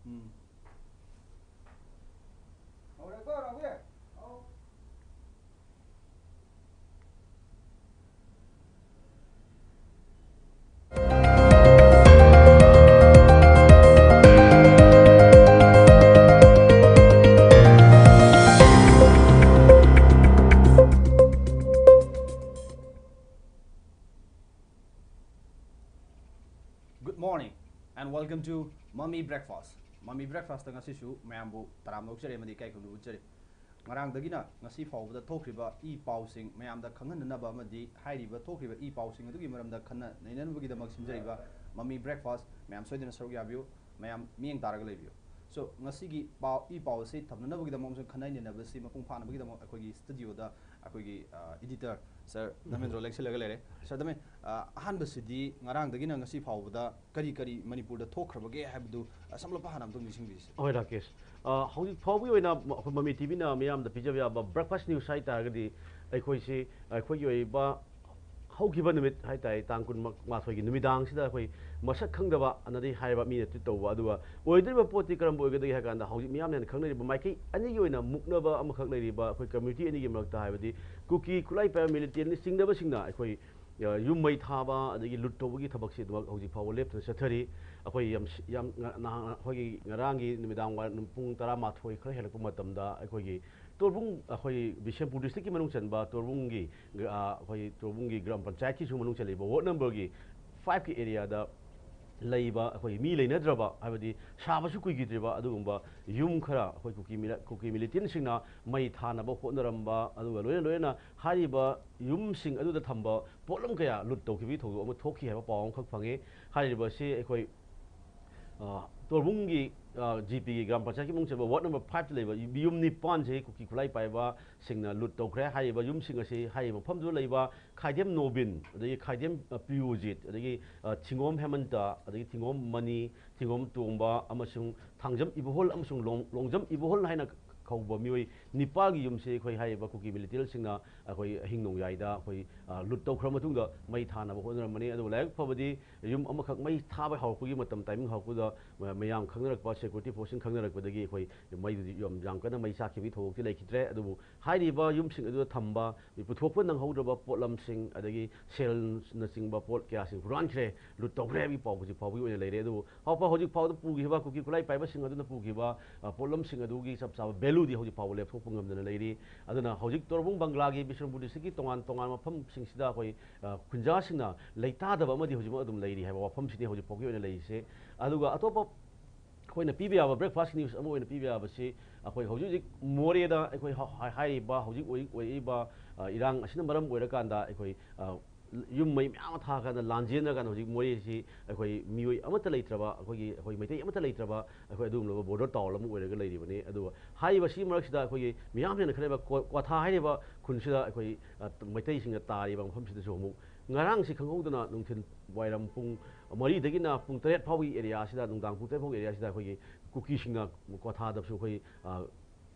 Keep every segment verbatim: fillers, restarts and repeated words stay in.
ꯎꯝ꯫ ꯍꯧꯔꯦꯀꯣ, ꯔꯥꯍꯨꯜ? ꯑꯧ꯫ Good morning and welcome to Mummy Breakfast. Mummy Breakfast ꯉꯁꯤꯁꯨ ꯃꯌꯥꯝꯕꯨ ꯇꯔꯥꯝꯅ ꯑꯣꯛꯆꯔꯤ ꯑꯃꯗꯤ ꯏꯀꯥꯏ ꯈꯨꯝꯅꯕ ꯎꯠꯆꯔꯤ꯫ ꯉꯔꯥꯡꯗꯒꯤꯅ ꯉꯁꯤ ꯐꯥꯎꯕꯗ ꯊꯣꯛꯈ꯭ꯔꯤꯕ ꯏ ꯄꯥꯎꯁꯤꯡ ꯃꯌꯥꯝꯗ ꯈꯪꯍꯟꯅꯅꯕ ꯑꯃꯗꯤ ꯍꯥꯏꯔꯤꯕ ꯊꯣꯛꯈ꯭ꯔꯤꯕ ꯏ ꯄꯥꯎꯁꯤꯡ ꯑꯗꯨꯒꯤ ꯃꯔꯝꯗ ꯈꯟꯅ ꯅꯩꯅꯅꯕꯒꯤꯗꯃꯛ ꯁꯤꯟꯖꯔꯤꯕ Mummy Breakfast, ꯃꯌꯥꯝ ꯁꯣꯏꯗꯅ ꯁꯔꯨꯛ ꯌꯥꯕꯤꯌꯨ, ꯃꯌꯥꯝ ꯃꯤꯠꯌꯦꯡ ꯇꯥꯔꯒ ꯂꯩꯕꯤꯌꯨ꯫ So, ꯉꯁꯤꯒꯤ ꯄꯥꯎ, ꯏ ꯄꯥꯎ ꯑꯁꯤ ꯊꯝꯅꯅꯕꯒꯤꯗꯃꯛ ꯑꯃꯁꯨꯡ ꯈꯟꯅ ꯅꯩꯅꯕꯁꯤ ꯃꯄꯨꯡ ꯐꯥꯅꯕꯒꯤꯗꯃꯛ ꯑꯩꯈꯣꯏꯒꯤ studioꯗ ꯑꯩꯈꯣꯏꯒꯤ, ꯑ, editor sir ꯙꯔꯃꯦꯟꯗ꯭ꯔꯣ ꯂꯦꯡꯁꯤꯜꯂꯒ ꯂꯩꯔꯦ꯫ Sir ꯙꯔꯃꯦꯟ, ꯑ, ꯑꯍꯥꯟꯕꯁꯤꯗꯤ ꯉꯔꯥꯡꯗꯒꯤꯅ ꯉꯁꯤ ꯐꯥꯎꯕꯗ ꯀꯔꯤ ꯀꯔꯤ ꯃꯅꯤꯄꯨꯔꯗ ꯊꯣꯛꯈ꯭ꯔꯕꯒꯦ ꯍꯥꯏꯕꯗꯨ, ꯑ, ꯁꯝꯂꯞꯄ ꯍꯥꯟꯅ ꯑꯝꯇꯪ ꯅꯤꯡꯁꯤꯡꯕꯤꯁꯤ꯫ ꯍꯣꯏ, ꯔꯥꯀꯦꯁ꯫ ꯑ, ꯍꯧꯖꯤꯛ ꯐꯥꯎꯕꯒꯤ ꯑꯣꯏꯅ ꯑꯩꯈꯣꯏ ꯃꯃꯤ ꯇꯤꯚꯤꯅ ꯃꯤꯌꯥꯝꯗ ꯄꯤꯖꯕ ꯌꯥꯕ breakfast news ꯍꯥꯏ ꯇꯥꯔꯒꯗꯤ, ꯑꯩꯈꯣꯏꯁꯤ, ꯑꯩꯈꯣꯏꯒꯤ ꯑꯣꯏꯕ ꯍꯧꯈꯤꯕ ꯅꯨꯃꯤꯠ ꯍꯥꯏ ꯇꯥꯔꯦ, ꯇꯥꯡ ꯀꯨꯟ ꯃꯥꯊꯣꯏꯒꯤ ꯅꯨꯃꯤꯗꯥꯡꯁꯤꯗ ꯑꯩꯈꯣꯏ ꯃꯁꯛ ꯈꯪꯗꯕ ꯑꯅꯗꯤ ꯍꯥꯏꯔꯤꯕ ꯃꯤꯅ tweet ꯇꯧꯕ, ꯑꯗꯨꯒ ꯑꯣꯏꯗꯣꯔꯤꯕ ꯄꯣꯠꯇꯤ ꯀꯔꯝꯕ ꯑꯣꯏꯒꯗꯒꯦ ꯍꯥꯏ ꯀꯥꯟꯗ, ꯍꯧꯖꯤꯛ ꯃꯤꯌꯥꯝꯅ ꯍꯦꯟꯅ ꯈꯪꯅꯔꯤꯕ ꯃꯥꯏꯀꯩ ꯑꯅꯤꯒꯤ ꯑꯣꯏꯅ ꯃꯨꯛꯅꯕ ꯑꯃꯈꯛ ꯂꯩꯔꯤꯕ ꯑꯩꯈꯣꯏ community ꯑꯅꯤꯒꯤ ꯃꯔꯛꯇ, ꯍꯥꯏꯕꯗꯤ ꯀꯨꯀꯤ ꯈꯨꯠꯂꯥꯏ ꯄꯥꯏꯕ militantꯅ ꯆꯤꯡꯅꯕꯁꯤꯡꯅ ꯑꯩꯈꯣꯏ, ꯑ, ꯌꯨꯝ ꯃꯩ ꯊꯥꯕ ꯑꯗꯒꯤ ꯂꯨꯠ ꯇꯧꯕꯒꯤ ꯊꯕꯛꯁꯤ ꯑꯗꯨꯃꯛ ꯍꯧꯖꯤꯛ ꯐꯥꯎꯕ ꯂꯦꯞꯇꯅ ꯆꯠꯊꯔꯤ꯫ ꯑꯩꯈꯣꯏ ꯌꯥꯝ ꯁꯤ-, ꯌꯥꯝ ꯉ-, ꯅꯍꯥꯟ ꯑꯩꯈꯣꯏꯒꯤ ꯉꯔꯥꯡꯒꯤ ꯅꯨꯃꯤꯗꯥꯡ ꯋꯥꯏꯔꯝ ꯄꯨꯡ ꯇꯔꯥꯃꯥꯊꯣꯏ ꯈꯔ ꯍꯦꯜꯂꯛꯄ ꯃꯇꯝꯗ ꯑꯩꯈꯣꯏꯒꯤ ꯇꯣꯔꯕꯨꯡ, ꯑꯩꯈꯣꯏ ꯕꯤꯁꯦꯝꯄꯨꯔ districtꯀꯤ ꯃꯅꯨꯡ ꯆꯟꯕ ꯇꯣꯔꯕꯨꯡꯒꯤ, ꯑ, ꯑꯩꯈꯣꯏ ꯇꯣꯔꯕꯨꯡꯒꯤ ꯒ꯭ꯔꯥꯝ ꯄꯟꯆꯥꯌꯠꯀꯤꯁꯨ ꯃꯅꯨꯡ ꯆꯜꯂꯤꯕ ward numberꯒꯤ fiveꯀꯤ areaꯗ ꯂꯩꯕ ꯑꯩꯈꯣꯏ ꯃꯤ ꯂꯩꯅꯗ꯭ꯔꯕ, ꯍꯥꯏꯕꯗꯤ ꯁꯥꯕꯁꯨ ꯀꯨꯏꯈꯤꯗ꯭ꯔꯤꯕ ꯑꯗꯨꯒꯨꯝꯕ ꯌꯨꯝ ꯈꯔ ꯑꯩꯈꯣꯏ ꯀꯨꯀꯤ ꯃꯤꯂ-, ꯀꯨꯀꯤ militantꯁꯤꯡꯅ ꯃꯩ ꯊꯥꯅꯕ ꯍꯣꯠꯅꯔꯝꯕ, ꯑꯗꯨꯒ ꯂꯣꯏꯅ ꯂꯣꯏꯅꯅ ꯍꯥꯏꯔꯤꯕ ꯌꯨꯝꯁꯤꯡ ꯑꯗꯨꯗ ꯊꯝꯕ ꯄꯣꯠꯂꯝ ꯀꯌꯥ ꯂꯨꯠ ꯇꯧꯈꯤꯕꯒꯤ ꯊꯧꯗꯣꯛ ꯑꯃ ꯊꯣꯛꯈꯤ ꯍꯥꯏꯕ ꯄꯥꯎ ꯑꯃꯈꯛ ꯐꯪꯉꯤ꯫ ꯍꯥꯏꯔꯤꯕ ꯑꯁꯤ ꯑꯩꯈꯣꯏ, ꯑ, ꯇꯣꯔꯕꯨꯡꯒꯤ, ꯑ, ꯖꯤꯄꯤꯒꯤ ꯒ꯭ꯔꯥꯝ ꯄꯟꯆꯥꯌꯠꯀꯤ ꯃꯅꯨꯡ ꯆꯟꯕ ward number fiveꯇ ꯂꯩꯕ ꯌꯨꯝ ꯅꯤꯄꯥꯟꯁꯤ ꯀꯨꯀꯤ ꯈꯨꯠꯂꯥꯏ ꯄꯥꯏꯕꯁꯤꯡꯅ ꯂꯨꯠ ꯇꯧꯈ꯭ꯔꯦ꯫ ꯍꯥꯏꯔꯤꯕ ꯌꯨꯝꯁꯤꯡ ꯑꯁꯤ ꯍꯥꯏꯔꯤꯕ ꯃꯐꯝꯗꯨꯗ ꯂꯩꯕ ꯈꯥꯏꯗꯦꯝ ꯅꯣꯕꯤꯟ, ꯑꯗꯒꯤ ꯈꯥꯏꯗꯦꯝ, ꯑ, ꯄ꯭ꯔꯤꯌꯣꯖꯤꯠ, ꯑꯗꯒꯤ, ꯑ, ꯊꯤꯡꯒꯣꯝ ꯍꯦꯃꯟꯇ, ꯑꯗꯒꯤ ꯊꯤꯡꯒꯣꯝ ꯃꯅꯤ, ꯊꯤꯡꯒꯣꯝ ꯇꯣꯝꯕ ꯑꯃꯁꯨꯡ ꯊꯥꯡꯖꯝ ꯏꯕꯣꯍꯜ ꯑꯃꯁꯨꯡ ꯂꯣꯡ-, ꯂꯣꯡꯖꯝ ꯏꯕꯣꯍꯜ ꯍꯥꯏꯅ ꯍꯧꯕ ꯃꯤꯑꯣꯏ ꯅꯤꯄꯥꯜꯒꯤ ꯌꯨꯝꯁꯦ ꯑꯩꯈꯣꯏ ꯍꯥꯏꯔꯤꯕ ꯀꯨꯀꯤ ꯃꯤꯂꯤꯇꯦꯟꯁꯤꯡꯅ ꯑꯩꯈꯣꯏ ꯑꯍꯤꯡ ꯅꯣꯡꯌꯥꯏꯗ ꯑꯩꯈꯣꯏ, ꯑ, ꯂꯨꯠ ꯇꯧꯈ꯭ꯔ ꯃꯇꯨꯡꯗ ꯃꯩ ꯊꯥꯅꯕ ꯍꯣꯠꯅꯔꯝꯕꯅꯤ꯫ ꯑꯗꯨꯕꯨ ꯂꯥꯏꯕꯛ ꯐꯕꯗꯤ ꯌꯨꯝ ꯑꯃꯈꯛ ꯃꯩ ꯊꯥꯕ ꯍꯧꯔꯛꯄꯒꯤ ꯃꯇꯝ, ꯇꯥꯏꯃꯤꯡ ꯍꯧꯔꯛꯄꯗ ꯃ-, ꯃꯌꯥꯝ ꯈꯪꯅꯔꯛꯄ, ꯁꯦꯀ꯭ꯌꯨꯔꯤꯇꯤ ꯐꯣꯔꯁꯁꯤꯡ ꯈꯪꯅꯔꯛꯄꯗꯒꯤ ꯑꯩꯈꯣꯏ ꯃꯩꯗꯨꯗꯤ ꯌꯥꯝ, ꯌꯥꯝ ꯀꯟꯅ ꯃꯩ ꯆꯥꯛꯈꯤꯕꯒꯤ ꯊꯧꯗꯣꯛꯇꯤ ꯂꯩꯈꯤꯗ꯭ꯔꯦ꯫ ꯑꯗꯨꯕꯨ ꯍꯥꯏꯔꯤꯕ ꯌꯨꯝꯁꯤꯡ ꯑꯗꯨꯗ ꯊꯝꯕ ꯄꯨꯊꯣꯛꯄ ꯅꯪꯍꯧꯗ꯭ꯔꯕ ꯄꯣꯠꯂꯝꯁꯤꯡ, ꯑꯗꯒꯤ ꯁꯦꯜꯅꯆꯤꯡꯕ ꯄꯣꯠ ꯀꯌꯥꯁꯤꯡ ꯍꯨꯔꯥꯟꯈ꯭ꯔꯦ, ꯂꯨꯠ ꯇꯧꯈ꯭ꯔꯦ ꯍꯥꯏꯕꯒꯤ ꯄꯥꯎ ꯍꯧꯖꯤꯛ ꯐꯥꯎꯕꯒꯤ ꯑꯣꯏꯅ ꯂꯩꯔꯦ꯫ ꯑꯗꯨꯕꯨ ꯍꯧꯖꯤꯛ ꯐꯥꯎꯗ ꯄꯨꯈꯤꯕ ꯀꯨꯀꯤ ꯈꯨꯠꯂꯥꯏ ꯄꯥꯏꯕꯁꯤꯡ ꯑꯗꯨꯅ ꯄꯨꯈꯤꯕ, ꯑ, ꯄꯣꯠꯂꯝꯁꯤꯡ ꯑꯗꯨꯒꯤ ꯆꯞ ꯆꯥꯕ ꯚꯦꯂꯨꯗꯤ ꯍꯧꯖꯤꯛ ꯐꯥꯎꯕ ꯂꯦꯞꯊꯣꯛꯄ ꯉꯝꯗꯅ ꯂꯩꯔꯤ꯫ ꯑꯗꯨꯅ ꯍꯧꯖꯤꯛ ꯇꯣꯔꯕꯨꯡ ꯕꯪꯒ꯭ꯂꯥꯒꯤ ꯕꯤꯁꯅꯨꯄꯨꯔ ꯗꯤꯁꯇ꯭ꯔꯤꯛꯀꯤ ꯇꯣꯉꯥꯟ ꯇꯣꯉꯥꯟꯕ ꯃꯐꯝꯁꯤꯡꯁꯤꯗ ꯑꯩꯈꯣꯏ, ꯑ, ꯈꯨꯟꯖꯥꯁꯤꯡꯅ ꯂꯩꯇꯥꯗꯕ ꯑꯃꯗꯤ ꯍꯧꯖꯤꯛꯃꯛ ꯑꯗꯨꯝ ꯂꯩꯔꯤ ꯍꯥꯏꯕ ꯋꯥꯐꯝꯁꯤꯅꯤ ꯍꯧꯖꯤꯛ ꯐꯥꯎꯒꯤ ꯑꯣꯏꯅ ꯂꯩꯔꯤꯁꯦ꯫ ꯑꯗꯨꯒ ꯑꯇꯣꯞꯄ ꯑꯩꯈꯣꯏꯅ ꯄꯤꯕ ꯌꯥꯕ breakfast news ꯑꯃ ꯑꯣꯏꯅ ꯄꯤꯕ ꯌꯥꯕꯁꯤ, ꯑꯩꯈꯣꯏ ꯍꯧꯖꯤꯛ ꯍꯧꯖꯤꯛ ꯃꯣꯔꯦꯗ ꯑꯩꯈꯣꯏ ꯍ-, ꯍꯥꯏ-, ꯍꯥꯏꯔꯤꯕ ꯍꯧꯖꯤꯛ ꯑꯣꯏ-, ꯑꯣꯏꯔꯛꯏꯕ, ꯑ, ꯏꯔꯥꯡ ꯑꯁꯤꯅ ꯃꯔꯝ ꯑꯣꯏꯔꯀꯥꯟꯗ ꯑꯩꯈꯣꯏ, ꯑ, ꯌꯨꯝ ꯃꯩ ꯃꯌꯥꯝ ꯑꯃ ꯊꯥꯔꯀꯥꯟꯗ ꯂꯥꯟꯖꯦꯟꯅꯔꯀꯥꯟꯗ ꯍꯧꯖꯤꯛ ꯃꯣꯔꯦꯁꯤ ꯑꯩꯈꯣꯏ ꯃꯤꯑꯣꯏ ꯑꯃꯠꯇ ꯂꯩꯇ꯭ꯔꯕ, ꯑꯩꯈꯣꯏꯒꯤ, ꯑꯩꯈꯣꯏ ꯃꯩꯇꯩ ꯑꯃꯠꯇ ꯂꯩꯇ꯭ꯔꯕ, ꯑꯩꯈꯣꯏ ꯑꯗꯨꯒꯨꯝꯂꯕ border town ꯑꯃ ꯑꯣꯏꯔꯒ ꯂꯩꯔꯤꯕꯅꯤ꯫ ꯑꯗꯨꯒ ꯍꯥꯏꯔꯤꯕꯁꯤꯒꯤ ꯃꯔꯛꯁꯤꯗ ꯑꯩꯈꯣꯏꯒꯤ ꯃꯤꯌꯥꯝ ꯍꯦꯟꯅ ꯈꯜꯂꯤꯕ ꯀ꯭ꯋꯥ-, ꯀ꯭ꯋꯥꯊꯥ ꯍꯥꯏꯔꯤꯕ ꯈꯨꯟꯁꯤꯗ ꯑꯩꯈꯣꯏ, ꯑ, ꯃꯩꯇꯩꯁꯤꯡꯅ ꯇꯥꯔꯤꯕ ꯃꯐꯝꯁꯤꯗꯁꯨ ꯑꯃꯨꯛ ꯉꯔꯥꯡꯁꯤ ꯈꯪꯍꯧꯗꯅ ꯅꯨꯡꯊꯤꯜ ꯋꯥꯏꯔꯝ ꯄꯨꯡ ꯃꯔꯤꯗꯒꯤꯅ ꯄꯨꯡ ꯇꯔꯦꯠ ꯐꯥꯎꯒꯤ area ꯁꯤꯗ, ꯅꯨꯡꯗꯥꯡ ꯄꯨꯡ ꯇꯔꯦꯠ ꯐꯥꯎꯒꯤ area ꯁꯤꯗ ꯑꯩꯈꯣꯏꯒꯤ ꯀꯨꯀꯤꯁꯤꯡꯅ ꯀ꯭ꯋꯥꯊꯥꯗꯁꯨ ꯑꯩꯈꯣꯏ, ꯑ,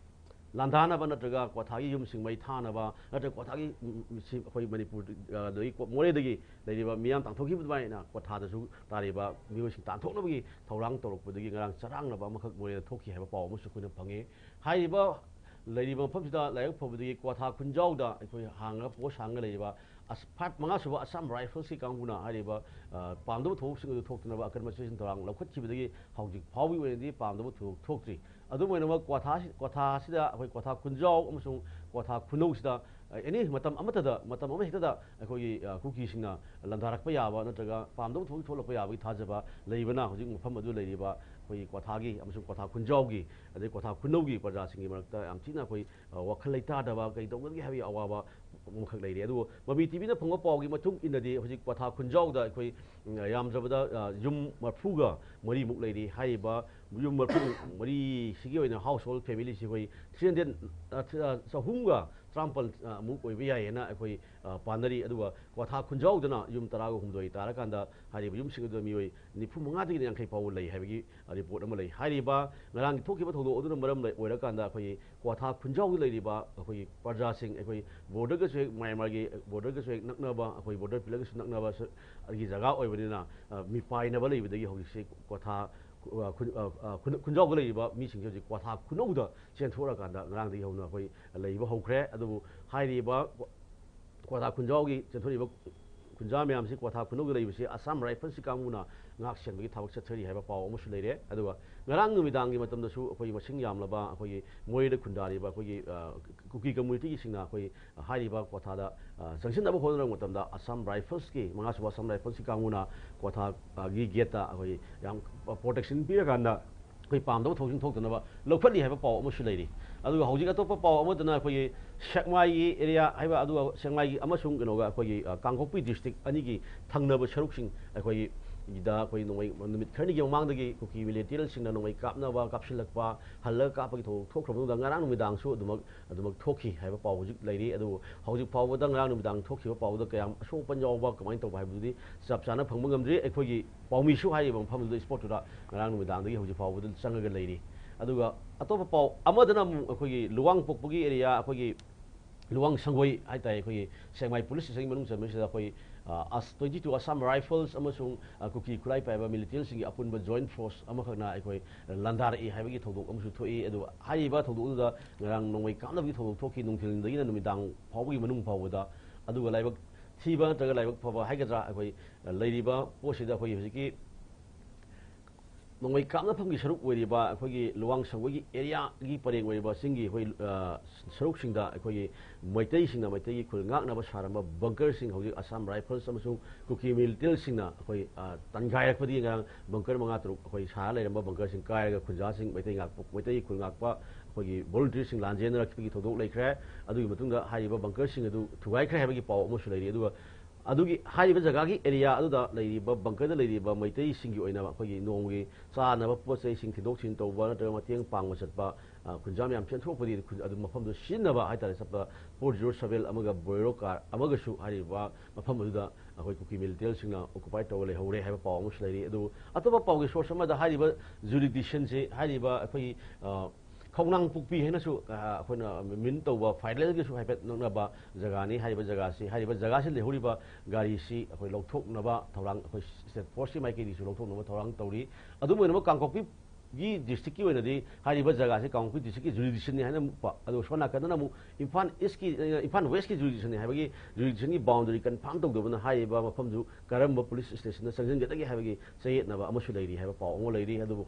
ꯂꯥꯟꯗꯥꯅꯕ ꯅꯠꯇ꯭ꯔꯒ ꯀ꯭ꯋꯥꯊꯥꯒꯤ ꯌꯨꯝꯁꯤꯡ ꯃꯩ ꯊꯥꯅꯕ ꯅꯠꯇ꯭ꯔꯒ ꯀ꯭ꯋꯥꯊꯥꯒꯤ, ꯎꯝ, ꯎꯝ, ꯁꯤ ꯑꯩꯈꯣꯏ ꯃꯅꯤꯄꯨꯔ, ꯑ, ꯗꯒꯤ ꯀꯣ-, ꯃꯣꯔꯦꯗꯒꯤ ꯂꯩꯔꯤꯕ ꯃꯤꯌꯥꯝ ꯇꯥꯟꯊꯣꯛꯈꯤꯕ ꯑꯗꯨꯃꯥꯏꯅ ꯀ꯭ꯋꯥꯊꯥꯗꯁꯨ ꯇꯥꯔꯤꯕ ꯃꯤꯑꯣꯏꯁꯤꯡ ꯇꯥꯟꯊꯣꯛꯅꯕꯒꯤ ꯊꯧꯔꯥꯡ ꯇꯧꯔꯛꯄꯗꯒꯤ ꯉꯔꯥꯡ ꯆꯔꯥꯡꯅꯕ ꯑꯃꯈꯛ ꯃꯣꯔꯦꯗ ꯊꯣꯛꯈꯤ ꯍꯥꯏꯕ ꯄꯥꯎ ꯑꯃꯁꯨ ꯑꯩꯈꯣꯏꯅ ꯐꯪꯉꯤ꯫ ꯍꯥꯏꯔꯤꯕ ꯂꯩꯔꯤꯕ ꯃꯐꯝꯁꯤꯗ ꯂꯥꯏꯕꯛ ꯐꯕꯗꯒꯤ ꯀ꯭ꯋꯥꯊꯥ ꯈꯨꯟꯖꯥꯎꯗ ꯑꯩꯈꯣꯏ ꯍꯥꯡꯉꯒ, post ꯍꯥꯡꯉꯒ ꯂꯩꯔꯤꯕ ꯑꯁ-, five, ꯃꯉꯥ ꯁꯨꯕ Assam Rifles ꯀꯤ ꯀꯥꯡꯕꯨꯅ ꯍꯥꯏꯔꯤꯕ, ꯑ, ꯄꯥꯝꯗꯕ ꯊꯧꯑꯣꯡꯁꯤꯡ ꯑꯗꯨ ꯊꯣꯛꯇꯅꯕ ꯑꯀꯟꯕ ꯆꯦꯛꯁꯤꯟ ꯊꯧꯔꯥꯡ ꯂꯧꯈꯠꯈꯤꯕꯗꯒꯤ ꯍꯧꯖꯤꯛ ꯐꯥꯎꯕꯒꯤ ꯑꯣꯏꯅꯗꯤ ꯄꯥꯝꯗꯕ ꯊꯧꯗꯣꯛ ꯊꯣꯛꯇ꯭ꯔꯤ꯫ ꯑꯗꯨꯝ ꯑꯣꯏꯅꯃꯛ ꯀ꯭ꯋꯥꯊꯥ-, ꯀ꯭ꯋꯥꯊꯥ ꯑꯁꯤꯗ ꯑꯩꯈꯣꯏ ꯀ꯭ꯋꯥꯊꯥ ꯈꯨꯟꯖꯥꯎ ꯑꯃꯁꯨꯡ ꯀ꯭ꯋꯥꯊꯥ ꯈꯨꯅꯧꯁꯤꯗ, ꯑ, any ꯃꯇꯝ ꯑꯃꯠꯇꯗ, ꯃꯇꯝ ꯑꯃ ꯍꯦꯛꯇꯗ ꯑꯩꯈꯣꯏꯒꯤ, ꯑ, ꯀꯨꯀꯤꯁꯤꯡꯅ ꯂꯥꯟꯗꯥꯔꯛꯄ ꯌꯥꯕ ꯅꯠꯇ꯭ꯔꯒ ꯄꯥꯝꯗꯕ ꯊꯧꯗꯣꯛ ꯊꯣꯛꯂꯛꯄ ꯌꯥꯕꯒꯤ ꯊꯥꯖꯕ ꯂꯩꯕꯅ ꯍꯧꯖꯤꯛ ꯃꯐꯝ ꯑꯗꯨ ꯂꯩꯔꯤꯕ ꯑꯩꯈꯣꯏꯒꯤ ꯀ꯭ꯋꯥꯊꯥꯒꯤ ꯑꯃꯁꯨꯡ ꯀ꯭ꯋꯥꯊꯥ ꯈꯨꯟꯖꯥꯎꯒꯤ ꯑꯗꯩ ꯀ꯭ꯋꯥꯊꯥ ꯈꯨꯅꯧꯒꯤ ꯄ꯭ꯔꯖꯥꯁꯤꯡꯒꯤ ꯃꯔꯛꯇ ꯌꯥꯝ ꯊꯤꯅ ꯑꯩꯈꯣꯏ, ꯑ, ꯋꯥꯈꯜ ꯂꯩꯇꯥꯗꯕ ꯀꯩ ꯇꯧꯒꯅꯤ ꯍꯥꯏꯕꯒꯤ ꯑꯋꯥꯕ ꯑꯃꯈꯛ ꯂꯩꯔꯤ꯫ ꯑꯗꯨꯕꯨ ꯃꯃꯤ ꯇꯤꯚꯤꯅ ꯐꯪꯕ ꯄꯥꯎꯒꯤ ꯃꯇꯨꯡ ꯏꯟꯅꯗꯤ ꯍꯧꯖꯤꯛ ꯀ꯭ꯋꯥꯊꯥ ꯈꯨꯟꯖꯥꯎꯗ ꯑꯩꯈꯣꯏ, ꯎꯝ, ꯌꯥꯝꯗ꯭ꯔꯕꯗ, ꯑ, ꯌꯨꯝ ꯃꯔꯐꯨꯒ ꯃꯔꯤꯃꯨꯛ ꯂꯩꯔꯤ꯫ ꯍꯥꯏꯔꯤꯕ ꯌꯨꯝ ꯃꯔꯐꯨ ꯃꯔꯤꯁꯤꯒꯤ ꯑꯣꯏꯅ household family ꯁꯤ ꯑꯩꯈꯣꯏ three hundred, ꯑ, ꯊ-, ꯑ, ꯆꯍꯨꯝꯒ ꯇꯔꯥꯃꯥꯄꯜ, ꯑ, ꯃꯨꯛ ꯑꯣꯏꯕ ꯌꯥꯏꯌꯦꯅ ꯑꯩꯈꯣꯏ, ꯑ, ꯄꯥꯅꯔꯤ꯫ ꯑꯗꯨꯒ ꯀ꯭ꯋꯥꯊꯥ ꯈꯨꯟꯖꯥꯎꯗꯅ ꯌꯨꯝ ꯇꯔꯥꯒ ꯍꯨꯝꯗꯣꯏ ꯇꯥꯔꯀꯥꯟꯗ ꯍꯥꯏꯔꯤꯕ ꯌꯨꯝꯁꯤꯡ ꯑꯗꯨꯗ ꯃꯤꯑꯣꯏ ꯅꯤꯐꯨ ꯃꯉꯥꯗꯒꯤꯅ ꯌꯥꯡꯈꯩ ꯐꯥꯎꯕ ꯂꯩ ꯍꯥꯏꯕꯒꯤ, ꯑ, ꯔꯤꯄꯣꯔꯠ ꯑꯃ ꯂꯩ꯫ ꯍꯥꯏꯔꯤꯕ ꯉꯔꯥꯡꯒꯤ ꯊꯣꯛꯈꯤꯕ ꯊꯧꯗꯣꯛ ꯑꯗꯨꯅ ꯃꯔꯝ ꯂꯩ-, ꯑꯣꯏꯔꯀꯥꯟꯗ ꯑꯩꯈꯣꯏꯒꯤ ꯀ꯭ꯋꯥꯊꯥ ꯈꯨꯟꯖꯥꯎꯗ ꯂꯩꯔꯤꯕ ꯑꯩꯈꯣꯏꯒꯤ ꯄ꯭ꯔꯖꯥꯁꯤꯡ, ꯑꯩꯈꯣꯏ ꯕꯣꯔꯗꯔꯒꯁꯨ ꯍꯦꯛ, ꯃ꯭ꯌꯥꯟꯃꯥꯔꯒꯤ ꯕꯣꯔꯗꯔꯒꯁꯨ ꯍꯦꯛ ꯅꯛꯅꯕ, ꯑꯩꯈꯣꯏ ꯕꯣꯔꯗꯔ ꯄꯤꯂꯔꯒꯁꯨ ꯅꯛꯅꯕ ꯁ-, ꯑꯩꯒꯤ ꯖꯒꯥ ꯑꯣꯏꯕꯅꯤꯅ, ꯑ, ꯃꯤꯄꯥꯏꯅꯕ ꯂꯩꯕꯗꯒꯤ ꯍꯧꯖꯤꯛꯁꯦ ꯀ꯭ꯋꯥꯊꯥ ꯈꯨ-, ꯑ, ꯈꯨꯟ-, ꯑ, ꯈꯨꯟ-, ꯈꯨꯟꯖꯥꯎꯗ ꯂꯩꯔꯤꯕ ꯃꯤꯁꯤꯡꯁꯦ ꯍꯧꯖꯤꯛ ꯀ꯭ꯋꯥꯊꯥ ꯈꯨꯅꯧꯗ ꯆꯦꯟꯊꯣꯔꯛꯑꯀꯥꯟꯗ ꯉꯔꯥꯡꯗꯒꯤ ꯍꯧꯅ ꯑꯩꯈꯣꯏ ꯂꯩꯕ ꯍꯧꯈ꯭ꯔꯦ꯫ ꯑꯗꯨꯕꯨ ꯍꯥꯏꯔꯤꯕ ꯀ꯭ꯋꯥ-, ꯀ꯭ꯋꯥꯊꯥ ꯈꯨꯟꯖꯥꯎꯒꯤ ꯆꯦꯟꯊꯣꯔꯛꯏꯕ ꯈꯨꯟꯖꯥ ꯃꯌꯥꯝꯁꯤ ꯀ꯭ꯋꯥꯊꯥ ꯈꯨꯅꯧꯗ ꯂꯩꯕꯁꯤ ꯑꯁꯥꯝ ꯔꯥꯏꯐꯜꯁꯀꯤ ꯀꯥꯡꯕꯨꯅ ꯉꯥꯛ ꯁꯦꯟꯕꯒꯤ ꯊꯕꯛ ꯆꯠꯊꯔꯤ ꯍꯥꯏꯕ ꯄꯥꯎ ꯑꯃꯁꯨ ꯂꯩꯔꯦ꯫ ꯑꯗꯨꯒ ꯉꯔꯥꯡ ꯅꯨꯃꯤꯗꯥꯡꯒꯤ ꯃꯇꯝꯗꯁꯨ ꯑꯩꯈꯣꯏꯒꯤ ꯃꯁꯤꯡ ꯌꯥꯝꯂꯕ ꯑꯩꯈꯣꯏꯒꯤ ꯃꯣꯔꯦꯗ ꯈꯨꯟꯗꯥꯔꯤꯕ ꯑꯩꯈꯣꯏꯒꯤ, ꯑ, ꯀꯨꯀꯤ ꯀꯝꯃ꯭ꯌꯨꯅꯤꯇꯤꯒꯤꯁꯤꯡꯅ ꯑꯩꯈꯣꯏ ꯍꯥꯏꯔꯤꯕ ꯀ꯭ꯋꯥꯊꯥꯗ, ꯑ, ꯆꯪꯁꯤꯟꯅꯕ ꯍꯣꯠꯅꯔꯛꯄ ꯃꯇꯝꯗ ꯑꯁꯥꯝ ꯔꯥꯏꯐꯜꯁꯀꯤ, ꯃꯉꯥꯁꯨꯕ ꯑꯁꯥꯝ ꯔꯥꯏꯐꯜꯁꯀꯤ ꯀꯥꯡꯕꯨꯅ ꯀ꯭ꯋꯥꯊꯥꯒꯤ ꯒꯦꯠꯇ ꯑꯩꯈꯣꯏ ꯌꯥꯝ ꯄ꯭ꯔꯣꯇꯦꯛꯁꯟ ꯄꯤꯔꯀꯥꯟꯗ ꯑꯩꯈꯣꯏ ꯄꯥꯝꯗꯕ ꯊꯧꯁꯤꯡ ꯊꯣꯛꯇꯅꯕ ꯂꯧꯈꯠꯂꯤ ꯍꯥꯏꯕ ꯄꯥꯎ ꯑꯃꯁꯨ ꯂꯩꯔꯤ꯫ ꯑꯗꯨꯒ ꯍꯧꯖꯤꯛ ꯑꯇꯣꯞꯄ ꯄꯥꯎ ꯑꯃꯗꯅ ꯑꯩꯈꯣꯏꯒꯤ ꯁꯦꯛꯃꯥꯏꯒꯤ ꯑꯦꯔꯤꯌꯥ ꯍꯥꯏꯕ, ꯑꯗꯨꯒ ꯁꯦꯛꯃꯥꯏꯒꯤ ꯑꯃꯁꯨꯡ ꯀꯩꯅꯣꯒ ꯑꯩꯈꯣꯏꯒꯤ, ꯑ, ꯀꯥꯡꯄꯣꯛꯄꯤ ꯗꯤꯁꯇ꯭ꯔꯤꯛ ꯑꯅꯤꯒꯤ ꯊꯪꯅꯕ ꯁꯔꯨꯛꯁꯤꯡ ꯑꯩꯈꯣꯏꯒꯤ ꯗ ꯑꯩꯈꯣꯏ ꯅꯣꯡꯃꯩ, ꯅꯨꯃꯤꯠ ꯈꯔꯅꯤꯒꯤ ꯃꯃꯥꯡꯗꯒꯤ ꯀꯨꯀꯤ ꯃꯤꯂꯤꯇꯦꯟꯁꯤꯡꯅ ꯅꯣꯡꯃꯩ ꯀꯥꯞꯅꯕ, ꯀꯥꯞꯁꯤꯜꯂꯛꯄ, ꯍꯜꯂꯒ ꯀꯥꯞꯄꯒꯤ ꯊꯧꯗꯣꯛ ꯊꯣꯛꯈ꯭ꯔꯕ ꯃꯇꯨꯡꯗ ꯉꯔꯥꯡ ꯅꯨꯃꯤꯗꯥꯡꯁꯨ ꯑꯗꯨꯃꯛ, ꯑꯗꯨꯃꯛ ꯊꯣꯛꯈꯤ ꯍꯥꯏꯕ ꯄꯥꯎ ꯍꯧꯖꯤꯛ ꯂꯩꯔꯤ꯫ ꯑꯗꯨꯕꯨ ꯍꯧꯖꯤꯛ ꯐꯥꯎꯕꯗ ꯉꯔꯥꯡ ꯅꯨꯃꯤꯗꯥꯡ ꯊꯣꯛꯈꯤꯕ ꯄꯥꯎꯗ ꯀꯌꯥꯝ ꯑꯁꯣꯛ ꯑꯄꯟ ꯌꯥꯎꯕ, ꯀꯃꯥꯏꯅ ꯇꯧꯕ ꯍꯥꯏꯕꯗꯨꯗꯤ ꯆꯞ ꯆꯥꯅ ꯐꯪꯕ ꯉꯝꯗ꯭ꯔꯤ꯫ ꯑꯩꯈꯣꯏꯒꯤ ꯄꯥꯎꯃꯤꯁꯨ ꯍꯥꯏꯔꯤꯕ ꯃꯐꯝꯗꯨꯗ, ꯏꯁꯄꯣꯠꯇꯨꯗ ꯉꯔꯥꯡ ꯅꯨꯃꯤꯗꯥꯡꯗꯒꯤ ꯍꯧꯖꯤꯛ ꯐꯥꯎꯕꯗ ꯆꯪꯉꯒ ꯂꯩꯔꯤ꯫ ꯑꯗꯨꯒ ꯑꯇꯣꯞꯄ ꯄꯥꯎ ꯑꯃꯗꯅ ꯑꯃꯨꯛ ꯑꯩꯈꯣꯏꯒꯤ ꯂꯨꯋꯥꯡꯄꯣꯛꯄꯒꯤ ꯑꯦꯔꯤꯌꯥ, ꯑꯩꯈꯣꯏꯒꯤ ꯂꯨꯋꯥꯡ ꯁꯪꯒꯣꯏ ꯍꯥꯏꯇꯥꯔꯦ, ꯑꯩꯈꯣꯏꯒꯤ ꯁꯦꯛꯃꯥꯏ ꯄꯨꯂꯤꯁ ꯁ꯭ꯇꯦꯁꯟꯒꯤ ꯃꯅꯨꯡ ꯆꯟꯕꯁꯤꯗ ꯑꯩꯈꯣꯏ, ꯑ, ꯑꯁ, twenty two Assam Rifles ꯑꯃꯁꯨꯡ, ꯑ, ꯀꯨꯀꯤ ꯈꯨꯠꯂꯥꯏ ꯄꯥꯏꯕ ꯃꯤꯂꯤꯇꯦꯟꯁꯤꯡꯒꯤ ꯑꯄꯨꯟꯕ ꯖꯣꯏꯟꯠ ꯐꯣꯔꯁ ꯑꯃꯈꯛꯅ ꯑꯩꯈꯣꯏ ꯂꯥꯟꯗꯥꯔꯛꯏ ꯍꯥꯏꯕꯒꯤ ꯊꯧꯗꯣꯛ ꯑꯃꯁꯨ ꯊꯣꯛꯏ꯫ ꯑꯗꯨꯒ ꯍꯥꯏꯔꯤꯕ ꯊꯧꯗꯣꯛ ꯑꯗꯨꯗ ꯉꯔꯥꯡ ꯅꯣꯡꯃꯩ ꯀꯥꯞꯅꯕꯒꯤ ꯊꯧꯗꯣꯛ ꯊꯣꯛꯈꯤ, ꯅꯨꯡꯊꯤꯜꯗꯒꯤꯅ ꯅꯨꯃꯤꯗꯥꯡ ꯐꯥꯎꯕꯒꯤ ꯃꯅꯨꯡ ꯐꯥꯎꯕꯗ꯫ ꯑꯗꯨꯒ ꯂꯥꯏꯕꯛ ꯊꯤꯕ ꯅꯠꯇ꯭ꯔꯒ ꯂꯥꯏꯕꯛ ꯐꯕ ꯍꯥꯏꯒꯗ꯭ꯔꯥ, ꯑꯩꯈꯣꯏ ꯂꯩꯔꯤꯕ ꯄꯣꯠꯁꯤꯗ ꯑꯩꯈꯣꯏꯒꯤ ꯍꯧꯖꯤꯛꯀꯤ ꯅꯣꯡꯃꯩ ꯀꯥꯞꯅꯐꯝꯒꯤ ꯁꯔꯨꯛ ꯑꯣꯏꯔꯤꯕ ꯑꯩꯈꯣꯏꯒꯤ ꯂꯨꯋꯥꯡ ꯁꯪꯒꯣꯏꯒꯤ ꯑꯦꯔꯤꯌꯥꯒꯤ ꯄꯔꯦꯡ ꯑꯣꯏꯔꯤꯕ ꯆꯤꯡꯒꯤ ꯑꯩꯈꯣꯏ, ꯑ, ꯁꯔꯨꯛꯁꯤꯡꯗ ꯑꯩꯈꯣꯏꯒꯤ ꯃꯩꯇꯩꯁꯤꯡꯅ ꯃꯩꯇꯩꯒꯤ ꯈꯨꯜ ꯉꯥꯛꯅꯕ ꯁꯥꯔꯝꯕ ꯕꯪꯀꯔꯁꯤꯡ ꯍꯧꯖꯤꯛ ꯑꯁꯥꯝ ꯔꯥꯏꯐꯜꯁ ꯑꯃꯁꯨꯡ ꯀꯨꯀꯤ ꯃꯤꯂꯤꯇꯦꯟꯁꯤꯡꯅ ꯑꯩꯈꯣꯏ, ꯑ, ꯇꯟꯒꯥꯏꯔꯛꯄꯗꯒꯤ ꯉꯔꯥꯡ ꯕꯪꯀꯔ ꯃꯉꯥ ꯇꯔꯨꯛ ꯑꯩꯈꯣꯏ ꯁꯥꯔ ꯂꯩꯔꯝꯕ ꯕꯪꯀꯔꯁꯤꯡ ꯀꯥꯏꯔꯒ ꯈꯨꯟꯖꯥꯁꯤꯡ, ꯃꯩꯇꯩ ꯉꯥꯛꯄ, ꯃꯩꯇꯩꯒꯤ ꯈꯨꯜ ꯉꯥꯛꯄ ꯑꯩꯈꯣꯏꯒꯤ ꯚꯣꯂꯨꯟꯇꯤꯌꯔꯁꯤꯡ ꯂꯥꯟꯖꯦꯟꯅꯔꯛꯄꯒꯤ ꯊꯧꯗꯣꯛ ꯂꯩꯈ꯭ꯔꯦ꯫ ꯑꯗꯨꯒꯤ ꯃꯇꯨꯡꯗ ꯍꯥꯏꯔꯤꯕ ꯕꯪꯀꯔꯁꯤꯡ ꯑꯗꯨ ꯊꯨꯒꯥꯏꯈ꯭ꯔꯦ ꯍꯥꯏꯕꯒꯤ ꯄꯥꯎ ꯑꯃꯁꯨ ꯂꯩꯔꯤ꯫ ꯑꯗꯨꯒ ꯑꯗꯨꯒꯤ ꯍꯥꯏꯔꯤꯕ ꯖꯒꯥꯒꯤ ꯑꯦꯔꯤꯌꯥ ꯑꯗꯨꯗ ꯂꯩꯔꯤꯕ ꯕꯪꯀꯔꯗ ꯂꯩꯔꯤꯕ ꯃꯩꯇꯩꯁꯤꯡꯒꯤ ꯑꯣꯏꯅ ꯑꯩꯈꯣꯏꯒꯤ ꯅꯣꯡꯃꯒꯤ ꯆꯥꯅꯕ ꯄꯣꯠ ꯆꯩꯁꯤꯡ ꯊꯤꯟꯗꯣꯛ ꯊꯤꯟꯖꯤꯟ ꯇꯧꯕ ꯅꯠꯇ꯭ꯔꯒ ꯃꯇꯦꯡ ꯄꯥꯡꯕ ꯆꯠꯄ, ꯑ, ꯈꯨꯟꯖꯥ ꯃꯌꯥꯝ ꯆꯦꯟꯊꯣꯛꯄꯗꯤ ꯈꯨꯟ-, ꯑꯗꯨ ꯃꯐꯝꯗꯨ ꯁꯤꯖꯤꯟꯅꯕ ꯍꯥꯏꯇꯥꯔꯦ, ꯆꯠꯄ ꯐꯣꯔ ꯖꯤꯔꯣ ꯁꯕꯦꯟ ꯑꯃꯒ ꯕꯣꯂꯦꯔꯣ ꯀꯥꯔ ꯑꯃꯒꯁꯨ ꯍꯥꯏꯔꯤꯕ ꯃꯐꯝ ꯑꯗꯨꯗ ꯑꯩꯈꯣꯏ ꯀꯨꯀꯤ ꯃꯤꯂꯤꯇꯦꯟꯁꯤꯡꯅ ꯑꯣꯀꯨꯄꯥꯏ ꯇꯧꯔ ꯂꯩꯍꯧꯔꯦ ꯍꯥꯏꯕ ꯄꯥꯎ ꯑꯃꯁꯨ ꯂꯩꯔꯤ꯫ ꯑꯗꯨ ꯑꯇꯣꯞꯄ ꯄꯥꯎꯒꯤ ꯁꯣꯔꯁ ꯑꯃꯗ ꯍꯥꯏꯔꯤꯕ ꯖꯨꯔꯤꯗꯤꯛꯁꯟꯁꯤ ꯍꯥꯏꯔꯤꯕ ꯑꯩꯈꯣꯏꯒꯤ, ꯑ, ꯈꯣꯡꯅꯥꯡ ꯄꯣꯛꯄꯤ ꯍꯥꯏꯅꯁꯨ, ꯑ, ꯑꯩꯈꯣꯏꯅ ꯃꯤꯟ ꯇꯧꯕ ꯐꯥꯏꯔꯦꯜꯒꯁꯨ ꯍꯥꯏꯐꯦꯠ ꯅꯛꯅꯕ ꯖꯒꯥꯅꯤ꯫ ꯍꯥꯏꯔꯤꯕ ꯖꯒꯥꯁꯤ, ꯍꯥꯏꯔꯤꯕ ꯖꯒꯥꯁꯤ ꯂꯩꯍꯧꯔꯤꯕ ꯒꯥꯔꯤꯁꯤ ꯑꯩꯈꯣꯏ ꯂꯧꯊꯣꯛꯅꯕ ꯊꯧꯔꯥꯡ ꯑꯩꯈꯣꯏ ꯁ꯭ꯇꯦꯠ ꯐꯣꯔꯁꯀꯤ ꯃꯥꯏꯀꯩꯗꯒꯤꯁꯨ ꯂꯧꯊꯣꯛꯅꯕ ꯊꯧꯔꯥꯡ ꯇꯧꯔꯤ꯫ ꯑꯗꯨꯝ ꯑꯣꯏꯅꯃꯛ ꯀꯥꯡꯄꯣꯛꯄꯤꯒꯤ ꯗꯤꯁꯇ꯭ꯔꯤꯛꯀꯤ ꯑꯣꯏꯅꯗꯤ ꯍꯥꯏꯔꯤꯕ ꯖꯒꯥꯁꯤ ꯀꯥꯡꯄꯣꯛꯄꯤ ꯗꯤꯁꯇ꯭ꯔꯤꯛꯀꯤ ꯖꯨꯔꯤꯗꯤꯛꯁꯟꯅꯤ ꯍꯥꯏꯅ ꯑꯃꯨꯛ ꯄ-, ꯑꯗꯨꯒ ꯁꯣꯝ ꯅꯥꯀꯟꯗꯅ ꯑꯃꯨꯛ ꯏꯝꯐꯥꯜ ꯏꯁꯀꯤ, ꯏꯝꯐꯥꯜ ꯋꯦꯁꯀꯤ ꯖꯨꯔꯤꯗꯤꯛꯁꯟꯅꯤ ꯍꯥꯏꯕꯒꯤ ꯖꯨꯔꯤꯗꯤꯛꯁꯟꯒꯤ ꯕꯥꯎꯟꯗꯔꯤ ꯀꯟꯐꯥꯔꯝ ꯇꯧꯗꯕꯅ ꯍꯥꯏꯔꯤꯕ ꯃꯐꯝꯗꯨ ꯀꯔꯝꯕ ꯄꯨꯂꯤꯁ ꯁ꯭ꯇꯦꯁꯟꯗ ꯆꯪꯁꯤꯟꯒꯗꯒꯦ ꯍꯥꯏꯕꯒꯤ ꯆꯌꯦꯠꯅꯕ ꯑꯃꯁꯨ ꯂꯩꯔꯤ ꯍꯥꯏꯕ ꯄꯥꯎ ꯑꯃ ꯂꯩꯔꯤ꯫ ꯑꯗꯨꯕꯨ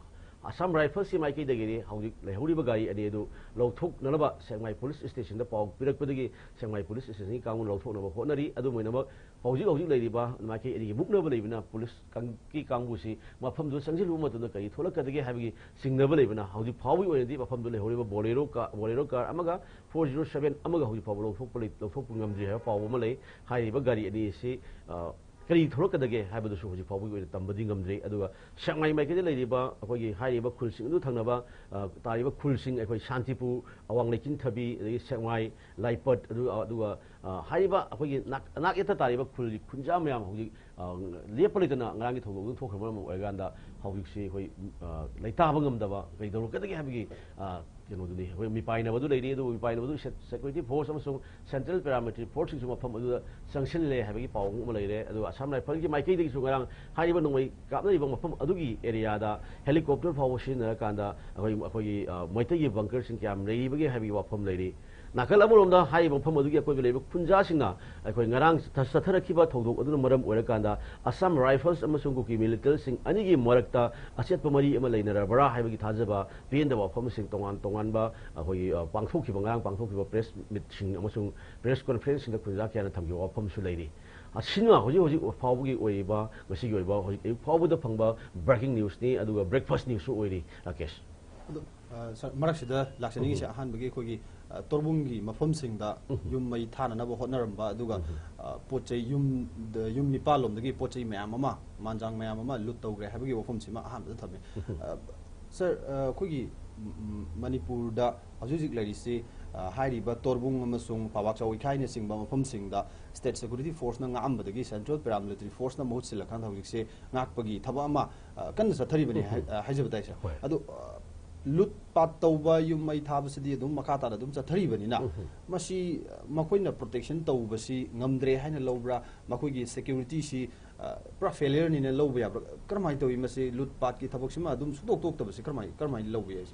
ꯑꯁꯥꯝ ꯔꯥꯏꯐꯜꯁꯀꯤ ꯃꯥꯏꯀꯩꯗꯒꯤꯗꯤ ꯍꯧꯖꯤꯛ ꯂꯩꯍꯧꯔꯤꯕ ꯒꯥꯔꯤ ꯑꯅꯤ ꯑꯗꯨ ꯂꯧꯊꯣꯛꯅꯅꯕ ꯁꯦꯛꯃꯥꯏ ꯄꯨꯂꯤꯁ ꯁ꯭ꯇꯦꯁꯟꯗ ꯄꯥꯎ ꯄꯤꯔꯛꯄꯗꯒꯤ ꯁꯦꯛꯃꯥꯏ ꯄꯨꯂꯤꯁ ꯁ꯭ꯇꯦꯁꯟꯒꯤ ꯀꯥꯡꯕꯨꯅ ꯂꯧꯊꯣꯛꯅꯕ ꯍꯣꯠꯅꯔꯤ꯫ ꯑꯗꯨꯝ ꯑꯣꯏꯅꯃꯛ ꯍꯧꯖꯤꯛ ꯍꯧꯖꯤꯛ ꯂꯩꯔꯤꯕ ꯃꯥꯏꯀꯩ ꯑꯅꯤꯒꯤ ꯃꯨꯛꯅꯕ ꯂꯩꯕꯅ ꯄꯨꯂꯤꯁꯀꯤ ꯀꯥꯡꯕꯨꯁꯤ ꯃꯐꯝꯗꯨꯗ ꯆꯪꯁꯤꯜꯂꯨꯕ ꯃꯇꯝꯗ ꯀꯔꯤ ꯊꯣꯛꯂꯛꯀꯗꯒꯦ ꯍꯥꯏꯕꯒꯤ ꯆꯤꯡꯅꯕ ꯂꯩꯕꯅ ꯍꯧꯖꯤꯛ ꯐꯥꯎꯕꯒꯤ ꯑꯣꯏꯅꯗꯤ ꯃꯐꯝꯗꯨ ꯂꯩꯍꯧꯔꯤꯕ ꯕꯣꯂꯦꯔꯣ ꯀꯥ-, ꯕꯣꯂꯦꯔꯣ ꯀꯥꯔ ꯑꯃꯒ ꯐꯣꯔ ꯖꯤꯔꯣ ꯁꯕꯦꯟ ꯑꯃꯒ ꯍꯧꯖꯤꯛ ꯐꯥꯎꯕ ꯂꯧꯊꯣꯛꯄ ꯂꯩ-, ꯂꯧꯊꯣꯛꯄ ꯉꯝꯗ꯭ꯔꯤ ꯍꯥꯏꯕ ꯄꯥꯎ ꯑꯃ ꯂꯩ꯫ ꯍꯥꯏꯔꯤꯕ ꯒꯥꯔꯤ ꯑꯅꯤ ꯑꯁꯤ, ꯑ, ꯀꯔꯤ ꯊꯣꯛꯂꯛꯀꯗꯒꯦ ꯍꯥꯏꯕꯗꯨꯁꯨ ꯍꯧꯖꯤꯛ ꯐꯥꯎꯕꯒꯤ ꯑꯣꯏꯅ ꯇꯝꯕꯗꯤ ꯉꯝꯗ꯭ꯔꯤ꯫ ꯑꯗꯨꯒ ꯁꯦꯛꯃꯥꯏ ꯃꯥꯏꯀꯩꯗ ꯂꯩꯔꯤꯕ ꯑꯩꯈꯣꯏꯒꯤ ꯍꯥꯏꯔꯤꯕ ꯈꯨꯜꯁꯤꯡ ꯑꯗꯨ ꯊꯪꯅꯕ, ꯑ, ꯇꯥꯔꯤꯕ ꯈꯨꯜꯁꯤꯡ ꯑꯩꯈꯣꯏ ꯁꯥꯟꯇꯤꯄꯨꯔ, ꯑꯋꯥꯡ ꯂꯩꯆꯤꯟꯊꯕꯤ, ꯑꯗꯒꯤ ꯁꯦꯛꯃꯥꯏ, ꯂꯥꯏꯄꯠ, ꯑꯗꯨ, ꯑꯗꯨꯒ, ꯑ, ꯍꯥꯏꯔꯤꯕ ꯑꯩꯈꯣꯏꯒꯤ ꯅꯥꯛ-, ꯑꯅꯥꯛ ꯌꯦꯠꯇ ꯇꯥꯔꯤꯕ ꯈꯨꯜꯒꯤ ꯈꯨꯟꯖꯥ ꯃꯌꯥꯝ ꯍꯧꯖꯤꯛ, ꯑ, ꯂꯦꯞꯄ ꯂꯩꯇꯅ ꯉꯔꯥꯡꯒꯤ ꯊꯧꯗꯣꯛ ꯑꯗꯨ ꯊꯣꯛꯈ꯭ꯔ ꯃꯔꯝ ꯑꯣꯏꯔꯀꯥꯟꯗ ꯍꯧꯖꯤꯛꯁꯤ ꯑꯩꯈꯣꯏ, ꯑ, ꯂꯩꯇꯥꯕ ꯉꯝꯗꯕ ꯀꯩꯗꯧꯔꯛꯀꯗꯒꯦ ꯍꯥꯏꯕꯒꯤ, ꯑ, ꯀꯩꯅꯣꯗꯨꯅꯤ꯫ ꯑꯩꯈꯣꯏ ꯃꯤꯄꯥꯏꯅꯕꯗꯨ ꯂꯩꯔꯤ, ꯑꯗꯨꯕꯨ ꯃꯤꯄꯥꯏꯅꯕꯗꯨ ꯁꯦ-, ꯁꯦꯀ꯭ꯌꯨꯔꯤꯇꯤ ꯐꯣꯔꯁ ꯑꯃꯁꯨꯡ ꯁꯦꯟꯇ꯭ꯔꯦꯜ ꯄꯦꯔꯥꯃꯤꯂꯤꯇꯔꯤ ꯐꯣꯔꯁꯁꯤꯡꯁꯨ ꯃꯐꯝ ꯑꯗꯨꯗ ꯆꯪꯁꯤꯜꯂꯦ ꯍꯥꯏꯕꯒꯤ ꯄꯥꯎ ꯑꯃ ꯂꯩꯔꯦ꯫ ꯑꯗꯨꯒ ꯑꯁꯥꯝ ꯔꯥꯏꯐꯜꯒꯤ ꯃꯥꯏꯀꯩꯗꯒꯤꯁꯨ ꯉꯔꯥꯡ ꯍꯥꯏꯔꯤꯕ ꯅꯣꯡꯃꯩ ꯀꯥꯞꯅꯔꯤꯕ ꯃꯐꯝ ꯑꯗꯨꯒꯤ ꯑꯦꯔꯤꯌꯥꯗ ꯍꯦꯂꯤꯀꯣꯞꯇꯔ ꯐꯥꯎꯕ ꯁꯤꯖꯤꯟꯅꯔꯀꯥꯟꯗ ꯑꯩꯈꯣꯏ, ꯑꯩꯈꯣꯏꯒꯤ, ꯑ, ꯃꯩꯇꯩꯒꯤ ꯕꯪꯀꯔꯁꯤꯡ ꯀꯌꯥꯝ ꯂꯩꯔꯤꯕꯒꯦ ꯍꯥꯏꯕꯒꯤ ꯋꯥꯐꯝ ꯂꯩꯔꯤ꯫ ꯅꯥꯀꯜ ꯑꯃꯔꯣꯝꯗ ꯍꯥꯏꯔꯤꯕ ꯃꯐꯝ ꯑꯗꯨꯒꯤ ꯑꯀꯣꯏꯕ ꯂꯩꯔꯤꯕ ꯈꯨꯟꯖꯥꯁꯤꯡꯅ ꯑꯩꯈꯣꯏ ꯉꯔꯥꯡ ꯆꯠ-, ꯆꯠꯊꯔꯛꯈꯤꯕ ꯊꯧꯗꯣꯛ ꯑꯗꯨꯅ ꯃꯔꯝ ꯑꯣꯏꯔꯀꯥꯟꯗ ꯑꯁꯥꯝ ꯔꯥꯏꯐꯜꯁ ꯑꯃꯁꯨꯡ ꯀꯨꯀꯤ ꯃꯤꯂꯤꯇꯦꯟꯁꯤꯡ ꯑꯅꯤꯒꯤ ꯃꯔꯛꯇ ꯑꯆꯦꯠꯄ ꯃꯔꯤ ꯑꯃ ꯂꯩꯅꯔꯕ꯭ꯔꯥ ꯍꯥꯏꯕꯒꯤ ꯊꯥꯖꯕ ꯄꯦꯟꯗꯕ ꯋꯥꯐꯝꯁꯤꯡ ꯇꯣꯉꯥꯟ ꯇꯣꯉꯥꯟꯕ ꯑꯩꯈꯣꯏꯒꯤ, ꯑ, ꯄꯥꯡꯊꯣꯛꯈꯤꯕ, ꯉꯔꯥꯡ ꯄꯥꯡꯊꯣꯛꯈꯤꯕ ꯄ꯭ꯔꯦꯁ ꯃꯤꯠꯁꯤꯡ ꯑꯃꯁꯨꯡ ꯄ꯭ꯔꯦꯁ ꯀꯣꯟꯐ꯭ꯔꯦꯟꯁꯁꯤꯡꯗ ꯈꯨꯟꯖꯥ ꯀꯌꯥꯅ ꯊꯝꯈꯤꯕ ꯋꯥꯐꯝꯁꯨ ꯂꯩꯔꯤ꯫ ꯑꯁꯤꯅ ꯍꯧꯖꯤꯛ ꯍꯧꯖꯤꯛ ꯐꯥꯎꯕꯒꯤ ꯑꯣꯏꯔꯤꯕ, ꯉꯁꯤꯒꯤ ꯑꯣꯏꯕ, ꯍꯧꯖꯤꯛ ꯑꯌꯨꯛ ꯐꯥꯎꯕꯗ ꯐꯪꯕ ꯕ꯭ꯔꯦꯀꯤꯡ ꯅ꯭ꯌꯨꯁꯅꯤ, ꯑꯗꯨꯒ ꯕ꯭ꯔꯦꯛꯐꯥꯁ ꯅ꯭ꯌꯨꯁꯁꯨ ꯑꯣꯏꯔꯤ, ꯔꯥꯀꯦꯁ꯫ ꯑꯗꯣ, ꯑ, ꯁꯥꯔ, ꯃꯔꯛꯁꯤꯗ ꯂꯥꯛꯆꯅꯤꯡꯉꯤꯁꯦ, ꯑꯍꯥꯟꯕꯒꯤ ꯑꯩꯈꯣꯏꯒꯤ ꯑ, ꯇꯣꯔꯕꯨꯡꯒꯤ ꯃꯐꯝꯁꯤꯡꯗ ꯎꯝ꯫ ꯌꯨꯝ ꯃꯩ ꯊꯥꯅꯅꯕ ꯍꯣꯠꯅꯔꯝꯕ, ꯑꯗꯨꯒ, ꯎꯝ꯫ ꯑ, ꯄꯣꯠ ꯆꯩ ꯌꯨꯝꯗ, ꯌꯨꯝ ꯅꯤꯄꯥꯜ ꯂꯣꯝꯗꯒꯤ ꯄꯣꯠ ꯆꯩ ꯃꯌꯥꯝ ꯑꯃ, ꯃꯥꯟꯖꯥꯡ ꯃꯌꯥꯝ ꯑꯃ ꯂꯨꯠ ꯇꯧꯈ꯭ꯔꯦ ꯍꯥꯏꯕꯒꯤ ꯋꯥꯐꯝꯁꯤꯃ ꯑꯍꯥꯟꯕꯗ ꯊꯝꯃꯦ꯫ ꯎꯝ꯫ ꯑ, ꯁꯥꯔ, ꯑ, ꯑꯩꯈꯣꯏꯒꯤ, ꯎꯝ, ꯎꯝ, ꯃꯅꯤꯄꯨꯔꯗ ꯍꯧꯖꯤꯛ ꯍꯧꯖꯤꯛ ꯂꯩꯔꯤꯁꯤ, ꯑ, ꯍꯥꯏꯔꯤꯕ ꯇꯣꯔꯕꯨꯡ ꯑꯃꯁꯨꯡ ꯄꯥꯕꯥꯛ ꯆꯥꯎꯏꯈꯥꯏꯅꯆꯤꯡꯕ ꯃꯐꯝꯁꯤꯡꯗ state security forceꯅ ꯉꯥꯛꯑꯝꯕꯗꯒꯤ central paramilitary forceꯅ ꯃꯍꯨꯠ ꯁꯤꯜꯂꯀꯥꯟꯗ ꯍꯧꯖꯤꯛꯁꯦ ꯉꯥꯛꯄꯒꯤ ꯊꯕꯛ ꯑꯃ, ꯑ, ꯀꯟꯅ ꯆꯠꯊꯔꯤꯕꯅꯤ ꯎꯝ꯫ ꯍꯥꯏ-, ꯑ, ꯍꯥꯏꯖꯕ ꯇꯥꯏ, ꯁꯥꯔ꯫ ꯍꯣꯏ꯫ ꯑꯗꯨ, ꯑ, ꯂꯨꯠ ꯄꯥꯠ ꯇꯧꯕ, ꯌꯨꯝ ꯃꯩ ꯊꯥꯕꯁꯤꯗꯤ ꯑꯗꯨꯝ ꯃꯈꯥ ꯇꯥꯅ ꯑꯗꯨꯝ ꯆꯠꯊꯔꯤꯕꯅꯤꯅ, ꯎꯝ꯫ ꯃꯁꯤ, ꯑ, ꯃꯈꯣꯏꯅ protection ꯇꯧꯕꯁꯤ ꯉꯝꯗ꯭ꯔꯦ ꯍꯥꯏꯅ ꯂꯧꯕ꯭ꯔꯥ? ꯃꯈꯣꯏꯒꯤ securityꯁꯤ, ꯑ, ꯄꯨꯔꯥ failureꯅꯤꯅ ꯂꯧꯕ ꯌꯥꯕ꯭ꯔꯥ? ꯀꯔꯝꯍꯥꯏꯅ ꯇꯧꯋꯤ ꯃꯁꯤ ꯂꯨꯠ ꯄꯥꯠꯀꯤ ꯊꯕꯛꯁꯤꯃ ꯑꯗꯨꯝ ꯁꯨꯡꯇꯣꯛ ꯇꯣꯛꯇꯕꯁꯤ ꯀꯔꯝꯍꯥꯏ-, ꯀꯔꯝꯍꯥꯏꯅ ꯂꯧꯕ ꯌꯥꯏ?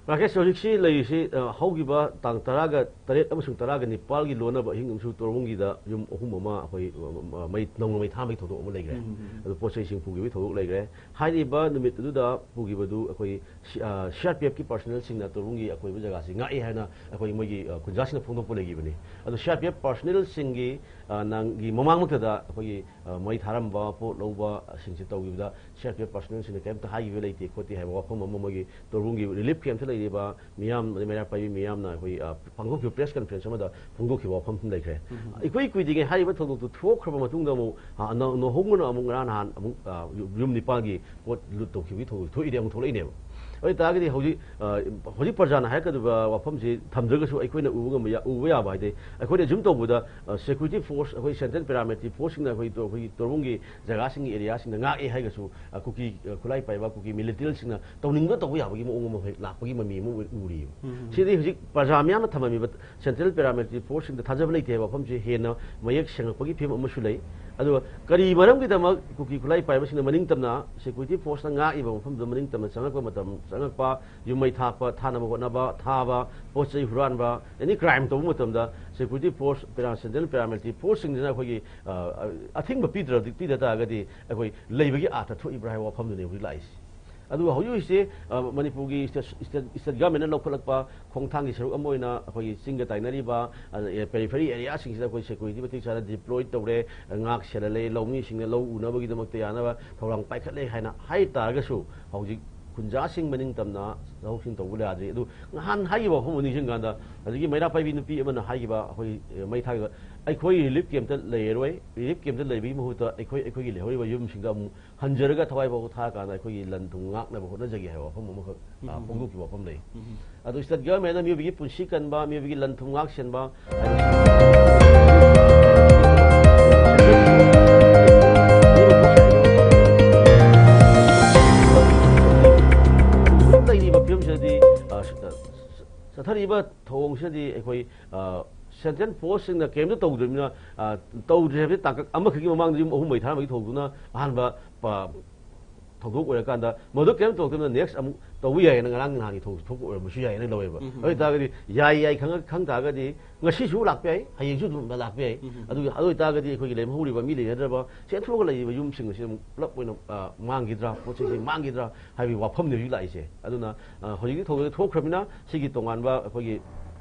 ꯔꯥꯀꯦꯁ, ꯍꯧꯖꯤꯛꯁꯤ ꯂꯩꯔꯤꯁꯤ, ꯑ, ꯍꯧꯈꯤꯕ ꯇꯥꯡ ꯇꯔꯥꯒ ꯇꯔꯦꯠ ꯑꯃꯁꯨꯡ ꯇꯔꯥꯒ ꯅꯤꯄꯥꯜꯒꯤ ꯂꯣꯟꯅꯕ ꯑꯍꯤꯡ ꯑꯃꯁꯨ ꯇꯣꯔꯕꯨꯡꯒꯤꯗ ꯌꯨꯝ ꯑꯍꯨꯝ ꯑꯃ ꯑꯩꯈꯣꯏ, ꯑ, ꯑ, ꯃꯩ, ꯅꯧꯅ ꯃꯩ ꯊꯥꯕꯒꯤ ꯊꯧꯗꯣꯛ ꯑꯃ ꯂꯩꯈ꯭ꯔꯦ꯫ ꯎꯝ, ꯎꯝ, ꯎꯝ꯫ ꯑꯗꯨ ꯄꯣꯠ ꯆꯩꯁꯤꯡ ꯄꯨꯈꯤꯕꯒꯤ ꯊꯧꯗꯣꯛ ꯂꯩꯈ꯭ꯔꯦ꯫ ꯍꯥꯏꯔꯤꯕ ꯅꯨꯃꯤꯠ ꯑꯗꯨꯗ ꯄꯨꯈꯤꯕꯗꯨ ꯑꯩꯈꯣꯏ ꯁꯤ-, ꯑ, CRPFꯀꯤ personnelꯁꯤꯡꯅ ꯇꯣꯔꯕꯨꯡꯒꯤ ꯑꯀꯣꯏꯕ ꯖꯒꯥꯁꯤ ꯉꯥꯛꯑꯦ ꯍꯥꯏꯅ ꯑꯩꯈꯣꯏ ꯃꯣꯏꯒꯤ, ꯑ, ꯈꯨꯟꯖꯥꯁꯤꯡꯅ ꯐꯣꯡꯗꯣꯛꯄ ꯂꯩꯈꯤꯕꯅꯤ꯫ ꯑꯗꯨ CRPF personnelꯁꯤꯡꯒꯤ, ꯑ, ꯅꯪꯒꯤ ꯃꯃꯥꯡꯃꯛꯇꯗ ꯑꯩꯈꯣꯏꯒꯤ, ꯑ, ꯃꯩ ꯊꯥꯔꯝꯕ, ꯄꯣꯠ ꯂꯧꯕꯁꯤꯡꯁꯤ ꯇꯧꯈꯤꯕꯗ CRPF personnelꯁꯤꯡꯅ ꯀꯔꯤꯝꯇ ꯍꯥꯏꯈꯤꯕ ꯂꯩꯇꯦ ꯈꯣꯠꯇꯦ ꯍꯥꯏꯕ ꯋꯥꯐꯝ ꯑꯃ ꯃꯣꯏꯒꯤ ꯇꯣꯔꯕꯨꯡꯒꯤ relief campꯇ ꯂꯩꯔꯤꯕ ꯃꯤꯌꯥꯝ, ꯃꯩꯔꯥ ꯄꯥꯏꯕꯤ ꯃꯤꯌꯥꯝꯅ ꯑꯩꯈꯣꯏ, ꯑ, ꯄꯥꯡꯊꯣꯛꯈꯤꯕ press conference ꯑꯃꯗ ꯐꯣꯡꯗꯣꯛꯈꯤꯕ ꯋꯥꯐꯝ ꯑꯃ ꯂꯩꯈ꯭ꯔꯦ꯫ ꯎꯝ꯫ ꯏꯀꯨꯏ ꯀꯨꯏꯗ꯭ꯔꯤꯉꯩ ꯍꯥꯏꯔꯤꯕ ꯊꯧꯗꯣꯛꯇꯨ ꯊꯣꯛꯈ꯭ꯔꯕ ꯃꯇꯨꯡꯗ ꯑꯃꯨꯛ, ꯑ, ꯅꯧ-, ꯅꯧꯍꯧꯅꯅ ꯑꯃꯨꯛ ꯉꯔꯥꯡ ꯅꯍꯥꯟ ꯑꯃꯨꯛ, ꯑ, ꯌꯨꯝ, ꯌꯨꯝ ꯅꯤꯄꯥꯟꯒꯤ ꯄꯣꯠ ꯂꯨꯠ ꯇꯧꯈꯤꯕꯒꯤ ꯊꯧꯗꯣꯛ ꯊꯣꯛꯏꯗꯤ ꯑꯃꯨꯛ ꯊꯣꯛꯂꯛꯏꯅꯦꯕ꯫ ꯑꯗꯨ ꯑꯣꯏꯇꯥꯔꯒꯗꯤ ꯍꯧꯖꯤꯛ, ꯑ, ꯍꯧꯖꯤꯛ ꯄ꯭ꯔꯖꯥꯅ ꯍꯥꯏꯔꯛꯀꯗꯕ ꯋꯥꯐꯝꯁꯤ ꯊꯝꯗ꯭ꯔꯒꯁꯨ ꯑꯩꯈꯣꯏꯅ ꯎꯕ ꯉꯝꯕ ꯌꯥ-, ꯎꯕ ꯌꯥꯕ ꯍꯥꯏꯗꯤ ꯑꯩꯈꯣꯏꯅ assume ꯇꯧꯕꯗ, ꯑ, security force, ꯑꯩꯈꯣꯏ central paramilitary forceꯁꯤꯡꯅ ꯑꯩꯈꯣꯏ ꯇꯣ-, ꯑꯩꯈꯣꯏꯒꯤ ꯇꯣꯔꯕꯨꯡꯒꯤ ꯖꯒꯥꯁꯤꯡꯒꯤ areaꯁꯤꯡꯗ ꯉꯥꯛꯑꯦ ꯍꯥꯏꯔꯒꯁꯨ, ꯑ, ꯀꯨꯀꯤ, ꯑ, ꯈꯨꯠꯂꯥꯏ ꯄꯥꯏꯕ ꯀꯨꯀꯤ militantꯁꯤꯡꯅ ꯇꯧꯅꯤꯡꯕ ꯇꯧꯕ ꯌꯥꯕꯒꯤ ꯃꯑꯣꯡ ꯑꯃ ꯍꯦꯛ ꯂꯥꯛꯄꯒꯤ ꯃꯃꯤ ꯑꯃ ꯑꯣꯏ-, ꯎꯔꯤꯕ꯫ ꯎꯝ, ꯎꯝ, ꯎꯝ꯫ ꯁꯤꯗꯤ ꯍꯧꯖꯤꯛ ꯄ꯭ꯔꯖꯥ ꯃꯤꯌꯥꯝꯅ ꯊꯝꯃꯝꯃꯤꯕ central paramilitary forceꯁꯤꯡꯗ ꯊꯥꯖꯕ ꯂꯩꯇꯦ ꯍꯥꯏꯕ ꯋꯥꯐꯝꯁꯤ ꯍꯦꯟꯅ ꯃꯌꯦꯛ ꯁꯦꯡꯉꯛꯄꯒꯤ ꯐꯤꯕꯝ ꯑꯃꯁꯨ ꯂꯩ꯫ ꯑꯗꯨꯒ ꯀꯔꯤ ꯃꯔꯝꯒꯤꯗꯃꯛ ꯀꯨꯀꯤ ꯈꯨꯠꯂꯥꯏ ꯄꯥꯏꯕꯁꯤꯡꯅ ꯃꯅꯤꯡ ꯇꯝꯅ security forceꯅ ꯉꯥꯛꯏꯕ ꯃꯐꯝꯗꯨꯗ ꯃꯅꯤꯡ ꯇꯝꯅ ꯆꯪꯉꯛꯄ ꯃꯇꯝ, ꯆꯪꯉꯛꯄ, ꯌꯨꯝ ꯃꯩ ꯊꯥꯛꯄ, ꯊꯥꯅꯕ ꯍꯣꯠꯅꯕ, ꯊꯥꯕ, ꯄꯣꯠ ꯆꯩ ꯍꯨꯔꯥꯟꯕ, any crime ꯇꯧꯕ ꯃꯇꯝꯗ security force, para-, central paramilitary forceꯁꯤꯡꯁꯤꯅ ꯑꯩꯈꯣꯏꯒꯤ, ꯑ, ꯑꯊꯤꯡꯕ ꯄꯤꯗ꯭ꯔꯗꯤ, ꯄꯤꯗ ꯇꯥꯔꯒꯗꯤ ꯑꯩꯈꯣꯏ ꯂꯩꯕꯒꯤ ꯑꯥꯔꯊ ꯊꯣꯛꯏꯕ꯭ꯔꯥ ꯍꯥꯏꯕ ꯋꯥꯐꯝꯗꯨꯅꯤ ꯍꯧꯖꯤꯛ ꯂꯥꯛꯏꯁꯤ꯫ ꯑꯗꯨꯒ ꯍꯧꯖꯤꯛ ꯍꯧꯖꯤꯛꯁꯦ, ꯑ, ꯃꯅꯤꯄꯨꯔꯒꯤ state, state, state governmentꯅ ꯂꯧꯈꯠꯂꯛꯄ ꯈꯣꯡꯊꯥꯡꯒꯤ ꯁꯔꯨꯛ ꯑꯃ ꯑꯣꯏꯅ ꯑꯩꯈꯣꯏꯒꯤ ꯆꯤꯡꯒ ꯇꯥꯏꯅꯔꯤꯕ, ꯑ, periphery areaꯁꯤꯡꯁꯤꯗ ꯑꯩꯈꯣꯏ security ꯃꯇꯤꯛ ꯆꯥꯅ deploy ꯇꯧꯔꯦ, ꯉꯥꯛ ꯁꯦꯜꯍꯜꯂꯦ, ꯂꯧꯃꯤꯁꯤꯡꯅ ꯂꯧ ꯎꯅꯕꯒꯤꯗꯃꯛꯇ ꯌꯥꯅꯕ ꯊꯧꯔꯥꯡ ꯄꯥꯏꯈꯠꯂꯦ ꯍꯥꯏꯅ ꯍꯥꯏ ꯇꯥꯔꯒꯁꯨ ꯍꯧꯖꯤꯛ ꯈꯨꯟꯖꯥꯁꯤꯡ ꯃꯅꯤꯡ ꯇꯝꯅ ꯂꯧꯁꯤꯡ ꯇꯧꯕ ꯌꯥꯗ꯭ꯔꯤ꯫ ꯑꯗꯨ ꯉꯍꯥꯟ ꯍꯥꯏꯈꯤꯕ ꯋꯥꯐꯝ ꯑꯃ ꯅꯤꯡꯁꯤꯡꯀꯥꯟꯗ, ꯍꯧꯖꯤꯛꯀꯤ ꯃꯩꯔꯥ ꯄꯥꯏꯕꯤ ꯅꯨꯄꯤ ꯑꯃꯅ ꯍꯥꯏꯈꯤꯕ, ꯑꯩꯈꯣꯏ, ꯑ, ꯃꯩ ꯊꯥꯈꯤꯕ, "ꯑꯩꯈꯣꯏ ꯔꯤꯂꯤꯐ ꯀꯦꯝꯞꯇ ꯂꯩꯔꯔꯣꯏ, ꯔꯤꯂꯤꯐ ꯀꯦꯝꯞꯇ ꯂꯩꯕꯒꯤ ꯃꯍꯨꯠꯇ ꯑꯩꯈꯣꯏ, ꯑꯩꯈꯣꯏꯒꯤ ꯂꯩꯍꯧꯔꯤꯕ ꯌꯨꯝꯁꯤꯡꯗ ꯑꯃꯨꯛ ꯍꯟꯖꯔꯒ ꯊꯋꯥꯏ ꯐꯥꯎꯕ ꯊꯥꯔꯀꯥꯟꯗ ꯑꯩꯈꯣꯏꯒꯤ ꯂꯟ ꯊꯨꯝ ꯉꯥꯛꯅꯕ ꯍꯣꯠꯅꯖꯒꯦ" ꯍꯥꯏꯕ ꯋꯥꯐꯝ ꯑꯃꯈꯛ, ꯑ, ꯎꯝ, ꯎꯝ, ꯎꯝ꯫ ꯐꯣꯡꯗꯣꯛꯈꯤꯕ ꯋꯥꯐꯝ ꯂꯩ꯫ ꯎꯝ, ꯎꯝ꯫ ꯑꯗꯨ ꯁ꯭ꯇꯦꯠ ꯒꯚꯔꯟꯃꯦꯟꯠꯅ ꯃꯤꯑꯣꯏꯕꯒꯤ ꯄꯨꯟꯁꯤ ꯀꯟꯕ, ꯃꯤꯑꯣꯏꯕꯒꯤ ꯂꯟ ꯊꯨꯝ ꯉꯥꯛ ꯁꯦꯟꯕ ꯍꯥꯏꯕꯁꯤ ꯂꯩꯔꯤꯕ ꯐꯤꯕꯝꯁꯤꯗꯗꯤ, ꯑ, ꯆꯠꯊꯔꯤꯕ ꯊꯧꯑꯣꯡꯁꯤꯅꯗꯤ ꯑꯩꯈꯣꯏ, ꯑ, ꯁꯦꯟꯇ꯭ꯔꯦꯜ ꯐꯣꯔꯁꯁꯤꯡꯅ ꯀꯔꯤꯝꯇ ꯇꯧꯗ꯭ꯔꯤꯕꯅꯤꯅ, ꯑ, ꯇꯧꯗ꯭ꯔꯤ ꯍꯥꯏꯕꯁꯤ ꯇꯥꯡꯀꯛ ꯑꯃꯈꯛꯀꯤ ꯃꯃꯥꯡꯗ ꯌꯨꯝ ꯑꯍꯨꯝ ꯃꯩ ꯊꯥꯔꯝꯕꯒꯤ ꯊꯧꯗꯣꯛꯇꯨꯅ ꯑꯍꯥꯟꯕ ꯄ-, ꯊꯧꯗꯣꯛ ꯑꯣꯏꯔꯀꯥꯟꯗ, ꯃꯗꯨ ꯀꯔꯤꯝ ꯇꯧꯔꯛꯇꯕꯅ next ꯑꯃꯨꯛ ꯇꯧꯕ ꯌꯥꯏꯌꯦꯅ ꯉꯔꯥꯡ ꯅꯍꯥꯟꯒꯤ ꯊꯧ-, ꯊꯣꯛꯄ ꯑꯣꯏꯔꯝꯕꯁꯨ ꯌꯥꯏꯌꯦꯅ ꯂꯧꯋꯦꯕ꯫ ꯎꯝ, ꯎꯝ, ꯑꯗꯨ ꯎꯝ꯫ ꯑꯣꯏꯇꯥꯔꯒꯗꯤ ꯌꯥꯏ, ꯌꯥꯏ ꯈꯪꯉ-, ꯈꯪ ꯇꯥꯔꯒꯗꯤ ꯉꯁꯤꯁꯨ ꯂꯥꯛꯄ ꯌꯥꯏ, ꯍꯌꯦꯡꯁꯨ ꯑꯗꯨꯝ ꯂꯥꯛꯄ ꯌꯥꯏ꯫ ꯎꯝ, ꯎꯝ, ꯎꯝ꯫ ꯑꯗꯨ, ꯑꯗꯨ ꯑꯣꯏꯇꯥꯔꯒꯗꯤ ꯑꯩꯈꯣꯏꯒꯤ ꯂꯦꯝꯍꯧꯔꯤꯕ ꯃꯤ ꯂꯩꯅꯗ꯭ꯔꯕ, ꯆꯦꯟꯊꯣꯛꯑꯒ ꯂꯩꯔꯤꯕ ꯌꯨꯝꯁꯤꯡ ꯑꯁꯤ ꯑꯃꯨꯛ ꯄꯨꯂꯞ ꯑꯣꯏꯅ, ꯑ, ꯃꯥꯡꯈꯤꯗ꯭ꯔꯥ, ꯄꯣꯠ ꯆꯩꯁꯤ ꯃꯥꯡꯈꯤꯗ꯭ꯔꯥ ꯍꯥꯏꯕꯒꯤ ꯋꯥꯐꯝꯅꯤ ꯍꯧꯖꯤꯛ ꯂꯥꯛꯏꯁꯦ꯫ ꯑꯗꯨꯅ, ꯑ, ꯍꯧꯖꯤꯛꯇꯤ ꯊꯧꯗꯣꯛ ꯊꯣꯛꯈ꯭ꯔꯕꯅꯤꯅ ꯁꯤꯒꯤ ꯇꯣꯉꯥꯟꯕ ꯑꯩꯈꯣꯏꯒꯤ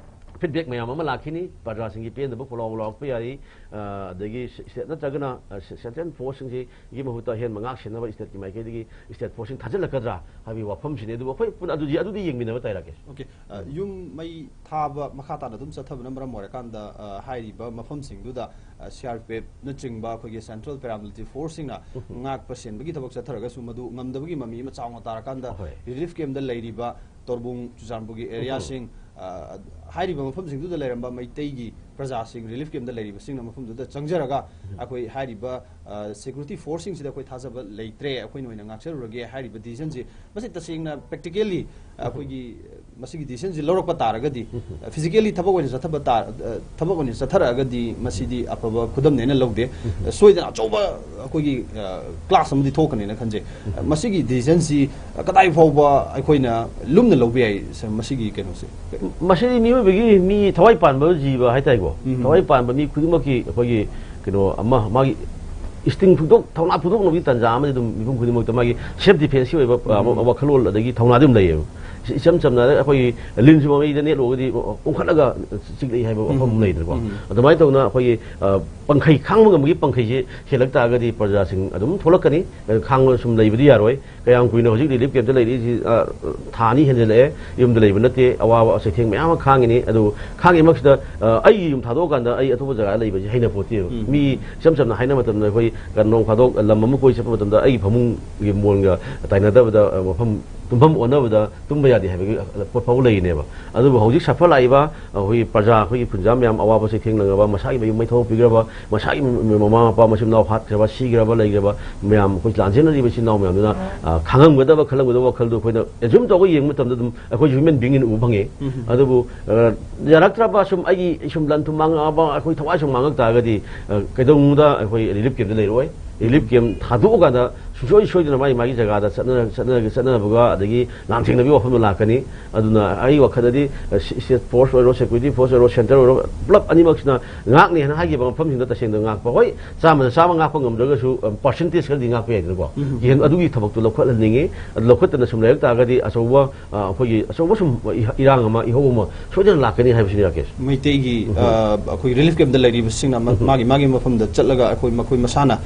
feedback ꯃꯌꯥꯝ ꯑꯃ ꯂꯥꯛꯈꯤꯅꯤ꯫ ꯄ꯭ꯔꯖꯥꯁꯤꯡꯒꯤ ꯄꯦꯟꯗꯕ ꯄꯣꯂꯥꯎ ꯂꯥꯎꯔꯛꯄ ꯌꯥꯏ꯫ ꯑ, ꯑꯗꯒꯤ ꯁ-, ꯁ꯭ꯇꯦꯠ ꯅꯠꯇ꯭ꯔꯒꯅ, ꯑ, ꯁ-, ꯁꯦꯟꯇ꯭ꯔꯦꯜ ꯐꯣꯔꯁꯁꯤꯡꯁꯤꯒꯤ ꯃꯍꯨꯠꯇ ꯑꯍꯦꯟꯕ ꯉꯥꯛ ꯁꯦꯟꯅꯕ ꯁ꯭ꯇꯦꯠꯀꯤ ꯃꯥꯏꯀꯩꯗꯒꯤ ꯁ꯭ꯇꯦꯠ ꯐꯣꯔꯁꯁꯤꯡ ꯊꯥꯖꯤꯜꯂꯛꯀꯗ꯭ꯔꯥ ꯍꯥꯏꯕꯒꯤ ꯋꯥꯐꯝꯁꯤꯅꯤ꯫ ꯑꯗꯨꯕꯨ ꯑꯩꯈꯣꯏ ꯄꯨꯟꯅ ꯑꯗꯨꯗꯤ, ꯑꯗꯨꯗꯤ ꯌꯦꯡꯃꯤꯟꯅꯕ ꯇꯥꯏ, ꯔꯥꯀꯦꯁ꯫ ꯑꯣꯀꯦ꯫ ꯑ, ꯌꯨꯝ ꯃꯩ ꯊꯥꯕ ꯃꯈꯥ ꯇꯥꯅ ꯑꯗꯨꯝ ꯆꯠꯊꯕꯅ ꯃꯔꯝ ꯑꯣꯏꯔꯀꯥꯟꯗ, ꯑ, ꯍꯥꯏꯔꯤꯕ ꯃꯐꯝꯁꯤꯡꯗꯨꯗ, ꯑ, ꯁꯤ ꯑꯥꯔ ꯄꯤ ꯑꯦꯐꯅꯆꯤꯡꯕ ꯑꯩꯈꯣꯏꯒꯤ ꯁꯦꯟꯇ꯭ꯔꯦꯜ ꯄꯦꯔꯥꯃꯤꯂꯤꯇꯔꯤ ꯐꯣꯔꯁꯁꯤꯡꯅ ꯎꯝ꯫ ꯉꯥꯛꯄ ꯁꯦꯟꯕꯒꯤ ꯊꯕꯛ ꯆꯠꯊꯔꯒꯁꯨ ꯃꯗꯨ ꯉꯝꯗꯕꯒꯤ ꯃꯃꯤ ꯑꯃ ꯆꯥꯎꯅ ꯇꯥꯔꯀꯥꯟꯗ ꯍꯣꯏ꯫ ꯔꯤꯂꯤꯐ ꯀꯦꯝꯞꯇ ꯂꯩꯔꯤꯕ ꯇꯣꯔꯕꯨꯡ, ꯆꯨꯔꯆꯥꯟꯄꯨꯔꯒꯤ ꯎꯝ꯫ ꯑꯦꯔꯤꯌꯥꯁꯤꯡ, ꯑ, ꯍꯥꯏꯔꯤꯕ ꯃꯐꯝꯁꯤꯡꯗꯨꯗ ꯂꯩꯔꯝꯕ ꯃꯩꯇꯩꯒꯤ ꯄ꯭ꯔꯖꯥꯁꯤꯡ, ꯔꯤꯂꯤꯐ ꯀꯦꯝꯞꯇ ꯂꯩꯔꯤꯕꯁꯤꯡꯅ ꯃꯐꯝꯗꯨꯗ ꯆꯪꯖꯔꯒ ꯎꯝ꯫ ꯑꯩꯈꯣꯏ ꯍꯥꯏꯔꯤꯕ, ꯑ, ꯁꯦꯀ꯭ꯌꯨꯔꯤꯇꯤ ꯐꯣꯔꯁꯁꯤꯡꯁꯤꯗ ꯑꯩꯈꯣꯏ ꯊꯥꯖꯕ ꯂꯩꯇ꯭ꯔꯦ, ꯑꯩꯈꯣꯏꯅ ꯑꯣꯏꯅ ꯉꯥꯛꯆꯔꯨꯔꯒꯦ ꯍꯥꯏꯔꯤꯕ ꯗꯤꯁꯤꯖꯟꯁꯤ, ꯃꯁꯤ ꯇꯁꯦꯡꯅ practically ꯑꯩꯈꯣꯏꯒꯤ ꯃꯁꯤꯒꯤ ꯗꯤꯁꯤꯖꯟꯁꯤ ꯂꯧꯔꯛꯄ ꯇꯥꯔꯒꯗꯤ, ꯎꯝ꯫ ꯐꯤꯖꯤꯀꯦꯜꯂꯤ ꯊꯕꯛ ꯑꯣꯏꯅ ꯆꯠꯊꯕ ꯇꯥ-, ꯑ, ꯊꯕꯛ ꯑꯣꯏꯅ ꯆꯠꯊꯔꯛꯑꯒꯗꯤ ꯃꯁꯤꯗꯤ ꯑꯐꯕ ꯈꯨꯗꯝꯅꯦꯅ ꯂꯧꯗꯦ꯫ ꯎꯝ꯫ ꯁꯣꯏꯗꯅ ꯑꯆꯧꯕ ꯑꯩꯈꯣꯏꯒꯤ, ꯑ, ꯀ꯭ꯂꯥꯁ ꯑꯃꯗꯤ ꯊꯣꯛꯀꯅꯦꯅ ꯈꯟꯖꯩ꯫ ꯎꯝ꯫ ꯃꯁꯤꯒꯤ ꯗꯤꯁꯤꯖꯟꯁꯤ ꯀꯗꯥꯏ ꯐꯥꯎꯕ ꯑꯩꯈꯣꯏꯅ ꯂꯨꯝꯅ ꯂꯧꯕ ꯌꯥꯏ, ꯁꯥꯔ, ꯃꯁꯤꯒꯤ ꯀꯩꯅꯣꯁꯦ? ꯃꯁꯤꯗꯤ ꯃꯤꯑꯣꯏꯕꯒꯤ, ꯃꯤ ꯊꯋꯥꯏ ꯄꯥꯟꯕ ꯖꯤꯕ ꯍꯥꯏꯇꯥꯔꯦꯀꯣ꯫ ꯎꯝ꯫ ꯊꯋꯥꯏ ꯄꯥꯟꯕ ꯃꯤ ꯈꯨꯗꯤꯡꯃꯛꯀꯤ ꯑꯩꯈꯣꯏꯒꯤ ꯀꯩꯅꯣ ꯑꯃ, ꯃꯥꯒꯤ ꯏꯟꯁꯇꯤꯡ ꯐꯨꯗꯣꯛ ꯊꯧꯅꯥ ꯐꯨꯗꯣꯛꯅꯕꯒꯤ ꯇꯥꯟꯖꯥ ꯑꯃꯗꯤ ꯑꯗꯨꯝ ꯃꯤꯄꯨꯝ ꯈꯨꯗꯤꯡꯃꯛꯇ ꯃꯥꯒꯤ ꯁꯦꯜꯐ ꯗꯤꯐꯦꯟꯁꯀꯤ ꯑꯣꯏꯕ ꯑ, ꯎꯝ꯫ ꯋꯥꯈꯜꯂꯣꯟ ꯑꯗꯒꯤ ꯊꯧꯅꯥꯗꯤ ꯑꯗꯨꯝ ꯂꯩꯌꯦꯕ꯫ ꯏꯆꯝ ꯆꯝꯅ ꯑꯩꯈꯣꯏꯒꯤ ꯂꯤꯟꯁꯨ ꯃꯃꯩꯗ ꯅꯦꯠꯂꯨꯔꯒꯗꯤ ꯑꯣꯟꯈꯠꯂꯒ ꯆꯤꯛꯂꯛꯏ ꯍꯥꯏꯕ ꯋꯥꯐꯝ ꯑꯃ ꯎꯝ꯫ ꯂꯩꯗꯅꯀꯣ꯫ ꯎꯝ꯫ ꯑꯗꯨꯃꯥꯏꯅ ꯇꯧꯅ ꯑꯩꯈꯣꯏꯒꯤ ꯑ, ꯄꯪꯈꯩ ꯈꯥꯡꯕ ꯉꯝꯕꯒꯤ ꯄꯪꯈꯩꯁꯦ ꯍꯦꯜꯂꯛ ꯇꯥꯔꯒꯗꯤ ꯄ꯭ꯔꯖꯥꯁꯤꯡ ꯑꯗꯨꯝ ꯊꯣꯛꯂꯛꯀꯅꯤ꯫ ꯈꯥꯡꯕ ꯁꯨꯝ ꯂꯩꯕꯗꯤ ꯌꯥꯔꯣꯏ꯫ ꯀꯌꯥꯝ ꯀꯨꯏꯅ ꯍꯧꯖꯤꯛ ꯔꯤꯂꯤꯐ ꯀꯦꯝꯞꯇ ꯂꯩꯔꯤꯁꯤ, ꯑ, ꯊꯥ ꯑꯅꯤ ꯍꯦꯟꯖꯜꯂꯛꯑꯦ꯫ ꯌꯨꯝꯗ ꯂꯩꯕ ꯅꯠꯇꯦ꯫ ꯑꯋꯥꯕ ꯆꯩꯊꯦꯡ ꯃꯌꯥꯝ ꯑꯃ ꯈꯥꯡꯉꯤꯅꯤ꯫ ꯑꯗꯨ ꯈꯥꯡꯉꯤꯃꯛꯁꯤꯗ, ꯑ, ꯑꯩꯒꯤ ꯌꯨꯝ ꯊꯥꯗꯣꯛꯑꯀꯥꯟꯗ ꯑꯩ ꯑꯇꯣꯞꯄ ꯖꯒꯥꯗ ꯂꯩꯕꯁꯤ ꯍꯩꯅꯄꯣꯠꯇꯦꯕ꯫ ꯎꯝ꯫ ꯃꯤ ꯏꯆꯝ ꯆꯝꯅ ꯍꯥꯏꯅꯕ ꯃꯇꯝꯗ ꯑꯩꯈꯣꯏ ꯀ-, ꯅꯣꯡ ꯐꯥꯗꯣꯛ ꯂꯝ ꯑꯃ ꯀꯣꯏ ꯆꯠꯄ ꯃꯇꯝꯗ ꯑꯩꯒꯤ ꯐꯃꯨꯡꯒꯤ ꯃꯣꯟꯒ ꯇꯥꯏꯅꯗꯕꯗ, ꯑ, ꯃꯐꯝ ꯇꯨꯝꯐꯝ ꯑꯣꯟꯅꯕꯗ ꯇꯨꯝꯕ ꯌꯥꯗꯦ ꯍꯥꯏꯕꯒꯤ ꯄꯣꯠ ꯐꯥꯎꯕ ꯂꯩꯔꯤꯅꯦꯕ꯫ ꯑꯗꯨꯕꯨ ꯍꯧꯖꯤꯛ ꯁꯐꯔ ꯂꯥꯛꯏꯕ ꯑꯩꯈꯣꯏꯒꯤ ꯄ꯭ꯔꯖꯥ, ꯑꯩꯈꯣꯏꯒꯤ ꯈꯨꯟꯖꯥ ꯃꯌꯥꯝ ꯑꯋꯥꯕ ꯆꯩꯊꯦꯡ ꯅꯪꯉꯕ, ꯃꯁꯥꯒꯤ ꯃꯌꯨꯝ ꯃꯩ ꯊꯥꯗꯣꯛꯄꯤꯈ꯭ꯔꯕ, ꯃꯁꯥꯒꯤ ꯃ-, ꯃ-, ꯃꯃꯥ ꯃꯄꯥ, ꯃꯆꯤꯟ ꯃꯅꯥꯎ ꯍꯥꯠꯈ꯭ꯔꯕ, ꯁꯤꯈ꯭ꯔꯕ, ꯂꯩꯈ꯭ꯔꯕ ꯃꯌꯥꯝ, ꯑꯩꯈꯣꯏ ꯂꯥꯟꯖꯦꯟꯅꯔꯤꯕ ꯏꯆꯤꯟ ꯏꯅꯥꯎ ꯃꯌꯥꯝꯗꯨꯅ, ꯑ, ꯈꯥꯡꯉꯝꯒꯗꯕ, ꯈꯜꯂꯝꯒꯗꯕ ꯋꯥꯈꯜꯗꯣ ꯑꯩꯈꯣꯏꯅ ꯑꯦꯖꯨꯝ ꯇꯧꯔꯒ ꯌꯦꯡꯕ ꯃꯇꯝꯗ ꯑꯗꯨꯝ ꯑꯩꯈꯣꯏꯁꯨ ꯍ꯭ꯌꯨꯃꯦꯟ ꯕꯤꯡꯅ ꯎꯕ ꯐꯪꯉꯤ꯫ ꯎꯝ꯫ ꯑꯗꯨꯕꯨ, ꯑ, ꯌꯥꯔꯛꯇ꯭ꯔꯕ, ꯁꯨꯝ ꯑꯩꯒꯤ ꯁꯨꯝ ꯂꯟ ꯊꯨꯝ ꯃꯥꯡꯉꯛꯑꯕ, ꯑꯩꯈꯣꯏ ꯊꯋꯥꯏ ꯁꯨꯝ ꯃꯥꯡꯉꯛ ꯇꯥꯔꯒꯗꯤ, ꯑ, ꯀꯩꯗꯧꯅꯨꯡꯗ ꯑꯩꯈꯣꯏ ꯔꯤꯂꯤꯐ ꯀꯦꯝꯞꯇ ꯂꯩꯔꯣꯏ꯫ ꯔꯤꯂꯤꯐ ꯀꯦꯝꯞ ꯊꯥꯗꯣꯛꯑꯀꯥꯟꯗ ꯁꯨꯡꯁꯣꯏ ꯁꯣꯏꯗꯅ ꯃꯥꯒꯤ ꯃꯥꯒꯤ ꯖꯒꯥꯗ ꯆꯠꯅ-, ꯆꯠꯅ-, ꯆꯠꯅꯕꯒ ꯑꯗꯒꯤ ꯂꯥꯟꯊꯦꯡꯅꯕꯒꯤ ꯋꯥꯐꯝꯗꯣ ꯂꯥꯛꯀꯅꯤ꯫ ꯑꯗꯨꯅ ꯑꯩꯒꯤ ꯋꯥꯈꯜꯗꯗꯤ, ꯑ, ꯁꯤ-, ꯁꯤ ꯐꯣꯔꯁ ꯑꯣꯏꯔꯣ, ꯁꯦꯀ꯭ꯌꯨꯔꯤꯇꯤ ꯐꯣꯔꯁ ꯑꯣꯏꯔꯣ, ꯁꯦꯟꯇꯔ ꯑꯣꯏꯔꯣ, ꯄꯨꯂꯞ ꯑꯅꯤꯃꯛꯁꯤꯅ ꯉꯥꯛꯅꯤ ꯍꯥꯏꯅ ꯍꯥꯏꯈꯤꯕ ꯃꯐꯝꯁꯤꯡꯗꯣ ꯇꯁꯦꯡꯅ ꯉꯥꯛꯄ꯫ ꯍꯣꯏ, ꯆꯥꯝꯃꯗ ꯆꯥꯝꯃ ꯉꯥꯛꯄ ꯉꯝꯗ꯭ꯔꯒꯁꯨ, ꯑ, ꯄꯥꯔꯁꯦꯟꯇꯦꯖ ꯈꯔꯗꯤ ꯉꯥꯛꯄ ꯌꯥꯏꯗꯅꯀꯣ꯫ ꯎꯝ꯫ ꯌꯦꯟ-, ꯑꯗꯨꯒꯤ ꯊꯕꯛꯇꯣ ꯂꯧꯈꯠꯍꯟꯅꯤꯡꯉꯤ꯫ ꯑꯗꯨ ꯂꯧꯈꯠꯇꯅ ꯁꯨꯝ ꯂꯩꯔꯛ ꯇꯥꯔꯒꯗꯤ ꯑꯆꯧꯕ, ꯑ, ꯑꯩꯈꯣꯏꯒꯤ ꯑꯆꯧꯕ ꯁꯨꯝ ꯏ-, ꯏꯔꯥꯡ ꯑꯃ, ꯏꯍꯧ ꯑꯃ ꯁꯣꯏꯗꯅ ꯂꯥꯛꯀꯅꯤ ꯍꯥꯏꯕꯁꯤꯅꯤ, ꯔꯥꯀꯦꯁ꯫ ꯃꯩꯇꯩꯒꯤ, ꯎꯝ꯫ ꯑ, ꯑꯩꯈꯣꯏ ꯔꯤꯂꯤꯐ ꯀꯦꯝꯞꯇ ꯂꯩꯔꯤꯕꯁꯤꯡꯅ ꯃ-, ꯎꯝ꯫ ꯃꯥꯒꯤ, ꯃꯥꯒꯤ ꯃꯐꯝꯗ ꯆꯠꯂꯒ ꯑꯩꯈꯣꯏ ꯃꯈꯣꯏ ꯃꯁꯥꯅ,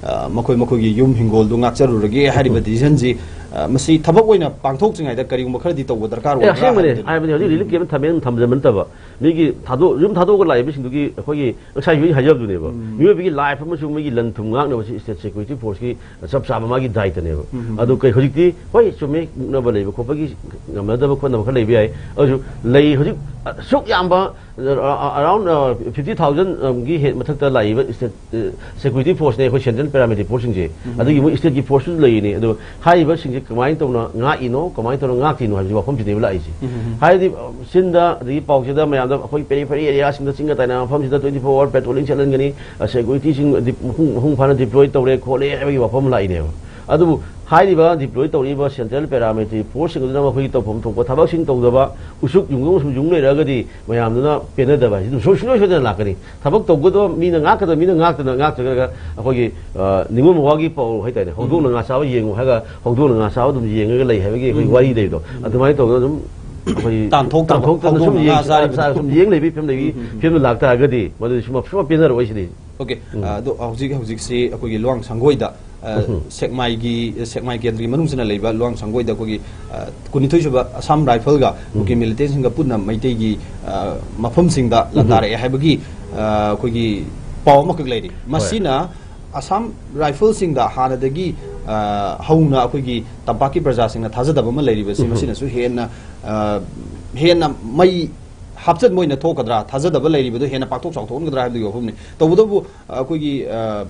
ꯑ, ꯃꯈꯣꯏ ꯃꯈꯣꯏꯒꯤ ꯌꯨꯝ ꯍꯤꯡꯒꯣꯜꯗꯨ ꯉꯥꯛꯆꯔꯨꯔꯒꯦ ꯍꯥꯏꯔꯤꯕ ꯎꯝ꯫ ꯗꯤꯁꯤꯖꯟꯁꯤ, ꯑ, ꯃꯁꯤ ꯊꯕꯛ ꯑꯣꯏꯅ ꯄꯥꯡꯊꯣꯛꯇ꯭ꯔꯤꯉꯩꯗ ꯀꯔꯤꯒꯨꯝꯕ ꯈꯔꯗꯤ ꯇꯧꯕ ꯗꯔꯀꯥꯔ ꯑꯦ, ꯑꯣꯏꯕ꯭ꯔꯥ ꯑꯁꯦꯡꯕꯅꯦ꯫ ꯍꯥꯏꯕꯗꯨꯅꯤ꯫ ꯍꯥꯏꯕꯗꯤ ꯍꯧꯖꯤꯛ ꯔꯤꯂꯤꯐ ꯀꯦꯝꯞ ꯊꯝꯃꯦꯅ ꯊꯝꯖꯕ ꯅꯠꯇꯕ, ꯃꯤꯒꯤ ꯊꯥꯗꯣꯛ-, ꯌꯨꯝ ꯊꯥꯗꯣꯛꯑꯒ ꯂꯥꯛꯏꯕꯁꯤꯡꯗꯨꯒꯤ ꯑꯩꯈꯣꯏꯒꯤ ꯉꯁꯥꯏ ꯍꯧꯖꯤꯛ ꯍꯥꯏꯖꯕꯗꯨꯅꯦꯕ꯫ ꯎꯝ꯫ ꯃꯤꯑꯣꯏꯕꯒꯤ ꯂꯥꯏꯐ ꯑꯃꯁꯨꯡ ꯃꯤꯒꯤ ꯂꯟ ꯊꯨꯝ ꯉꯥꯛꯅꯕꯁꯤ ꯁ꯭ꯇꯦꯠ ꯁꯦꯀ꯭ꯌꯨꯔꯤꯇꯤ ꯐꯣꯔꯁꯀꯤ ꯆꯞ ꯆꯥꯕ ꯃꯥꯒꯤ ꯗꯥꯏꯇꯅꯦꯕ꯫ ꯎꯝ꯫ ꯑꯗꯨ ꯀꯩ ꯍꯧꯖꯤꯛꯇꯤ ꯍꯣꯏ ꯆꯨꯝꯃꯤ, ꯃꯨꯛꯅꯕ ꯂꯩꯕ ꯈꯣꯠꯄꯒꯤ ꯉꯝꯅꯗꯕ ꯈꯣꯠꯅꯕ ꯈꯔ ꯂꯩꯕ ꯌꯥꯏ꯫ ꯑꯗꯨꯁꯨ ꯂꯩ ꯍꯧꯖꯤꯛ ꯑꯁꯨꯛ ꯌꯥꯝꯕ, ꯑ, ꯑ, ꯑ, ꯑꯔꯥꯎꯟ, ꯑ, ꯐꯤꯐꯇꯤ ꯊꯥꯎꯖꯟꯒꯤ ꯍꯦ-, ꯃꯊꯛꯇ ꯂꯥꯛꯏꯕ ꯁ꯭ꯇꯦꯠ, ꯑ, ꯁꯦꯀ꯭ꯌꯨꯔꯤꯇꯤ ꯐꯣꯔꯁꯅꯦ ꯑꯩꯈꯣꯏ ꯁꯦꯟꯇ꯭ꯔꯦꯜ ꯄꯦꯔꯥꯃꯤꯂꯤꯇꯔꯤ ꯐꯣꯔꯁꯁꯤꯡꯁꯦ꯫ ꯎꯝ꯫ ꯑꯗꯨꯒꯤ ꯃꯣꯏ ꯁ꯭ꯇꯦꯠꯀꯤ ꯐꯣꯔꯁꯁꯨ ꯂꯩꯔꯤꯅꯦ꯫ ꯑꯗꯣ ꯍꯥꯏꯔꯤꯕꯁꯤꯡꯁꯦ ꯀꯃꯥꯏꯅ ꯇꯧꯅ ꯉꯥꯛꯏꯅꯣ, ꯀꯃꯥꯏꯅ ꯇꯧꯅ ꯉꯥꯛꯇ꯭ꯔꯤꯅꯣ ꯍꯥꯏꯕꯁꯤ ꯋꯥꯐꯝꯁꯤꯅꯦꯕ ꯂꯥꯛꯏꯁꯦ꯫ ꯎꯝ꯫ ꯍꯥꯏꯗꯤ, ꯑ, ꯆꯤꯟꯗ ꯑꯗꯒꯤ ꯄꯥꯎꯆꯦꯗ ꯃꯌꯥꯝꯗ ꯑꯩꯈꯣꯏ ꯄꯦꯔꯤ ꯐꯦꯔꯤ ꯑꯦꯔꯤꯌꯥꯁꯤꯡꯗ ꯆꯤꯡꯒ ꯇꯥꯏꯅꯕ ꯃꯐꯝꯁꯤꯗ twenty four hour patrolling ꯆꯠꯍꯟꯒꯅꯤ, ꯑ, ꯁꯦꯀ꯭ꯌꯨꯔꯤꯇꯤꯁꯤꯡ ꯗꯤ-, ꯃꯄꯨꯡ, ꯃꯄꯨꯡ ꯐꯥꯅ ꯗꯤꯄ꯭ꯂꯣꯏ ꯇꯧꯔꯦ ꯈꯣꯠꯂꯦ ꯍꯥꯏꯕꯒꯤ ꯋꯥꯐꯝ ꯑꯃ ꯂꯥꯛꯏꯅꯦꯕ꯫ ꯑꯗꯨꯕꯨ ꯍꯥꯏꯔꯤꯕ ꯗꯤꯄ꯭ꯂꯣꯏ ꯇꯧꯔꯤꯕ ꯁꯦꯟꯇ꯭ꯔꯦꯜ ꯄꯦꯔꯥꯃꯤꯂꯤꯇꯔꯤ ꯐꯣꯔꯁꯁꯤꯡ ꯑꯗꯨꯅ ꯃꯈꯣꯏꯒꯤ ꯇꯧꯐꯝ ꯊꯣꯛꯄ ꯊꯕꯛꯁꯤꯡ ꯇꯧꯗꯕ, ꯎꯆꯨꯛ ꯌꯨꯡꯗꯨꯅ ꯁꯨꯝ ꯌꯨꯡ ꯂꯩꯔꯒꯗꯤ ꯃꯌꯥꯝꯗꯨꯅ ꯄꯦꯟꯅꯗꯕ ꯍꯥꯏꯁꯤ ꯑꯗꯨꯝ ꯁꯣꯏ-, ꯁꯨꯡꯁꯣꯏ ꯁꯣꯏꯗꯅ ꯂꯥꯛꯀꯅꯤ꯫ ꯊꯕꯛ ꯇꯧꯒꯗꯕ ꯃꯤꯅ ꯉꯥꯛꯀꯗꯕ ꯃꯤꯅ ꯉꯥꯛꯇꯅ ꯉꯥꯛꯇ꯭ꯔꯒ ꯑꯩꯈꯣꯏꯒꯤ, ꯑ, ꯅꯤꯡꯉꯣꯜ ꯃꯋꯥꯒꯤ ꯄꯥꯎ ꯍꯥꯏꯇꯥꯔꯦ, "ꯍꯧꯗꯣꯡꯅ ꯎꯝ꯫ ꯉꯥ ꯆꯥꯕ ꯌꯦꯡꯉꯨ" ꯍꯥꯏꯔꯒ ꯍꯧꯗꯣꯡꯅ ꯉꯥ ꯆꯥꯕ ꯑꯗꯨꯝ ꯌꯦꯡꯉꯒ ꯂꯩ ꯍꯥꯏꯕꯒꯤ ꯑꯩꯈꯣꯏ ꯎꯝ꯫ ꯋꯥꯔꯤ ꯂꯩꯕꯗꯣ, ꯎꯝ꯫ ꯑꯗꯨꯃꯥꯏꯅ ꯇꯧꯗꯅ ꯑꯗꯨꯝ ꯑꯩꯈꯣꯏ ꯇꯥꯟꯊꯣꯛꯇꯕ, ꯇꯥꯟꯊꯣꯛꯇꯅ ꯁꯨꯝ ꯍꯧꯗꯣꯡꯅ ꯌꯦꯡ-, ꯉꯥ ꯆꯥꯔꯤꯕꯗꯣ꯫ ꯁꯨꯝ ꯌꯦꯡ ꯂꯩꯕꯒꯤ ꯐꯤꯕꯝ ꯂꯩꯕꯒꯤ ꯎꯝ, ꯎꯝ, ꯎꯝ꯫ ꯐꯤꯕꯝꯗ ꯂꯥꯛꯇꯥꯔꯒꯗꯤ ꯃꯗꯨꯗꯤ ꯁꯨꯝ, ꯁꯨꯝ ꯄꯦꯟꯅꯔꯛꯑꯣꯏ ꯁꯤꯅꯤ꯫ ꯑꯣꯀꯦ꯫ ꯎꯝ꯫ ꯑ, ꯑꯗꯣ ꯍꯧꯖꯤꯛ ꯍꯧꯖꯤꯛꯁꯤ ꯑꯩꯈꯣꯏꯒꯤ ꯂꯨꯋꯥꯡ ꯁꯪꯒꯣꯏꯗ, ꯑ, ꯎꯝ꯫ ꯁꯦꯛꯃꯥꯏꯒꯤ, ꯁꯦꯛꯃꯥꯏ ꯀꯦꯟꯗ꯭ꯔꯒꯤ ꯃꯅꯨꯡ ꯆꯟꯅ ꯂꯩꯕ ꯂꯨꯋꯥꯡ ꯁꯪꯒꯣꯏꯗ ꯑꯩꯈꯣꯏꯒꯤ, ꯑ, ꯀꯨꯟꯅꯤꯊꯣꯏꯁꯨꯕ ꯑꯁꯥꯝ ꯔꯥꯏꯐꯜꯒ ꯎꯝ꯫ ꯀꯨꯀꯤ ꯃꯤꯂꯤꯇꯦꯟꯁꯤꯡꯒ ꯄꯨꯟꯅ ꯃꯩꯇꯩꯒꯤ, ꯑ, ꯃꯐꯝꯁꯤꯡꯗ ꯎꯝ꯫ ꯂꯥꯟꯗꯥꯔꯛꯑꯦ ꯍꯥꯏꯕꯒꯤ, ꯑ, ꯑꯩꯈꯣꯏꯒꯤ ꯄꯥꯎ ꯑꯃꯈꯛ ꯂꯩꯔꯤ꯫ ꯍꯣꯏ꯫ ꯃꯁꯤꯅ ꯑꯁꯥꯝ ꯔꯥꯏꯐꯜꯁꯤꯡꯗ ꯍꯥꯟꯅꯗꯒꯤ, ꯑ, ꯍꯧꯅ ꯑꯩꯈꯣꯏꯒꯤ ꯇꯝꯄꯥꯛꯀꯤ ꯄ꯭ꯔꯖꯥꯁꯤꯡꯅ ꯊꯥꯖꯗꯕ ꯑꯃ ꯂꯩꯔꯤꯕꯁꯤ ꯎꯝ꯫ ꯃꯁꯤꯅꯁꯨ ꯍꯦꯟꯅ, ꯑ, ꯍꯦꯟꯅ ꯃꯩ ꯍꯥꯞꯆꯤꯟꯕ ꯑꯣꯏꯅ ꯊꯣꯛꯀꯗ꯭ꯔꯥ, ꯊꯥꯖꯗꯕ ꯂꯩꯔꯤꯕꯗꯨ ꯍꯦꯟꯅ ꯄꯥꯛꯊꯣꯛ ꯆꯥꯎꯊꯣꯛꯍꯟꯒꯗ꯭ꯔꯥ ꯍꯥꯏꯕꯗꯨꯒꯤ ꯋꯥꯐꯝꯅꯤ꯫ ꯇꯧꯕꯇꯕꯨ, ꯑ, ꯑꯩꯈꯣꯏꯒꯤ, ꯑ,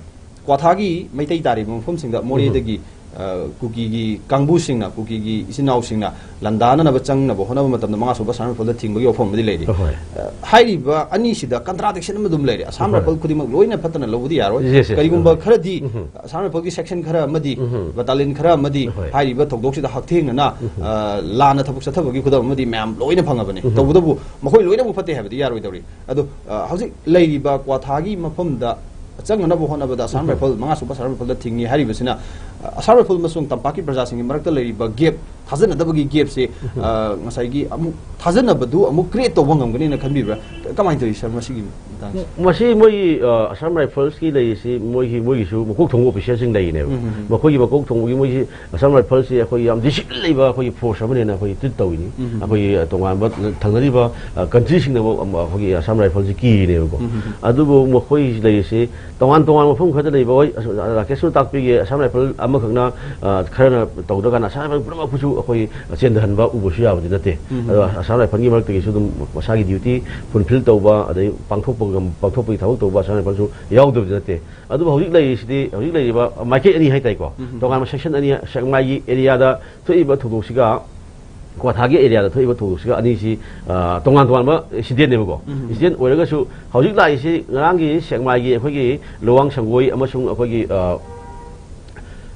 ꯀ꯭ꯋꯥꯊꯥꯒꯤ ꯃꯩꯇꯩ ꯇꯥꯔꯤꯕ ꯃꯐꯝꯁꯤꯡꯗ ꯎꯝ꯫ ꯃꯣꯔꯦꯗꯒꯤ, ꯑ, ꯀꯨꯀꯤꯒꯤ ꯀꯥꯡꯕꯨꯁꯤꯡꯅ, ꯀꯨꯀꯤꯒꯤ ꯏꯆꯤꯟ ꯏꯅꯥꯎꯁꯤꯡꯅ ꯂꯥꯟꯗꯥꯅꯅꯕ ꯆꯪꯅꯕ ꯍꯣꯠꯅꯕ ꯃꯇꯝꯗ ꯃꯉꯥ ꯁꯨꯕ ꯑꯁꯥꯝ ꯔꯥꯏꯐꯜꯗ ꯊꯤꯡꯕꯒꯤ ꯋꯥꯐꯝ ꯑꯃꯗꯤ ꯂꯩꯔꯤ꯫ ꯍꯣꯏ꯫ ꯑ, ꯍꯥꯏꯔꯤꯕ ꯑꯅꯤꯁꯤꯗ ꯀꯟꯇ꯭ꯔꯥꯗꯤꯛꯁꯟ ꯑꯃ ꯑꯗꯨꯝ ꯂꯩꯔꯦ꯫ ꯑꯁꯥꯝ ꯍꯣꯏ꯫ ꯔꯥꯏꯐꯜ ꯈꯨꯗꯤꯡꯃꯛ ꯂꯣꯏꯅ ꯐꯠꯇꯅ ꯂꯧꯕꯗꯤ ꯌꯥꯔꯣꯏ꯫ Yes, yes. ꯀꯔꯤꯒꯨꯝꯕ ꯎꯝ꯫ ꯈꯔꯗꯤ ꯎꯝ꯫ ꯑꯁꯥꯝ ꯔꯥꯏꯐꯜꯒꯤ ꯁꯦꯛꯁꯟ ꯈꯔ ꯑꯃꯗꯤ, ꯎꯝ꯫ ꯕꯇꯥꯂꯤꯌꯟ ꯈꯔ ꯑꯃꯗꯤ ꯍꯣꯏ꯫ ꯍꯥꯏꯔꯤꯕ ꯊꯧꯗꯣꯛꯁꯤꯗ ꯍꯛꯊꯦꯡꯅꯅ, ꯎꯝ꯫ ꯑ, ꯂꯥꯟꯅ ꯊꯕꯛ ꯆꯠꯊꯕꯒꯤ ꯈꯨꯗꯝ ꯑꯃꯗꯤ ꯃꯌꯥꯝ ꯂꯣꯏꯅ ꯐꯪꯉꯕꯅꯤ꯫ ꯎꯝ꯫ ꯇꯧꯕꯇꯕꯨ ꯃꯈꯣꯏ ꯂꯣꯏꯅꯃꯛ ꯐꯠꯇꯦ ꯍꯥꯏꯕꯗꯤ ꯌꯥꯔꯣꯏꯗꯧꯔꯤ꯫ ꯑꯗꯣ, ꯑ, ꯍꯧꯖꯤꯛ ꯂꯩꯔꯤꯕ ꯀ꯭ꯋꯥꯊꯥꯒꯤ ꯃꯐꯝꯗ ꯆꯪꯅꯅꯕ ꯍꯣꯠꯅꯕꯗ ꯑꯁꯥꯝ ꯎꯝ꯫ ꯔꯥꯏꯐꯜ, ꯃꯉꯥ ꯁꯨꯕ ꯑꯁꯥꯝ ꯔꯥꯏꯐꯜꯗ ꯊꯤꯡꯉꯤ ꯍꯥꯏꯔꯤꯕꯁꯤꯅ, ꯑ, ꯑꯁꯥꯝ ꯔꯥꯏꯐꯜ ꯑꯃꯁꯨꯡ ꯇꯝꯄꯥꯛꯀꯤ ꯄ꯭ꯔꯖꯥꯁꯤꯡꯒꯤ ꯃꯔꯛꯇ ꯂꯩꯔꯤꯕ ꯒꯦꯞ, ꯊꯥꯖꯅꯗꯕꯒꯤ ꯒꯦꯞꯁꯦ, ꯎꯝ꯫ ꯑ, ꯉꯁꯥꯏꯒꯤ ꯑꯃꯨꯛ ꯊꯥꯖꯅꯕꯗꯨ ꯑꯃꯨꯛ ꯀ꯭ꯔꯤꯌꯦꯠ ꯇꯧꯕ ꯉꯝꯒꯅꯤꯅ ꯈꯟꯕꯤꯕ꯭ꯔꯥ? ꯀꯃꯥꯏꯅ ꯇꯧꯏ, ꯁꯥꯔ, ꯃꯁꯤꯒꯤ ꯃꯇꯥꯡꯁꯦ? ꯃꯁꯤ ꯃꯣꯏꯒꯤ, ꯑ, ꯑꯁꯥꯝ ꯔꯥꯏꯐꯜꯁꯀꯤ ꯂꯩꯔꯤꯁꯤ ꯃꯣꯏꯒꯤ, ꯃꯣꯏꯒꯤꯁꯨ ꯃꯀꯣꯛ ꯊꯣꯡꯕ ꯑꯣꯐꯤꯁꯤꯌꯦꯜꯁꯤꯡ ꯂꯩꯔꯤꯅꯦꯕ꯫ ꯎꯝ, ꯎꯝ, ꯎꯝ꯫ ꯃꯈꯣꯏꯒꯤ ꯃꯀꯣꯛ ꯊꯣꯡꯕꯒꯤ ꯃꯣꯏꯒꯤ ꯑꯁꯥꯝ ꯔꯥꯏꯐꯜꯁꯤ ꯑꯩꯈꯣꯏ ꯌꯥꯝ ꯗꯤꯁꯤꯄ꯭ꯂꯤꯟ ꯂꯩꯕ ꯑꯩꯈꯣꯏꯒꯤ ꯐꯣꯔꯁ ꯑꯃꯅꯦꯅ ꯑꯩꯈꯣꯏ ꯇ꯭ꯔꯤꯠ ꯇꯧꯏꯅꯤ꯫ ꯎꯝ, ꯎꯝ, ꯎꯝ꯫ ꯑꯩꯈꯣꯏꯒꯤ ꯇꯣꯉꯥꯟꯕ ꯊꯪꯅꯔꯤꯕ, ꯑ, ꯀꯟꯇ꯭ꯔꯤꯁꯤꯡꯅ ꯑꯃꯨꯛ ꯑꯃ-, ꯑꯩꯈꯣꯏꯒꯤ ꯑꯁꯥꯝ ꯔꯥꯏꯐꯜꯁꯤ ꯀꯤꯔꯤꯅꯦꯕꯀꯣ꯫ ꯎꯝ, ꯎꯝ, ꯎꯝ꯫ ꯑꯗꯨꯕꯨ ꯃꯈꯣꯏ ꯂꯩꯔꯤꯁꯤ ꯇꯣꯉꯥꯟ ꯇꯣꯉꯥꯟꯕ ꯃꯐꯝ ꯈꯔꯗ ꯂꯩꯕ, ꯍꯣꯏ, ꯑꯁ-, ꯔꯥꯀꯦꯁꯅ ꯇꯥꯛꯄꯤꯒꯦ, ꯑꯁꯥꯝ ꯔꯥꯏꯐꯜ ꯑꯃꯈꯛꯅ, ꯑ, ꯈꯔꯅ ꯇꯧꯗ꯭ꯔꯀꯥꯟꯗ ꯑꯁꯥꯝ ꯔꯥꯏꯐꯜ ꯄꯨꯝꯅꯃꯛꯄꯨꯁꯨ ꯑꯩꯈꯣꯏ ꯆꯦꯟꯊꯍꯟꯕ ꯎꯕꯁꯨ ꯌꯥꯕꯗꯤ ꯅꯠꯇꯦ꯫ ꯎꯝ, ꯎꯝ꯫ ꯑꯗꯣ ꯑꯁꯥꯝ ꯔꯥꯏꯐꯜꯒꯤ ꯃꯔꯛꯇꯒꯤꯁꯨ ꯑꯗꯨꯝ ꯃꯁꯥꯒꯤ ꯗ꯭ꯌꯨꯇꯤ ꯐꯨꯜꯐꯤꯜ ꯇꯧꯕ, ꯑꯗꯩ ꯄꯥꯡꯊꯣꯛꯄ ꯉꯝ-, ꯄꯥꯡꯊꯣꯛꯄꯒꯤ ꯊꯕꯛ ꯇꯧꯕ ꯑꯁꯥꯝ ꯔꯥꯏꯐꯜꯁꯨ ꯌꯥꯎꯗꯕꯗꯤ ꯅꯠꯇꯦ꯫ ꯑꯗꯨꯕꯨ ꯍꯧꯖꯤꯛ ꯂꯩꯔꯤꯁꯤꯗꯤ, ꯍꯧꯖꯤꯛ ꯂꯩꯔꯤꯕ ꯃꯥꯏꯀꯩ ꯑꯅꯤ ꯍꯥꯏꯇꯥꯔꯦꯀꯣ, ꯎꯝ, ꯎꯝ꯫ ꯇꯣꯉꯥꯟꯕ ꯁꯦꯛꯁꯟ ꯑꯅꯤ, ꯁꯦꯛꯃꯥꯏꯒꯤ ꯑꯦꯔꯤꯌꯥꯗ ꯊꯣꯛꯏꯕ ꯊꯧꯗꯣꯛꯁꯤꯒ ꯀ꯭ꯋꯥꯊꯥꯒꯤ ꯑꯦꯔꯤꯌꯥꯗ ꯊꯣꯛꯏꯕ ꯊꯧꯗꯣꯛꯁꯤꯒ ꯑꯅꯤꯁꯤ, ꯑ, ꯇꯣꯉꯥꯟ ꯇꯣꯉꯥꯟꯕ ꯏꯟꯁꯤꯗꯦꯟꯅꯦꯕꯀꯣ꯫ ꯎꯝ, ꯎꯝ꯫ ꯏꯟꯁꯤꯗꯦꯟ ꯑꯣꯏꯔꯒꯁꯨ ꯍꯧꯖꯤꯛ ꯂꯥꯛꯏꯁꯤ ꯉꯔꯥꯡꯒꯤ ꯁꯦꯛꯃꯥꯏꯒꯤ ꯑꯩꯈꯣꯏꯒꯤ ꯂꯨꯋꯥꯡ ꯁꯪꯒꯣꯏ ꯑꯃꯁꯨꯡ ꯑꯩꯈꯣꯏꯒꯤ, ꯑ,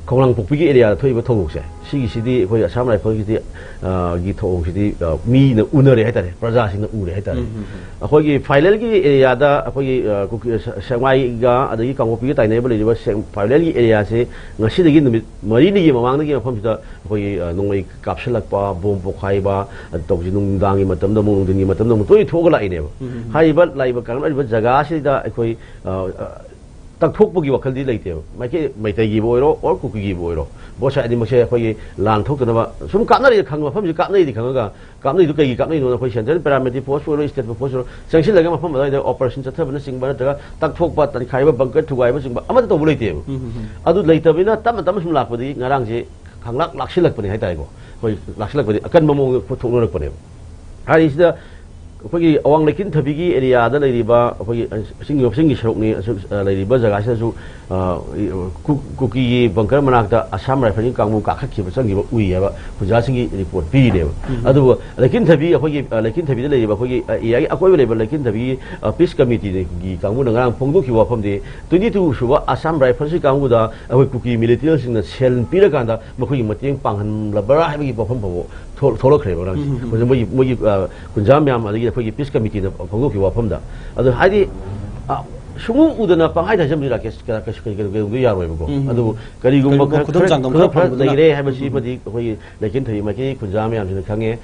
ꯈꯣꯡꯅꯥꯡꯄꯣꯛꯄꯤꯒꯤ ꯑꯦꯔꯤꯌꯥꯗ ꯊꯣꯛꯏꯕ ꯊꯧꯗꯣꯛꯁꯦ, ꯁꯤꯒꯤꯁꯤꯗꯤ ꯑꯩꯈꯣꯏ ꯑꯁꯥꯝ ꯔꯥꯏꯐꯜꯒꯤꯗꯤ, ꯑ, ꯒꯤ ꯊꯧꯑꯣꯡꯁꯤꯗꯤ, ꯑ, ꯃꯤꯅ ꯎꯅꯔꯦ ꯍꯥꯏꯇꯥꯔꯦ, ꯄ꯭ꯔꯖꯥꯁꯤꯡꯅ ꯎꯔꯦ ꯍꯥꯏꯇꯥꯔꯦ꯫ ꯎꯝ, ꯎꯝ, ꯎꯝ꯫ ꯑꯩꯈꯣꯏꯒꯤ ꯐꯥꯏꯅꯦꯜꯒꯤ ꯑꯦꯔꯤꯌꯥꯗ ꯑꯩꯈꯣꯏꯒꯤ, ꯑ, ꯀꯨꯀꯤ-, ꯑ, ꯁꯦꯛꯃꯥꯏꯒ ꯑꯗꯒꯤ ꯀꯥꯡꯄꯣꯛꯄꯤꯒ ꯇꯥꯏꯅꯔꯤꯕ ꯂꯩꯔꯤꯕ ꯁꯦꯛ-, ꯐꯥꯏꯅꯦꯜꯒꯤ ꯑꯦꯔꯤꯌꯥꯁꯦ ꯉꯁꯤꯗꯒꯤ ꯅꯨꯃꯤꯠ ꯃꯔꯤꯅꯤꯒꯤ ꯃꯃꯥꯡꯗꯒꯤ ꯃꯐꯝꯁꯤꯗ ꯑꯩꯈꯣꯏꯒꯤ, ꯑ, ꯅꯣꯡꯃꯩ ꯀꯥꯞꯁꯤꯜꯂꯛꯄ, ꯕꯣꯝ ꯄꯣꯈꯥꯏꯕ, ꯑꯗꯨ ꯇꯧꯕꯁꯤ ꯅꯨꯡꯗꯥꯡꯒꯤ ꯃꯇꯝꯗ ꯑꯃꯨꯛ, ꯅꯨꯡꯊꯤꯟꯒꯤ ꯃꯇꯝꯗ ꯑꯃꯨꯛ ꯇꯣꯏꯅ ꯊꯣꯛꯑꯒ ꯂꯥꯛꯏꯅꯦꯕ꯫ ꯎꯝ, ꯎꯝ, ꯎꯝ꯫ ꯍꯥꯏꯔꯤꯕ ꯂꯥꯛꯏꯕ ꯀꯥꯡꯂꯨꯞ ꯂꯩꯔꯤꯕ ꯖꯒꯥꯁꯤꯗ ꯑꯩꯈꯣꯏ, ꯑ, ꯑ, ꯇꯛꯊꯣꯛꯄꯒꯤ ꯋꯥꯈꯜꯗꯤ ꯂꯩꯇꯦꯕ꯫ ꯃꯥꯏꯀꯩ ꯃꯩꯇꯩꯒꯤꯕꯨ ꯑꯣꯏꯔꯣ, ꯑꯣꯔ ꯀꯨꯀꯤꯒꯤꯕꯨ ꯑꯣꯏꯔꯣ, ꯕꯣꯠ ꯁꯥꯏꯠ ꯑꯅꯤꯃꯛꯁꯦ ꯑꯩꯈꯣꯏꯒꯤ ꯂꯥꯟ ꯊꯣꯛꯇꯅꯕ ꯁꯨꯝ ꯀꯥꯞꯅꯔꯤ ꯈꯪꯕ ꯃꯐꯝꯁꯤ ꯀꯥꯞꯅꯩꯗꯤ ꯈꯪꯉꯒ, ꯀꯥꯞꯅꯩꯗꯨ ꯀꯩꯒꯤ ꯀꯥꯞꯅꯩꯅꯣ? ꯑꯩꯈꯣꯏ ꯁꯦꯟꯇ꯭ꯔꯦꯜ ꯄꯦꯔꯥꯃꯤꯂꯤꯇꯔꯤ ꯐꯣꯔꯁ ꯑꯣꯏꯔꯣ, ꯁ꯭ꯇꯦꯠ ꯐꯣꯔꯁ ꯑꯣꯏꯔꯣ, ꯆꯪꯁꯤꯜꯂꯒ ꯃꯐꯝ ꯑꯗꯨꯋꯥꯏꯗ ꯑꯣꯄꯔꯦꯁꯟ ꯆꯠꯊꯕꯅꯆꯤꯡꯕ ꯅꯠꯇ꯭ꯔꯒ ꯇꯛꯊꯣꯛꯄ, ꯇꯟꯈꯥꯏꯕ, ꯕꯪꯀꯔ ꯊꯨꯒꯥꯏꯕꯆꯤꯡꯕ ꯑꯃꯠꯇ ꯇꯧꯕ ꯂꯩꯇꯦꯕ꯫ ꯎꯝ, ꯎꯝ, ꯎꯝ꯫ ꯑꯗꯨ ꯂꯩꯇꯕꯅꯤꯅ ꯇꯞꯅ ꯇꯞꯅ ꯁꯨꯝ ꯂꯥꯛꯄꯗꯒꯤ ꯉꯔꯥꯡꯁꯦ ꯈꯪꯂꯥꯛ ꯂꯥꯛꯁꯤꯜꯂꯛꯄꯅꯤ ꯍꯥꯏꯇꯥꯔꯦꯀꯣ꯫ ꯑꯩꯈꯣꯏ ꯂꯥꯛꯁꯤꯜꯂꯛꯄꯗꯤ ꯑꯀꯟꯕ ꯃꯑꯣꯡꯗ ꯊꯣꯛꯅꯔꯛꯄꯅꯦꯕ꯫ ꯍꯥꯏꯔꯤꯁꯤꯗ ꯑꯩꯈꯣꯏꯒꯤ ꯑꯋꯥꯡ ꯂꯩꯀꯤꯟꯊꯕꯤꯒꯤ ꯑꯦꯔꯤꯌꯥꯗ ꯂꯩꯔꯤꯕ ꯑꯩꯈꯣꯏꯒꯤ ꯆꯤꯡꯒꯤ, ꯆꯤꯡꯒꯤ ꯁꯔꯨꯛꯅꯤ, ꯑꯁꯨ-, ꯑ, ꯂꯩꯔꯤꯕ ꯖꯒꯥꯁꯤꯗꯁꯨ, ꯑ, ꯀꯨ-, ꯀꯨꯀꯤꯒꯤ ꯕꯪꯀꯔ ꯃꯅꯥꯛꯇ ꯑꯁꯥꯝ ꯔꯥꯏꯐꯜꯒꯤ ꯀꯥꯡꯕꯨ ꯀꯥꯈꯠꯈꯤꯕ, ꯆꯪꯈꯤꯕ ꯎꯏ ꯍꯥꯏꯕ ꯈꯨꯟꯖꯥꯁꯤꯡꯒꯤ ꯔꯤꯄꯣꯔꯠ ꯄꯤꯔꯤꯅꯦꯕ꯫ ꯎꯝ꯫ ꯑꯗꯨꯕꯨ ꯂꯩꯀꯤꯟꯊꯕꯤ, ꯑꯩꯈꯣꯏꯒꯤ, ꯑ, ꯂꯩꯀꯤꯟꯊꯕꯤꯗ ꯂꯩꯔꯤꯕ ꯑꯩꯈꯣꯏꯒꯤ, ꯑ, ꯑꯦꯔꯤꯌꯥꯒꯤ ꯑꯀꯣꯏꯕ ꯂꯩꯕ ꯂꯩꯀꯤꯟꯊꯕꯤꯒꯤ, ꯑ, ꯄꯤꯁ ꯀꯃꯤꯇꯤꯒꯤ ꯀꯥꯡꯕꯨꯅ ꯉꯔꯥꯡ ꯐꯣꯡꯗꯣꯛꯈꯤꯕ ꯋꯥꯐꯝꯗꯤ, ꯇ꯭ꯋꯦꯟꯇꯤ ꯇꯨ ꯁꯨꯕ ꯑꯁꯥꯝ ꯔꯥꯏꯐꯜꯁꯤ ꯀꯥꯡꯕꯨꯗ ꯑꯩꯈꯣꯏ ꯀꯨꯀꯤ ꯃꯤꯂꯤꯇꯦꯟꯁꯤꯡꯅ ꯁꯦꯜ ꯄꯤꯔꯀꯥꯟꯗ ꯃꯈꯣꯏꯒꯤ ꯃꯇꯦꯡ ꯄꯥꯡꯍꯜꯂꯕ꯭ꯔꯥ ꯍꯥꯏꯕꯒꯤ ꯋꯥꯐꯝ ꯐꯥꯎꯕ ꯊꯣꯛ-, ꯊꯣꯛꯂꯛꯈ꯭ꯔꯦꯕ ꯉꯔꯥꯡꯁꯦ꯫ ꯎꯝ, ꯎꯝ, ꯎꯝ꯫ ꯍꯧꯖꯤꯛ ꯃꯣꯏꯒꯤ, ꯃꯣꯏꯒꯤ, ꯑ, ꯈꯨꯟꯖꯥ ꯃꯌꯥꯝ, ꯑꯗꯒꯤ ꯑꯩꯈꯣꯏꯒꯤ ꯄꯤꯁ ꯀꯃꯤꯇꯤꯅ ꯐꯣꯡꯗꯣꯛꯈꯤꯕ ꯋꯥꯐꯝꯗ꯫ ꯑꯗꯣ ꯍꯥꯏꯗꯤ, ꯑ, ꯁꯨꯡꯎ ꯎꯗꯅ ꯄꯪꯍꯥꯏꯗ ꯍꯥꯏꯖꯟꯕꯗꯤ ꯔꯥꯀꯦꯁ ꯀ-, ꯀꯩꯁꯨ ꯀꯩ-, ꯀꯩꯗꯧꯕꯗꯤ ꯌꯥꯔꯣꯏꯕꯀꯣ꯫ ꯎꯝ, ꯎꯝ꯫ ꯑꯗꯨꯕꯨ ꯀꯔꯤꯒꯨꯝꯕ ꯀꯔꯤꯒꯨꯝꯕ ꯈꯔ, ꯈꯨꯗꯝ ꯈꯔ, ꯆꯥꯡꯗꯝ ꯈꯔ ꯈꯔ ꯐꯪꯕꯗꯨꯅ꯫ ꯂꯩꯔꯦ ꯎꯝ, ꯎꯝ, ꯎꯝ꯫ ꯍꯥꯏꯕꯁꯤꯃꯗꯤ ꯑꯩꯈꯣꯏꯒꯤ ꯂꯩꯀꯤꯟꯊꯕꯤ ꯃꯥꯏꯀꯩ ꯈꯨꯟꯖꯥ ꯃꯌꯥꯝꯁꯤꯅ ꯈꯪꯉꯦ꯫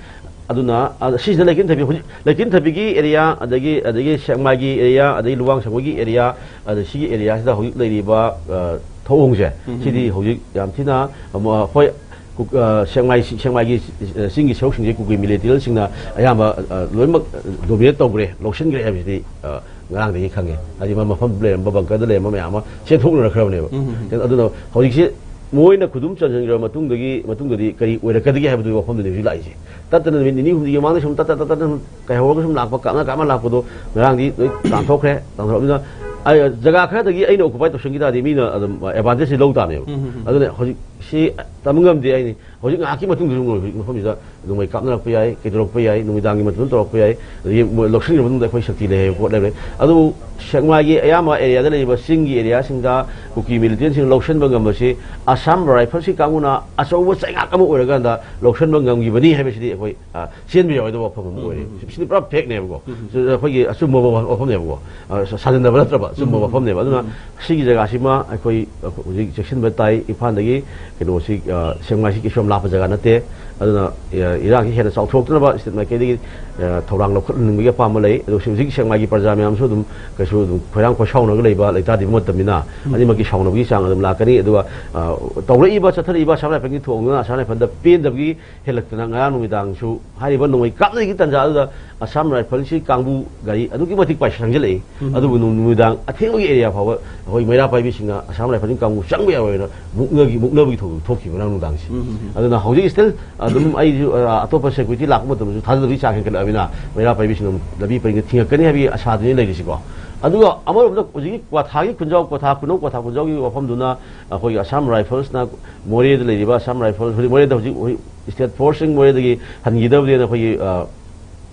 ꯑꯗꯨꯅ, ꯑ, ꯁꯤꯁꯤꯅ ꯂꯩꯀꯤꯟꯊꯕꯤ, ꯍꯧꯖꯤꯛ ꯂꯩꯀꯤꯟꯊꯕꯤꯒꯤ ꯑꯦꯔꯤꯌꯥ, ꯑꯗꯒꯤ, ꯑꯗꯒꯤ ꯁꯦꯛꯃꯥꯏꯒꯤ ꯑꯦꯔꯤꯌꯥ, ꯑꯗꯒꯤ ꯂꯨꯋꯥꯡ ꯁꯪꯒꯣꯏꯒꯤ ꯑꯦꯔꯤꯌꯥ, ꯑꯗ ꯁꯤꯒꯤ ꯑꯦꯔꯤꯌꯥꯁꯤꯗ ꯍꯧꯖꯤꯛ ꯂꯩꯔꯤꯕ, ꯑ, ꯊꯧꯑꯣꯡꯁꯦ, ꯎꯝ, ꯁꯤꯗꯤ ꯎꯝ꯫ ꯍꯧꯖꯤꯛ ꯌꯥꯝ ꯊꯤꯅ, ꯑꯃ, ꯍꯣꯏ, ꯀꯨꯛ-, ꯑ, ꯁꯦꯛꯃꯥꯏ, ꯁꯦꯛꯃꯥꯏꯒꯤ, ꯑ, ꯆꯤꯡꯒꯤ ꯁꯔꯨꯛꯁꯤꯡꯁꯦ ꯀꯨꯀꯤ ꯃꯤꯂꯤꯇꯦꯟꯁꯤꯡꯅ ꯑꯌꯥꯝꯕ, ꯑ, ꯂꯣꯏꯅꯃꯛ, ꯑ, ꯗꯣꯃꯤꯅꯦꯠ ꯇꯧꯈ꯭ꯔꯦ, ꯂꯧꯁꯤꯟꯈ꯭ꯔꯦ ꯍꯥꯏꯕꯁꯤꯗꯤ, ꯑ, ꯉꯔꯥꯡꯗꯒꯤ ꯈꯪꯉꯦ꯫ ꯍꯥꯏꯗꯤ ꯃ-, ꯃꯐꯝꯗ ꯂꯩꯔꯝꯕ ꯕꯪꯀꯔꯗ ꯂꯩꯔꯝꯕ ꯃꯌꯥꯝ ꯑꯃ ꯆꯦꯟꯊꯣꯛꯅꯔꯛꯈ꯭ꯔꯕꯅꯦꯕ꯫ ꯎꯝ, ꯎꯝ, ꯎꯝ꯫ ꯑꯗꯨꯅ ꯍꯧꯖꯤꯛꯁꯦ ꯃꯣꯏꯅ ꯈꯨꯗꯨꯝ ꯆꯟꯁꯤꯟꯈ꯭ꯔꯕ ꯃꯇꯨꯡꯗꯒꯤ, ꯃꯇꯨꯡꯗꯗꯤ ꯀꯔꯤ ꯑꯣꯏꯔꯛꯀꯗꯒꯦ ꯍꯥꯏꯕꯗꯨꯒꯤ ꯋꯥꯐꯝꯗꯨꯅꯤ ꯍꯧꯖꯤꯛ ꯂꯥꯛꯏꯁꯦ꯫ ꯇꯠꯇꯅ ꯅꯨꯃꯤꯠ ꯅꯤꯅꯤ ꯍꯨꯝꯅꯤꯒꯤ ꯃꯃꯥꯡꯗ ꯁꯨꯝ ꯇꯠ, ꯇꯠ, ꯇꯠ, ꯇꯠ, ꯁꯨꯝ ꯀꯥꯏꯍꯧꯔꯒ ꯁꯨꯝ ꯂꯥꯛꯄ, ꯀꯥꯞꯅ ꯀꯥꯞꯅ ꯂꯥꯛꯄꯗꯣ ꯉꯔꯥꯡꯗꯤ ꯂꯣꯏ ꯇꯥꯟꯊꯣꯛꯈ꯭ꯔꯦ꯫ ꯇꯥꯟꯊꯣꯛꯑꯕꯅꯤꯅ ꯑ, ꯖꯒꯥ ꯈꯔꯗꯒꯤ ꯑꯩꯅ ꯑꯣꯀꯨꯄꯥꯏ ꯇꯧꯁꯟꯈꯤ ꯇꯥꯔꯗꯤ ꯃꯤꯅ ꯑꯗꯨꯝ ꯑꯦꯗꯚꯥꯟꯇꯦꯖꯁꯤ ꯂꯧ ꯇꯥꯅꯦꯕ꯫ ꯎꯝ, ꯎꯝ, ꯎꯝ꯫ ꯑꯗꯨꯅ ꯍꯧꯖꯤꯛꯁꯤ ꯇꯝꯕ ꯉꯝꯗꯦ ꯍꯥꯏꯅꯤ꯫ ꯍꯧꯖꯤꯛ ꯉꯥꯏꯍꯥꯛꯀꯤ ꯃꯇꯨꯡꯗꯁꯨ ꯍꯧꯖꯤꯛ ꯃꯐꯝꯁꯤꯗ ꯅꯣꯡꯃꯩ ꯀꯥꯞꯅꯔꯛꯄ ꯌꯥꯏ, ꯀꯩꯗꯧꯔꯛꯄ ꯌꯥꯏ, ꯅꯨꯃꯤꯗꯥꯡꯒꯤ ꯃꯇꯝꯗ ꯇꯧꯔꯛꯄ ꯌꯥꯏ꯫ ꯑꯗꯒꯤ ꯃꯣꯏ ꯂꯧꯁꯤꯟꯈ꯭ꯔ ꯃꯇꯨꯡꯗ ꯑꯩꯈꯣꯏ ꯁꯛꯇꯤ ꯂꯩ ꯍꯥꯏꯕ ꯄꯣꯠ ꯂꯩꯔꯦ꯫ ꯑꯗꯨꯕꯨ ꯁꯦꯛꯃꯥꯏꯒꯤ ꯑꯌꯥꯝꯕ ꯑꯦꯔꯤꯌꯥꯗ ꯂꯩꯔꯤꯕ ꯆꯤꯡꯒꯤ ꯑꯦꯔꯤꯌꯥꯁꯤꯡꯗ ꯀꯨꯀꯤ ꯃꯤꯂꯤꯇꯦꯟꯁꯤꯡ ꯂꯧꯁꯤꯟꯕ ꯉꯝꯕꯁꯤ ꯑꯁꯥꯝ ꯔꯥꯏꯐꯜꯁꯀꯤ ꯀꯥꯡꯕꯨꯅ ꯑꯆꯧꯕ ꯆꯩꯉꯥꯛ ꯑꯃ ꯑꯣꯏꯔꯀꯥꯟꯗ ꯂꯧꯁꯤꯟꯕ ꯉꯝꯈꯤꯕꯅꯤ ꯍꯥꯏꯕꯁꯤꯗꯤ ꯑꯩꯈꯣꯏ, ꯑ, ꯆꯦꯟꯕ ꯌꯥꯔꯣꯏꯗꯕ ꯋꯥꯐꯝ ꯑꯃ ꯑꯣꯏꯔꯦ꯫ ꯎꯝ, ꯎꯝ, ꯎꯝ꯫ ꯁꯤꯗꯤ ꯄꯨꯔꯥ ꯐꯦꯛꯅꯦꯕꯀꯣ꯫ ꯎꯝ, ꯎꯝ꯫ ꯁꯤ ꯑꯩꯈꯣꯏꯒꯤ ꯑꯆꯨꯝꯕ ꯋꯥꯐꯝꯅꯦꯕꯀꯣ꯫ ꯑ, ꯁ-, ꯁꯥꯖꯤꯟꯅꯕ ꯅꯠꯇ꯭ꯔꯕ ꯑꯆꯨꯝꯕ ꯎꯝ, ꯎꯝ, ꯋꯥꯐꯝꯅꯦꯕ꯫ ꯑꯗꯨꯅ ꯎꯝ꯫ ꯁꯤꯒꯤ ꯖꯒꯥꯁꯤꯃ ꯑꯩꯈꯣꯏ ꯍꯧꯖꯤꯛ ꯆꯦꯛꯁꯤꯟꯕ ꯇꯥꯏ꯫ ꯏꯝꯐꯥꯜꯗꯒꯤ ꯀꯩꯅꯣꯁꯤ, ꯑ, ꯁꯦꯛꯃꯥꯏꯁꯤ ꯀꯩꯁꯨ ꯌꯥꯝ ꯂꯥꯞꯄ ꯖꯒꯥ ꯅꯠꯇꯦ꯫ ꯑꯗꯨꯅ, ꯑ, ꯏꯔꯥꯡꯁꯤ ꯍꯦꯟꯅ ꯆꯥꯎꯊꯣꯛꯇꯅꯕ ꯁ꯭ꯇꯦꯠ ꯃꯥꯏꯀꯩꯗꯒꯤ, ꯑ, ꯊꯧꯔꯥꯡ ꯂꯧꯈꯠꯍꯟꯅꯤꯡꯕꯒꯤ ꯑꯄꯥꯝꯕ ꯂꯩ꯫ ꯑꯗꯣ ꯍꯧꯖꯤꯛ ꯁꯦꯛꯃꯥꯏꯒꯤ ꯄ꯭ꯔꯖꯥ ꯃꯌꯥꯝꯁꯨ ꯑꯗꯨꯝ ꯀꯩꯁꯨ ꯑꯗꯨꯝ ꯈꯣꯏꯔꯥꯡ ꯈꯣꯏꯁꯥꯎꯅꯔꯒ ꯂꯩꯕ ꯂꯩꯇꯥꯗ꯭ꯔꯤꯕ ꯃꯇꯝꯅꯤꯅ ꯎꯝ꯫ ꯑꯅꯤꯃꯛꯀꯤ ꯁꯥꯎꯅꯕꯒꯤ ꯆꯥꯡ ꯑꯗꯨꯝ ꯂꯥꯛꯀꯅꯤ꯫ ꯑꯗꯨꯒ, ꯑ, ꯇꯧꯔꯛꯏꯕ, ꯆꯠꯊꯔꯛꯏꯕ ꯑꯁꯥꯝ ꯔꯥꯏꯐꯜꯒꯤ ꯊꯣꯡꯗꯨꯅ ꯑꯁꯥꯝ ꯔꯥꯏꯐꯜꯗ ꯄꯦꯟꯗꯕꯒꯤ ꯍꯦꯜꯂꯛꯇꯅ ꯉꯔꯥꯡ ꯅꯨꯃꯤꯗꯥꯡꯁꯨ ꯍꯥꯏꯔꯤꯕ ꯅꯣꯡꯃꯩ ꯀꯥꯞꯅꯔꯤꯉꯩ ꯇꯥꯟꯖꯥ ꯑꯗꯨꯗ ꯑꯁꯥꯝ ꯔꯥꯏꯐꯜꯁꯤ ꯀꯥꯡꯕꯨ ꯒꯥꯔꯤ ꯑꯗꯨꯛꯀꯤ ꯃꯇꯤꯛ ꯄꯥꯏꯁꯤꯜ ꯆꯪꯁꯤꯜꯂꯛꯏ꯫ ꯎꯝ꯫ ꯑꯗꯨꯕꯨ ꯅꯨꯡ-, ꯅꯨꯃꯤꯗꯥꯡ ꯑꯊꯦꯡꯕꯒꯤ ꯑꯦꯔꯤꯌꯥ ꯐꯥꯎꯕ ꯑꯩꯈꯣꯏ ꯃꯩꯔꯥ ꯄꯥꯏꯕꯤꯁꯤꯡꯅ ꯑꯁꯥꯝ ꯔꯥꯏꯐꯜꯁꯤꯡ ꯀꯥꯡꯕꯨ ꯆꯪꯕ ꯌꯥꯔꯣꯏꯅ ꯃꯨꯛꯅꯒꯤ-, ꯃꯨꯛꯅꯕꯒꯤ ꯊꯧꯗꯣꯛ ꯊꯣꯛꯈꯤꯕ ꯉꯔꯥꯡ ꯅꯨꯡꯗꯥꯡꯁꯤ꯫ ꯎꯝ, ꯎꯝ, ꯎꯝ꯫ ꯑꯗꯨꯅ ꯍꯧꯖꯤꯛ still ꯑꯗꯨꯝ ꯑꯩꯁꯨ, ꯑ, ꯑꯇꯣꯞꯄ ꯁꯦꯀ꯭ꯌꯨꯔꯤꯇꯤ ꯂꯥꯛꯄ ꯃꯇꯝꯗꯁꯨ ꯊꯥꯖꯗꯕꯒꯤ ꯆꯥꯡ ꯍꯦꯟꯒꯠꯂꯛꯑꯕꯅꯤꯅ ꯃꯩꯔꯥ ꯄꯥꯏꯕꯤꯁꯤꯡꯅ ꯑꯗꯨꯝ ꯂꯝꯕꯤ ꯄꯔꯤꯡꯗ ꯊꯤꯡꯉꯛꯀꯅꯤ ꯍꯥꯏꯕꯒꯤ ꯑꯁꯥꯗꯨꯅꯤ ꯂꯩꯔꯤꯁꯤꯀꯣ꯫ ꯑꯗꯨꯒ ꯑꯃꯔꯣꯝꯗ ꯍꯧꯖꯤꯛꯀꯤ ꯀ꯭ꯋꯥꯊꯥꯒꯤ ꯈꯨꯟꯖꯥꯎ, ꯀ꯭ꯋꯥꯊꯥ ꯈꯨꯅꯧ, ꯀ꯭ꯋꯥꯊꯥ ꯈꯨꯟꯖꯥꯎꯒꯤ ꯋꯥꯐꯝꯗꯨꯅ ꯑꯩꯈꯣꯏꯒꯤ ꯑꯁꯥꯝ ꯔꯥꯏꯐꯜꯁꯅ ꯃꯣꯔꯦꯗ ꯂꯩꯔꯤꯕ ꯑꯁꯥꯝ ꯔꯥꯏꯐꯜ, ꯍꯧꯖꯤꯛ ꯃꯣꯔꯦꯗ ꯍꯧꯖꯤꯛ, ꯍꯧꯖꯤꯛ ꯁ꯭ꯇꯦꯠ ꯐꯣꯔꯁꯁꯤꯡ ꯃꯣꯔꯦꯗꯒꯤ ꯍꯟꯈꯤꯗꯕꯅꯦꯅ ꯑꯩꯈꯣꯏꯒꯤ, ꯑ,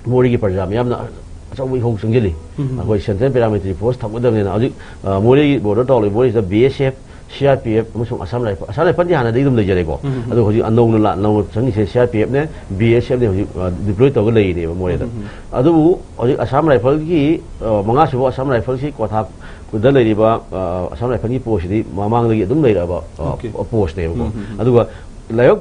ꯃꯣꯔꯦꯒꯤ ꯄ꯭ꯔꯖꯥ ꯃꯌꯥꯝꯅ ꯑꯆꯧꯕ ꯏꯍꯧ ꯆꯪꯁꯤꯜꯂꯤ꯫ ꯎꯝ꯫ ꯑꯩꯈꯣꯏ ꯁꯦꯟꯇ꯭ꯔꯦꯜ ꯄꯦꯔꯥꯃꯤꯂꯤꯇꯔꯤ ꯐꯣꯔꯁ ꯊꯝꯒꯗꯕꯅꯦꯅ ꯍꯧꯖꯤꯛ, ꯑ, ꯃꯣꯔꯦꯒꯤ ꯕꯣꯔꯗꯔ ꯇꯥꯎꯔꯤ ꯃꯣꯔꯦꯁꯤꯗ B S F, C R P F ꯑꯃꯁꯨꯡ ꯑꯁꯥꯝ ꯔꯥꯏꯐꯜ, ꯑꯁꯥꯝ ꯔꯥꯏꯐꯜꯗꯤ ꯍꯥꯟꯅꯗꯒꯤ ꯑꯗꯨꯝ ꯂꯩꯖꯔꯦꯀꯣ꯫ ꯎꯝ꯫ ꯑꯗꯣ ꯍꯧꯖꯤꯛ ꯑꯅꯧꯅ ꯂꯥ-, ꯅꯧꯅ ꯆꯪꯉꯤꯁꯦ ꯁꯤ ꯑꯥꯔ ꯄꯤ ꯑꯦꯐꯅꯦ, ꯕꯤ ꯑꯦꯁ ꯑꯦꯐꯅꯦ ꯍꯧꯖꯤꯛ, ꯑ, ꯗꯤꯄ꯭ꯂꯣꯏ ꯇꯧꯔꯒ ꯂꯩꯔꯤꯅꯦꯕ ꯃꯣꯔꯦꯗ꯫ ꯎꯝ꯫ ꯑꯗꯨꯕꯨ ꯍꯧꯖꯤꯛ ꯑꯁꯥꯝ ꯔꯥꯏꯐꯜꯒꯤ, ꯑ, ꯃꯉꯥꯁꯨꯕ ꯑꯁꯥꯝ ꯔꯥꯏꯐꯜꯁꯤ ꯀ꯭ꯋꯥꯊꯥ ꯈꯨꯟꯗ ꯂꯩꯔꯤꯕ, ꯑ, ꯑꯁꯥꯝ ꯔꯥꯏꯐꯜꯒꯤ ꯄꯣꯁꯁꯤꯗꯤ ꯃꯃꯥꯡꯗꯒꯤ ꯑꯗꯨꯝ ꯂꯩꯔꯛꯑꯕ, ꯑ, ꯑꯣꯀꯦ꯫ ꯄꯣꯁꯅꯦꯕꯀꯣ꯫ ꯎꯝ, ꯎꯝ, ꯎꯝ꯫ ꯑꯗꯨꯒ ꯂꯥꯏꯕꯛ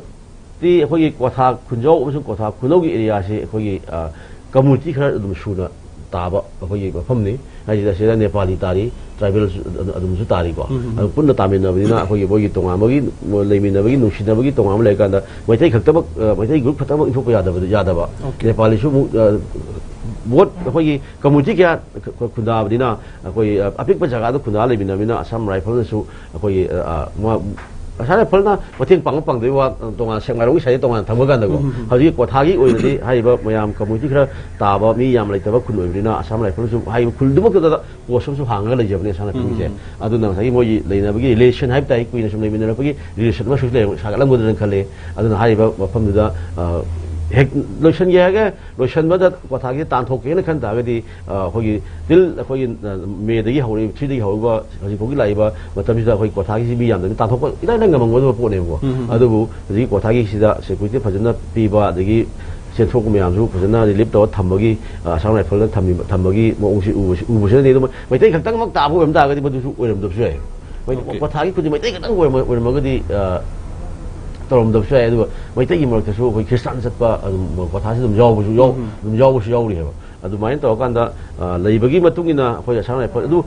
ꯇꯤ ꯑꯩꯈꯣꯏꯒꯤ ꯀ꯭ꯋꯥꯊꯥ ꯈꯨꯟꯖꯥꯎ ꯑꯃꯁꯨꯡ ꯀ꯭ꯋꯥꯊꯥ ꯈꯨꯅꯧꯒꯤ ꯑꯦꯔꯤꯌꯥꯁꯤ ꯑꯩꯈꯣꯏꯒꯤ, ꯑ, ꯀꯝꯃꯨꯅꯤꯇꯤ ꯈꯔ ꯑꯗꯨꯝ ꯁꯨꯅ ꯇꯥꯕ ꯑꯩꯈꯣꯏꯒꯤ ꯃꯐꯝꯅꯤ꯫ ꯍꯥꯏꯗꯤ ꯑꯁꯤꯗ ꯅꯦꯄꯥꯂꯤ ꯇꯥꯔꯤ, ꯇ꯭ꯔꯥꯏꯕꯦꯜꯁꯨ ꯑꯗꯨ-, ꯑꯗꯨꯝꯁꯨ ꯇꯥꯔꯤꯀꯣ꯫ ꯎꯝ, ꯎꯝ, ꯎꯝ꯫ ꯑꯗꯨ ꯄꯨꯟꯅ ꯇꯥꯃꯤꯟꯅꯕꯅꯤꯅ ꯑꯩꯈꯣꯏꯒꯤ ꯃꯣꯏꯒꯤ ꯇꯣꯉꯥꯟꯕꯒꯤ ꯃꯣꯏ ꯂꯩꯃꯤꯟꯅꯕꯒꯤ ꯅꯨꯡꯁꯤꯅꯕꯒꯤ ꯇꯣꯉꯥꯟꯕ ꯂꯩꯔꯀꯥꯟꯗ ꯃꯩꯇꯩ ꯈꯛꯇꯃꯛ, ꯑ, ꯃꯩꯇꯩ ꯒ꯭ꯔꯨꯞ ꯈꯛꯇꯃꯛ ꯏꯟꯊꯣꯛꯄ ꯌꯥꯗꯕ, ꯌꯥꯗꯕ꯫ ꯑꯣꯀꯦ꯫ ꯅꯦꯄꯥꯂꯤꯁꯨ ꯑꯃꯨꯛ, ꯑ, ꯚꯣꯠ ꯑꯩꯈꯣꯏꯒꯤ ꯀꯝꯃꯨꯅꯤꯇꯤ ꯀꯌꯥ ꯈ-, ꯈ-, ꯈꯨꯟꯗꯥꯕꯅꯤꯅ ꯑꯩꯈꯣꯏ, ꯑ, ꯑꯄꯤꯛꯄ ꯖꯒꯥꯗ ꯈꯨꯟꯗꯥ ꯂꯩꯃꯤꯟꯅꯕꯅꯤꯅ ꯑꯁꯥꯝ ꯔꯥꯏꯐꯜꯅꯁꯨ ꯑꯩꯈꯣꯏꯒꯤ, ꯑ, ꯑ, ꯃ-, ꯑꯁꯥꯝ ꯔꯥꯏꯐꯜꯅ ꯃꯇꯦꯡ ꯄꯥꯡꯕ ꯄꯥꯡꯗꯕꯒꯤ ꯋꯥ ꯇꯣꯉꯥꯟꯅ, ꯁꯦꯛꯃꯥꯏꯔꯣꯡꯒꯤ ꯁꯥꯏꯠꯇ ꯇꯣꯉꯥꯟꯅ ꯊꯝꯕ ꯀꯥꯟꯗꯀꯣ, ꯎꯝ, ꯎꯝ, ꯎꯝ꯫ ꯍꯧꯖꯤꯛ ꯀ꯭ꯋꯥꯊꯥꯒꯤ ꯑꯣꯏꯅꯗꯤ ꯍꯥꯏꯔꯤꯕ ꯃꯌꯥꯝ ꯀꯝꯃꯨꯅꯤꯇꯤ ꯈꯔ ꯇꯥꯕ ꯃꯤ ꯌꯥꯝ ꯂꯩꯇꯕ ꯈꯨꯟ ꯑꯣꯏꯕꯅꯤꯅ ꯑꯁꯥꯝ ꯔꯥꯏꯐꯜꯁꯨ ꯍꯥꯏꯔꯤꯕ ꯈꯨꯜꯗꯨꯃꯛꯇꯗ ꯄꯣꯁ ꯑꯃꯁꯨ ꯍꯥꯡꯉꯒ ꯂꯩꯖꯕꯅꯦ ꯑꯁꯥꯝ ꯔꯥꯏꯐꯜꯒꯤꯁꯦ꯫ ꯎꯝ, ꯎꯝ꯫ ꯑꯗꯨꯅ ꯉꯁꯥꯏꯒꯤ ꯃꯣꯏꯒꯤ ꯂꯩꯅꯕꯒꯤ ꯔꯤꯂꯦꯁꯟ ꯍꯥꯏꯕ ꯇꯥꯏ, ꯀꯨꯏꯅ ꯁꯨꯝ ꯂꯩꯃꯤꯟꯅꯔꯛꯄꯒꯤ ꯔꯤꯂꯦꯁꯟ ꯑꯃꯁꯨ ꯂꯩ-, ꯁꯥꯒꯠꯂꯝꯒꯗ꯭ꯔꯅ ꯈꯜꯂꯦ꯫ ꯑꯗꯨꯅ ꯍꯥꯏꯔꯤꯕ ꯃꯐꯝꯗꯨꯗ, ꯑ, ꯍꯦꯛ ꯂꯣꯏꯁꯟꯒꯦ ꯍꯥꯏꯔꯒ ꯂꯣꯏꯁꯟꯕꯗ ꯀ꯭ꯋꯥꯊꯥꯒꯤ ꯇꯥꯟꯊꯣꯛꯀꯦꯅ ꯈꯟ ꯇꯥꯔꯒꯗꯤ, ꯑ, ꯑꯩꯈꯣꯏꯒꯤ ꯇꯤꯜ ꯑꯩꯈꯣꯏꯒꯤ, ꯑ, ꯃꯦꯗꯒꯤ ꯍꯧꯔꯛꯏ, ꯊ꯭ꯔꯤꯗꯒꯤ ꯍꯧꯔꯒ ꯍꯧꯖꯤꯛ ꯐꯥꯎꯒꯤ ꯂꯥꯛꯏꯕ ꯃꯇꯝꯁꯤꯗ ꯑꯩꯈꯣꯏ ꯀ꯭ꯋꯥꯊꯥꯒꯤꯁꯤ ꯃꯤ ꯌꯥꯝꯗꯕꯅꯤ, ꯇꯥꯟꯊꯣꯛꯄ ꯏꯂꯥꯏ ꯂꯥꯏ ꯉꯝꯃꯝꯒꯗꯕ ꯄꯣꯠꯅꯦꯕꯀꯣ꯫ ꯎꯝ, ꯎꯝ, ꯎꯝ꯫ ꯑꯗꯨꯕꯨ ꯍꯧꯖꯤꯛ ꯀ꯭ꯋꯥꯊꯥꯒꯤ ꯁꯤꯗ ꯁꯦꯀ꯭ꯌꯨꯔꯤꯇꯤ ꯐꯖꯅ ꯄꯤꯕ, ꯑꯗꯒꯤ ꯁꯦꯟꯊꯣꯛ ꯃꯌꯥꯝꯁꯨ ꯐꯖꯅ ꯔꯤꯂꯤꯞ ꯇꯧꯔ ꯊꯝꯕꯒꯤ, ꯑ, ꯑꯁꯥꯝ ꯔꯥꯏꯐꯜꯗ ꯊꯝꯃꯤꯕ, ꯊꯝꯕꯒꯤ ꯃꯑꯣꯡꯁꯤ ꯎꯕꯁꯤ-, ꯎꯕꯁꯤꯅꯗꯤ ꯑꯗꯨꯝ ꯃꯩꯇꯩ ꯈꯛꯇꯪꯃꯛ ꯇꯥꯕ ꯑꯣꯏꯔꯝ ꯇꯥꯔꯒꯗꯤ ꯃꯗꯨꯁꯨ ꯑꯣꯏꯔꯝꯗꯕꯁꯨ ꯌꯥꯏ꯫ ꯃꯩ-, OK꯫ ꯀ꯭ꯋꯥꯊꯥꯒꯤ ꯈꯨꯗꯤꯡ ꯃꯩꯇꯩ ꯈꯛꯇꯪ ꯑꯣꯏꯔꯝ-, ꯑꯣꯏꯔꯝꯃꯒꯗꯤ, ꯑ, ꯇꯧꯔꯝꯗꯕꯁꯨ ꯌꯥꯏ꯫ ꯑꯗꯨꯒ ꯃꯩꯇꯩꯒꯤ ꯃꯔꯛꯇꯁꯨ ꯑꯩꯈꯣꯏ ꯈ꯭ꯔꯤꯁꯇꯥꯟ ꯆꯠꯄ ꯑꯗꯨꯝ ꯀ꯭ꯋꯥꯊꯥꯁꯤ ꯑꯗꯨꯝ ꯌꯥꯎꯕꯁꯨ ꯌꯥꯎ-, ꯎꯝ, ꯎꯝ꯫ ꯑꯗꯨꯝ ꯌꯥꯎꯕꯁꯨ ꯌꯥꯎꯔꯤ ꯍꯥꯏꯕ꯫ ꯑꯗꯨꯃꯥꯏꯅ ꯇꯧꯔꯀꯥꯟꯗ, ꯑ, ꯂꯩꯕꯒꯤ ꯃꯇꯨꯡ ꯏꯟꯅ ꯑꯩꯈꯣꯏ ꯑꯁꯥꯝ ꯔꯥꯏꯐꯜ ꯑꯗꯨ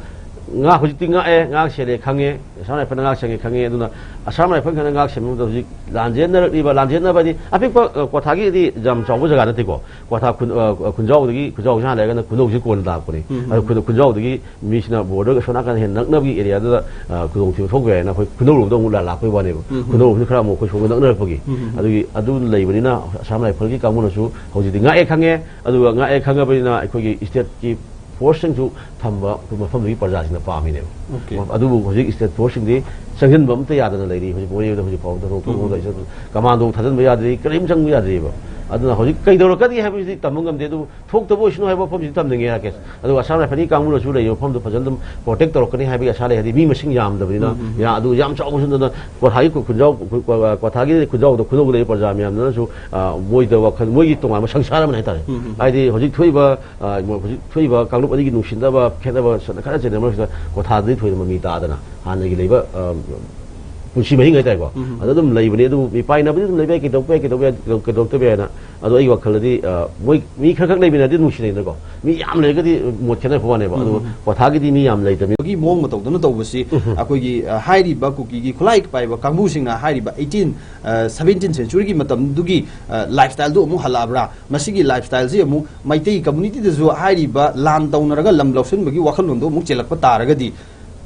ꯉꯥꯛ-, ꯍꯧꯖꯤꯛꯇꯤ ꯉꯥꯛꯑꯦ, ꯉꯥꯛ ꯁꯦꯜꯂꯦ ꯈꯪꯉꯦ, ꯑꯁꯥꯝ ꯔꯥꯏꯐꯜꯅ ꯉꯥꯛ ꯁꯦꯟꯒꯦ ꯈꯪꯉꯦ꯫ ꯑꯗꯨꯅ ꯑꯁꯥꯝ ꯔꯥꯏꯐꯜ ꯈꯛꯇ ꯉꯥꯛ ꯁꯦꯟꯕ ꯃꯇꯝꯗ ꯍꯧꯖꯤꯛ ꯂꯥꯟꯖꯦꯟꯅꯔꯛꯂꯤꯕ, ꯂꯥꯟꯖꯦꯟꯅꯕ ꯍꯥꯏꯗꯤ ꯑꯄꯤꯛꯄ, ꯑ, ꯀ꯭ꯋꯥꯊꯥꯒꯤꯗꯤ ꯌꯥꯝ ꯆꯥꯎꯕ ꯖꯒꯥ ꯅꯠꯇꯦꯀꯣ꯫ ꯀ꯭ꯋꯥꯊꯥ ꯈꯨꯟ-, ꯑ, ꯈꯨꯟꯖꯥꯎꯗꯒꯤ, ꯈꯨꯟꯖꯥꯎꯁꯤ ꯍꯥꯟꯅ ꯂꯩꯔꯒꯅ ꯈꯨꯅꯧꯁꯤ ꯀꯣꯟꯅ ꯂꯥꯛꯄꯅꯤ꯫ ꯎꯝ, ꯑꯗꯨ ꯎꯝ꯫ ꯈꯨꯟ-, ꯈꯨꯟꯖꯥꯎꯗꯒꯤ ꯃꯤꯁꯤꯅ ꯕꯣꯔꯗꯔꯒ ꯑꯁꯣꯝ ꯅꯥꯀꯟ ꯍꯦꯟꯅ ꯅꯛꯅꯕꯒꯤ ꯑꯦꯔꯤꯌꯥꯗꯨꯗ, ꯑ, ꯈꯨꯗꯣꯡꯊꯤꯕ ꯊꯣꯛꯄ ꯌꯥꯏꯅ ꯑꯩꯈꯣꯏ ꯈꯨꯅꯧꯔꯣꯝꯗ ꯑꯃꯨꯛ ꯂꯥ-, ꯂꯥꯛꯄꯒꯤ ꯋꯥꯅꯦꯕ꯫ ꯎꯝ, ꯎꯝ꯫ ꯈꯨꯅꯧꯔꯣꯝꯁꯤ ꯈꯔ ꯑꯃꯨꯛ ꯑꯩꯈꯣꯏ ꯁꯣꯝꯗ ꯅꯛꯅꯔꯛꯄꯒꯤ꯫ ꯎꯝ, ꯎꯝ, ꯎꯝ꯫ ꯑꯗꯨꯒꯤ ꯑꯗꯨ ꯂꯩꯕꯅꯤꯅ ꯑꯁꯥꯝ ꯔꯥꯏꯐꯜꯒꯤ ꯀꯥꯡꯕꯨꯅꯁꯨ ꯍꯧꯖꯤꯛꯇꯤ ꯉꯥꯛꯑꯦ ꯈꯪꯉꯦ꯫ ꯑꯗꯨꯒ ꯉꯥꯛꯑꯦ ꯈꯪꯉꯕꯅꯤꯅ ꯑꯩꯈꯣꯏꯒꯤ ꯁ꯭ꯇꯦꯠꯀꯤ ꯐꯣꯔꯁꯁꯤꯡꯁꯨ ꯊꯝꯕ ꯑꯩꯈꯣꯏ ꯃꯐꯝꯗꯨꯒꯤ ꯄ꯭ꯔꯖꯥꯁꯤꯡꯅ ꯄꯥꯝꯃꯤꯅꯦꯕ꯫ OK꯫ ꯑꯗꯨꯕꯨ ꯍꯧꯖꯤꯛ ꯁ꯭ꯇꯦꯠ ꯐꯣꯔꯁꯁꯤꯡꯗꯤ ꯆꯪꯁꯤꯟꯕ ꯑꯝꯇ ꯌꯥꯗꯅ ꯂꯩꯔꯤ꯫ ꯍꯧꯖꯤꯛ ꯃꯣꯔꯦꯗ ꯍꯧꯖꯤꯛ ꯐꯥꯎꯕꯗ ꯊꯣꯛ-, ꯊꯣꯛ-, ꯎꯝ꯫ ꯊꯣꯛ-, ꯀꯃꯥꯟꯗꯣ ꯊꯥꯖꯤꯟꯕ ꯌꯥꯗ꯭ꯔꯤ, ꯀꯔꯤꯝ ꯆꯪꯕ ꯌꯥꯗ꯭ꯔꯤꯕ꯫ ꯑꯗꯨꯅ ꯍꯧꯖꯤꯛ ꯀꯩꯗꯧꯔꯛꯀꯅꯤ ꯍꯥꯏꯕꯁꯤꯗꯤ ꯇꯝꯕ ꯉꯝꯗꯦ꯫ ꯑꯗꯨꯕꯨ ꯊꯣꯛꯇꯕ ꯑꯣꯏꯁꯅꯨ ꯍꯥꯏꯕ ꯋꯥꯐꯝꯁꯤꯗꯤ ꯊꯝꯅꯤꯡꯉꯦ, ꯔꯥꯀꯦꯁ꯫ ꯑꯗꯨꯒ ꯑꯁꯥꯝ ꯔꯥꯏꯐꯜꯒꯤ ꯀꯥꯡꯕꯨꯅꯁꯨ ꯂꯩꯔꯤꯕ ꯃꯐꯝꯗꯣ ꯐꯖꯅ ꯑꯗꯨꯝ ꯄ꯭ꯔꯣꯇꯦꯛ ꯇꯧꯔꯛꯀꯅꯤ ꯍꯥꯏꯕꯒꯤ ꯑꯁꯥ ꯂꯩ꯫ ꯍꯥꯏꯗꯤ ꯃꯤ ꯃꯁꯤꯡ ꯌꯥꯝꯗꯕꯅꯤꯅ, ꯎꯝ, ꯎꯝ, ꯎꯝ꯫ ꯌꯥ-, ꯑꯗꯨ ꯌꯥꯝ ꯆꯥꯎꯕꯁꯨ ꯅꯠꯇꯅ ꯀ꯭ꯋꯥꯊꯥꯒꯤ ꯈꯨ-, ꯈꯨꯟꯖꯥꯎ, ꯈꯨ-, ꯀ꯭ꯋꯥ-, ꯀ꯭ꯋꯥꯊꯥꯒꯤ ꯈꯨꯟꯖꯥꯎꯗ ꯈꯨꯅꯧꯗ ꯂꯩꯔꯤꯕ ꯄ꯭ꯔꯖꯥ ꯃꯌꯥꯝꯗꯨꯅꯁꯨ, ꯑ, ꯃꯣꯏꯗ ꯋꯥꯈꯜ, ꯃꯣꯏꯒꯤ ꯇꯣꯉꯥꯟꯕ ꯁꯪꯁꯥꯔ ꯑꯃꯅꯤ ꯍꯥꯏꯇꯥꯔꯦ꯫ ꯎꯝ, ꯎꯝ, ꯎꯝ꯫ ꯍꯥꯏꯗꯤ ꯍꯧꯖꯤꯛ ꯊꯣꯛꯏꯕ, ꯑ, ꯃꯣꯏ ꯍꯧꯖꯤꯛ ꯊꯣꯛꯏꯕ ꯀꯥꯡꯂꯨꯞ ꯑꯅꯤꯒꯤ ꯅꯨꯡꯁꯤꯅꯕ, ꯈꯦꯠꯅꯕ ꯁ-, ꯈꯔ ꯆꯦꯟꯅꯕ ꯃꯔꯛꯁꯤꯗ ꯀ꯭ꯋꯥꯊꯥꯗꯗꯤ ꯊꯣꯏꯅ ꯃꯃꯤ ꯇꯥꯗꯅ ꯍꯥꯟꯅꯒꯤ ꯂꯩꯕ, ꯑ, ꯄꯨꯟꯁꯤ ꯃꯍꯤꯡ ꯍꯥꯏꯇꯥꯔꯦꯀꯣ꯫ ꯎꯝ, ꯎꯝ꯫ ꯑꯗꯨ ꯑꯗꯨꯝ ꯂꯩꯕꯅꯦ꯫ ꯑꯗꯨꯕꯨ ꯃꯤꯄꯥꯏꯅꯕꯗꯤ ꯑꯗꯨꯝ ꯂꯩꯕ ꯌꯥꯏ, ꯀꯩꯗꯧꯕ ꯌꯥꯏ, ꯀꯩꯗꯧꯕ ꯌꯥꯏ, ꯀꯩꯗꯧ-, ꯀꯩꯗꯧꯔꯛꯇꯕ ꯌꯥꯏꯅ꯫ ꯑꯗꯣ ꯑꯩꯒꯤ ꯋꯥꯈꯜꯗꯗꯤ, ꯑ, ꯃꯣꯏ ꯃꯤ ꯈꯔ ꯈꯛ ꯂꯩꯃꯤꯟꯅꯔꯗꯤ ꯅꯨꯡꯁꯤꯅꯩꯗꯅꯀꯣ꯫ ꯃꯤ ꯌꯥꯝ ꯂꯩꯔꯒꯗꯤ ꯃꯣꯠ ꯈꯦꯠꯅꯔꯛꯄ ꯋꯥꯅꯦꯕ꯫ ꯎꯝ, ꯑꯗꯨꯕꯨ ꯎꯝ, ꯎꯝ꯫ ꯀ꯭ꯋꯥꯊꯥꯒꯤꯗꯤ ꯃꯤ ꯌꯥꯝ ꯂꯩꯇꯕꯅꯤ꯫ ꯒꯤ ꯃꯑꯣꯡ ꯃꯇꯧꯗꯅ ꯇꯧꯕꯁꯤ, ꯎꯝ, ꯎꯝ꯫ ꯑꯩꯈꯣꯏꯒꯤ, ꯑ, ꯍꯥꯏꯔꯤꯕ ꯀꯨꯀꯤꯒꯤ ꯈꯨꯠꯂꯥꯏ ꯄꯥꯏꯕ ꯀꯥꯡꯕꯨꯁꯤꯡꯅ ꯍꯥꯏꯔꯤꯕ ꯑꯩꯇꯤꯟ, ꯑ, ꯁꯕꯦꯟꯇꯤꯟ ꯁꯦꯟꯆꯨꯔꯤꯒꯤ ꯃꯇꯝꯗꯨꯒꯤ, ꯑ, ꯂꯥꯏꯐ ꯁ꯭ꯇꯥꯏꯜꯗꯨ ꯑꯃꯨꯛ ꯍꯜꯂꯛꯑꯕ꯭ꯔꯥ? ꯃꯁꯤꯒꯤ ꯂꯥꯏꯐ ꯁ꯭ꯇꯥꯏꯜꯁꯤ ꯑꯃꯨꯛ ꯃꯩꯇꯩ ꯀꯝꯃꯨꯅꯤꯇꯤꯗꯁꯨ ꯍꯥꯏꯔꯤꯕ ꯂꯥꯟ ꯇꯧꯅꯔꯒ ꯂꯝ ꯂꯧꯁꯤꯟꯕꯒꯤ ꯋꯥꯈꯜꯂꯣꯟꯗꯣ ꯑꯃꯨꯛ ꯆꯦꯜꯂꯛꯄ ꯇꯥꯔꯒꯗꯤ,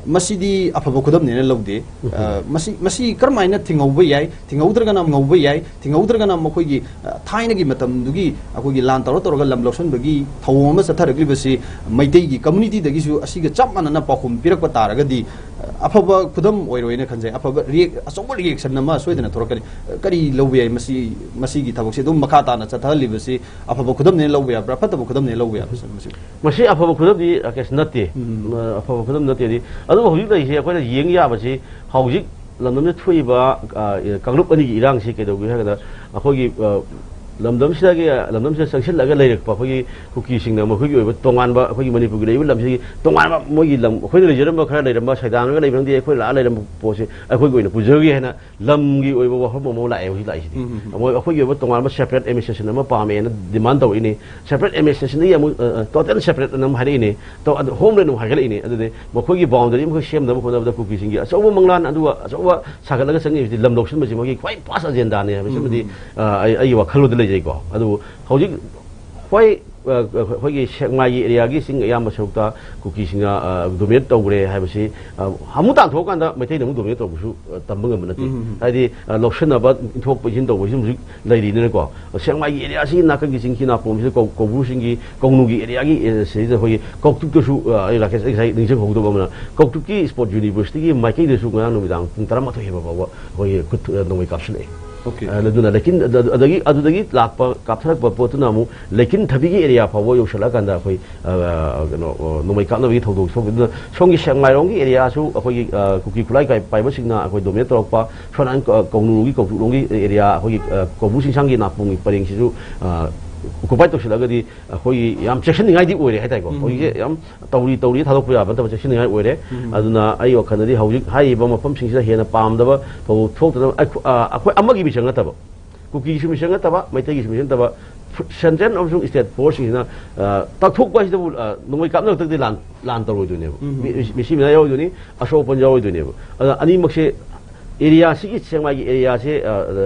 ꯃꯁꯤꯗꯤ ꯑꯐꯕ ꯈꯨꯗꯝꯅꯦꯅ ꯂꯧꯗꯦ꯫ ꯑ, ꯃꯁꯤ, ꯃꯁꯤ ꯀꯔꯝꯍꯥꯏꯅ ꯊꯤꯡꯍꯧꯕ ꯌꯥꯏ? ꯊꯤꯡꯍꯧꯗ꯭ꯔꯒꯅ ꯉꯧꯕ ꯌꯥꯏ꯫ ꯊꯤꯡꯍꯧꯗ꯭ꯔꯒꯅ ꯃꯈꯣꯏꯒꯤ, ꯑ, ꯊꯥꯏꯅꯒꯤ ꯃꯇꯝꯗꯨꯒꯤ ꯑꯩꯈꯣꯏꯒꯤ ꯂꯥꯟ ꯇꯧꯔ ꯇꯧꯔꯒ ꯂꯝ ꯂꯧꯁꯤꯟꯕꯒꯤ ꯊꯧꯑꯣꯡ ꯑꯃ ꯆꯠꯊꯔꯛꯂꯤꯕꯁꯤ ꯃꯩꯇꯩꯒꯤ communityꯗꯒꯤꯁꯨ ꯑꯁꯤꯒ ꯆꯞ ꯃꯥꯟꯅꯅ ꯄꯥꯎꯈꯨꯝ ꯄꯤꯔꯛꯄ ꯇꯥꯔꯒꯗꯤ, ꯑ, ꯑꯐꯕ ꯈꯨꯗꯝ ꯑꯣꯏꯔꯣꯏꯅ ꯈꯟꯖꯩ꯫ ꯑꯐꯕ react-, ꯑꯆꯧꯕ reaction ꯑꯃ ꯁꯣꯏꯗꯅ ꯊꯣꯔꯛꯀꯅꯤ꯫ ꯑ, ꯀꯔꯤ ꯂꯧꯕ ꯌꯥꯏ? ꯃꯁꯤ, ꯃꯁꯤꯒꯤ ꯊꯕꯛꯁꯤ ꯑꯗꯨꯝ ꯃꯈꯥ ꯇꯥꯅ ꯆꯠꯊꯍꯜꯂꯤꯕꯁꯤ ꯑꯐꯕ ꯈꯨꯗꯝꯅꯦꯅ ꯂꯧꯕ ꯌꯥꯕ꯭ꯔꯥ? ꯐꯠꯇꯕ ꯈꯨꯗꯝꯅꯦꯅ ꯂꯧꯕ ꯌꯥꯕ꯭ꯔꯥ, ꯁꯥꯔ, ꯃꯁꯤ? ꯃꯁꯤ ꯑꯐꯕ ꯈꯨꯗꯝꯗꯤ, ꯔꯥꯀꯦꯁ, ꯅꯠꯇꯦ꯫ ꯎꯝ꯫ ꯑ, ꯑꯐꯕ ꯈꯨꯗꯝ ꯅꯠꯇꯦꯗꯤ꯫ ꯑꯗꯨꯕꯨ ꯍꯧꯖꯤꯛ ꯂꯩꯔꯤꯁꯦ ꯑꯩꯈꯣꯏꯅ ꯌꯦꯡ ꯌꯥꯕꯁꯤ ꯍꯧꯖꯤꯛ ꯂꯝꯗꯝꯗ ꯊꯣꯛꯏꯕ, ꯑ, ꯀꯥꯡꯂꯨꯞ ꯑꯅꯤꯒꯤ ꯏꯔꯥꯡꯁꯤ ꯀꯩꯗꯧꯒꯦ ꯍꯥꯏꯔꯒꯅ ꯑꯩꯈꯣꯏꯒꯤ, ꯑ, ꯂꯝꯗꯝꯁꯤꯗꯒꯤ, ꯂꯝꯗꯝꯁꯤꯗ ꯆꯪꯁꯤꯜꯂꯒ ꯂꯩꯔꯛꯄ ꯑꯩꯈꯣꯏꯒꯤ ꯀꯨꯀꯤꯁꯤꯡꯅ ꯃꯈꯣꯏꯒꯤ ꯑꯣꯏꯕ ꯇꯣꯉꯥꯟꯕ, ꯑꯩꯈꯣꯏꯒꯤ ꯃꯅꯤꯄꯨꯔꯒꯤ ꯂꯩꯔꯤꯕ ꯂꯝꯁꯤꯒꯤ ꯇꯣꯉꯥꯟꯕ ꯃꯣꯏꯒꯤ ꯂꯝ, ꯑꯩꯈꯣꯏꯅ ꯂꯩꯖꯔꯝꯕ ꯈꯔ ꯂꯩꯔꯝꯕ ꯁꯩꯗꯥꯡꯉꯒ ꯂꯩꯕ ꯈꯪꯗꯦ, ꯑꯩꯈꯣꯏ ꯂꯥꯛꯑ ꯂꯩꯔꯝꯕ ꯄꯣꯠꯁꯤ ꯑꯩꯈꯣꯏꯒꯤ ꯑꯣꯏꯅ ꯄꯨꯖꯔꯒꯦ ꯍꯥꯏꯅ ꯂꯝꯒꯤ ꯑꯣꯏꯕ ꯋꯥꯐꯝ ꯑꯃ ꯂꯥꯛꯑꯦ ꯍꯧꯖꯤꯛ ꯂꯥꯛꯏꯁꯤꯗꯤ꯫ ꯎꯝ, ꯎꯝ, ꯎꯝ꯫ ꯃꯣꯏ ꯑꯩꯈꯣꯏꯒꯤ ꯑꯣꯏꯕ ꯇꯣꯉꯥꯟꯕ separate administration ꯑꯃ ꯄꯥꯝꯃꯦꯅ demand ꯇꯧꯔꯛꯏꯅꯤ꯫ Separate administrationꯗꯒꯤ ꯑꯃꯨꯛ, ꯑ, ꯑ, total separate ꯑꯅ ꯑꯃꯨꯛ ꯍꯥꯏꯔꯛꯏꯅꯤ꯫ ꯇꯣ-, ꯑꯗꯨ homeland ꯑꯃꯨꯛ ꯍꯥꯏꯒꯠꯂꯛꯏꯅꯤ꯫ ꯑꯗꯨꯗꯤ ꯃꯈꯣꯏꯒꯤ boundary ꯑꯃꯈꯛ ꯁꯦꯝꯅꯕ ꯍꯣꯠꯅꯕꯗ ꯀꯨꯀꯤꯁꯤꯡꯒꯤ ꯑꯆꯧꯕ ꯃꯪꯂꯥꯟ ꯑꯗꯨꯒ ꯑꯆꯧꯕ ꯁꯥꯒꯠꯂꯒ ꯆꯪꯉꯛꯏꯁꯤꯗꯤ ꯂꯝ ꯂꯧꯁꯤꯟꯕꯁꯤ ꯃꯈꯣꯏꯒꯤ ꯈ꯭ꯋꯥꯏ first agendaꯅꯦ ꯍꯥꯏꯕꯁꯤꯃꯗꯤ, ꯎꯝ, ꯎꯝ꯫ ꯑ, ꯑꯩ, ꯑꯩꯒꯤ ꯋꯥꯈꯜꯂꯣꯟꯗ ꯂꯩꯖꯩꯀꯣ꯫ ꯑꯗꯨꯕꯨ ꯍꯧꯖꯤꯛ ꯈ꯭ꯋꯥꯏ, ꯑ, ꯑꯩꯈꯣꯏꯒꯤ ꯁꯦꯛꯃꯥꯏꯒꯤ areaꯒꯤ ꯆꯤꯡ ꯑꯌꯥꯝꯕ ꯁꯔꯨꯛꯇ ꯀꯨꯀꯤꯁꯤꯡꯅ, ꯑ, dominate ꯇꯧꯈ꯭ꯔꯦ ꯍꯥꯏꯕꯁꯤ, ꯑ, ꯑꯃꯨꯛ ꯇꯥꯟꯊꯣꯛꯑꯀꯥꯟꯗ ꯃꯩꯇꯩꯅ ꯑꯃꯨꯛ dominate ꯇꯧꯕꯁꯨ, ꯑ, ꯇꯝꯕ ꯉꯝꯕ ꯅꯠꯇꯦ꯫ ꯎꯝ, ꯎꯝ, ꯎꯝ꯫ ꯍꯥꯏꯗꯤ, ꯑ, ꯂꯧꯁꯤꯟꯅꯕ, ꯏꯟꯊꯣꯛꯄ ꯏꯟꯁꯤꯟ ꯇꯧꯕꯁꯤ ꯍꯧꯖꯤꯛ ꯂꯩꯔꯤꯗꯅꯀꯣ꯫ ꯁꯦꯛꯃꯥꯏꯒꯤ areaꯁꯤ ꯅꯥꯀꯟꯒꯤ ꯆꯤꯡꯈꯤ ꯅꯥꯄꯣꯝꯁꯤꯗ ꯀꯧ-, ꯀꯧꯕ꯭ꯔꯨ ꯆꯤꯡꯒꯤ ꯀꯧꯅꯨꯒꯤ areaꯒꯤ, ꯑ, ꯁꯤꯗꯩꯗ ꯑꯩꯈꯣꯏꯒꯤ ꯀꯧꯇ꯭ꯔꯨꯛꯇꯁꯨ, ꯑ, ꯑꯩ ꯔꯥꯀꯦꯁ, ꯑꯩ ꯉꯁꯥꯏ ꯅꯤꯡꯁꯤꯡꯍꯧꯗꯕ ꯑꯃꯅ, ꯀꯧꯇ꯭ꯔꯨꯛꯀꯤ Sports Universityꯒꯤ ꯃꯥꯏꯀꯩꯗꯁꯨ ꯉꯔꯥꯡ ꯅꯨꯃꯤꯗꯥꯡ ꯄꯨꯡ ꯇꯔꯥꯃꯥꯊꯣꯏ ꯍꯦꯟꯕ ꯐꯥꯎꯕ ꯑꯩꯈꯣꯏꯒꯤ ꯈꯨꯠ, ꯑ, ꯅꯣꯡꯃꯩ ꯀꯥꯞꯁꯤꯜꯂꯛꯑꯦ꯫ Okay꯫ ꯑ, ꯑꯗꯨꯅ ꯂꯩꯀꯤꯟ, ꯑꯗ-, ꯑꯗꯒꯤ ꯑꯗꯨꯗꯒꯤ ꯂꯥꯛꯄ, ꯀꯥꯞꯊꯔꯛꯄ ꯄꯣꯠꯇꯨꯅ ꯑꯃꯨꯛ ꯂꯩꯀꯤꯟ ꯊꯕꯤꯒꯤ area ꯐꯥꯎꯕ ꯌꯧꯁꯤꯜꯂꯛꯑꯀꯥꯟꯗ ꯑꯩꯈꯣꯏ, ꯑ, ꯀꯩꯅꯣ, ꯑ, ꯅꯣꯡꯃꯩ ꯀꯥꯞꯅꯕꯒꯤ ꯊꯧꯗꯣꯛ ꯊꯣꯛꯈꯤ꯫ ꯑꯗꯨꯅ ꯁꯣꯝꯒꯤ ꯁꯦꯛꯃꯥꯏꯔꯣꯝꯒꯤ areaꯁꯨ ꯑꯩꯈꯣꯏꯒꯤ, ꯑ, ꯀꯨꯀꯤ ꯈꯨꯠꯂꯥꯏ ꯀꯥꯏ-, ꯄꯥꯏꯕꯁꯤꯡꯅ ꯑꯩꯈꯣꯏ dominate ꯇꯧꯔꯛꯄ, ꯁꯣꯝ ꯅꯥꯀꯟ ꯀ-, ꯀꯧꯅꯨꯒꯤ ꯀꯧꯇ꯭ꯔꯨꯛꯂꯣꯝꯒꯤ area, ꯑꯩꯈꯣꯏꯒꯤ, ꯑ, ꯀꯧꯕ꯭꯭ꯔꯨ ꯆꯤꯡꯁꯥꯡꯒꯤ ꯅꯥꯄꯣꯝꯒꯤ ꯄꯔꯦꯡꯁꯤꯁꯨ, ꯑ, occupy ꯇꯧꯁꯤꯜꯂꯛꯑꯒꯗꯤ ꯑꯩꯈꯣꯏꯒꯤ ꯌꯥꯝ ꯆꯦꯛꯁꯤꯟꯅꯤꯡꯉꯥꯏꯗꯤ ꯑꯣꯏꯔꯦ ꯍꯥꯏꯇꯥꯔꯦꯀꯣ꯫ ꯎꯝ꯫ ꯍꯧꯖꯤꯛꯁꯦ ꯌꯥꯝ ꯇꯧꯔꯤ ꯇꯧꯔꯤ ꯊꯥꯗꯣꯛꯄ ꯌꯥꯕ ꯅꯠꯇꯕ ꯆꯦꯛꯁꯤꯟꯅꯤꯡꯉꯥꯏ ꯑꯣꯏꯔꯦ꯫ ꯎꯝ꯫ ꯑꯗꯨꯅ ꯑꯩ ꯋꯥꯈꯜꯗꯗꯤ ꯍꯧꯖꯤꯛ ꯍꯥꯏꯔꯤꯕ ꯃꯐꯝꯁꯤꯡꯁꯤꯗ ꯍꯦꯟꯅ ꯄꯥꯝꯗꯕ ꯊꯧꯗꯣꯛ ꯊꯣꯛꯇꯅꯕ ꯑꯩꯈꯣ-, ꯑ, ꯑꯩꯈꯣꯏ ꯑꯃꯒꯤ ꯃꯤꯆꯪ ꯅꯠꯇꯕ, ꯀꯨꯀꯤꯒꯤꯁꯨ ꯃꯤꯆꯪ ꯅꯠꯇꯕ, central ꯑꯃꯁꯨꯡ state forceꯁꯤꯡꯁꯤꯅ, ꯑ, ꯇꯛꯊꯣꯛꯄ ꯍꯥꯏꯁꯤꯗꯕꯨ, ꯑ, ꯅꯣꯡꯃꯩ ꯀꯥꯞꯅꯔꯛꯇ꯭ꯔꯗꯤ ꯂꯥꯟ, ꯂꯥꯟ ꯇꯧꯔꯣꯏꯗꯣꯏꯅꯦꯕ꯫ ꯎꯝ꯫ ꯃꯤ-, ꯃꯤꯁꯤ ꯃꯤꯅꯥ ꯌꯥꯎꯔꯣꯏꯗꯣꯏꯅꯤ, ꯑꯁꯣꯛ ꯑꯄꯟ ꯌꯥꯎꯔꯣꯏꯗꯣꯏꯅꯦꯕ꯫ ꯑꯗꯨꯅ ꯑꯅꯤꯃꯛꯁꯦ ꯑꯦꯔꯤꯌꯥꯁꯤꯒꯤ, ꯁꯦꯛꯃꯥꯏꯒꯤ ꯑꯦꯔꯤꯌꯥꯁꯦ, ꯑ,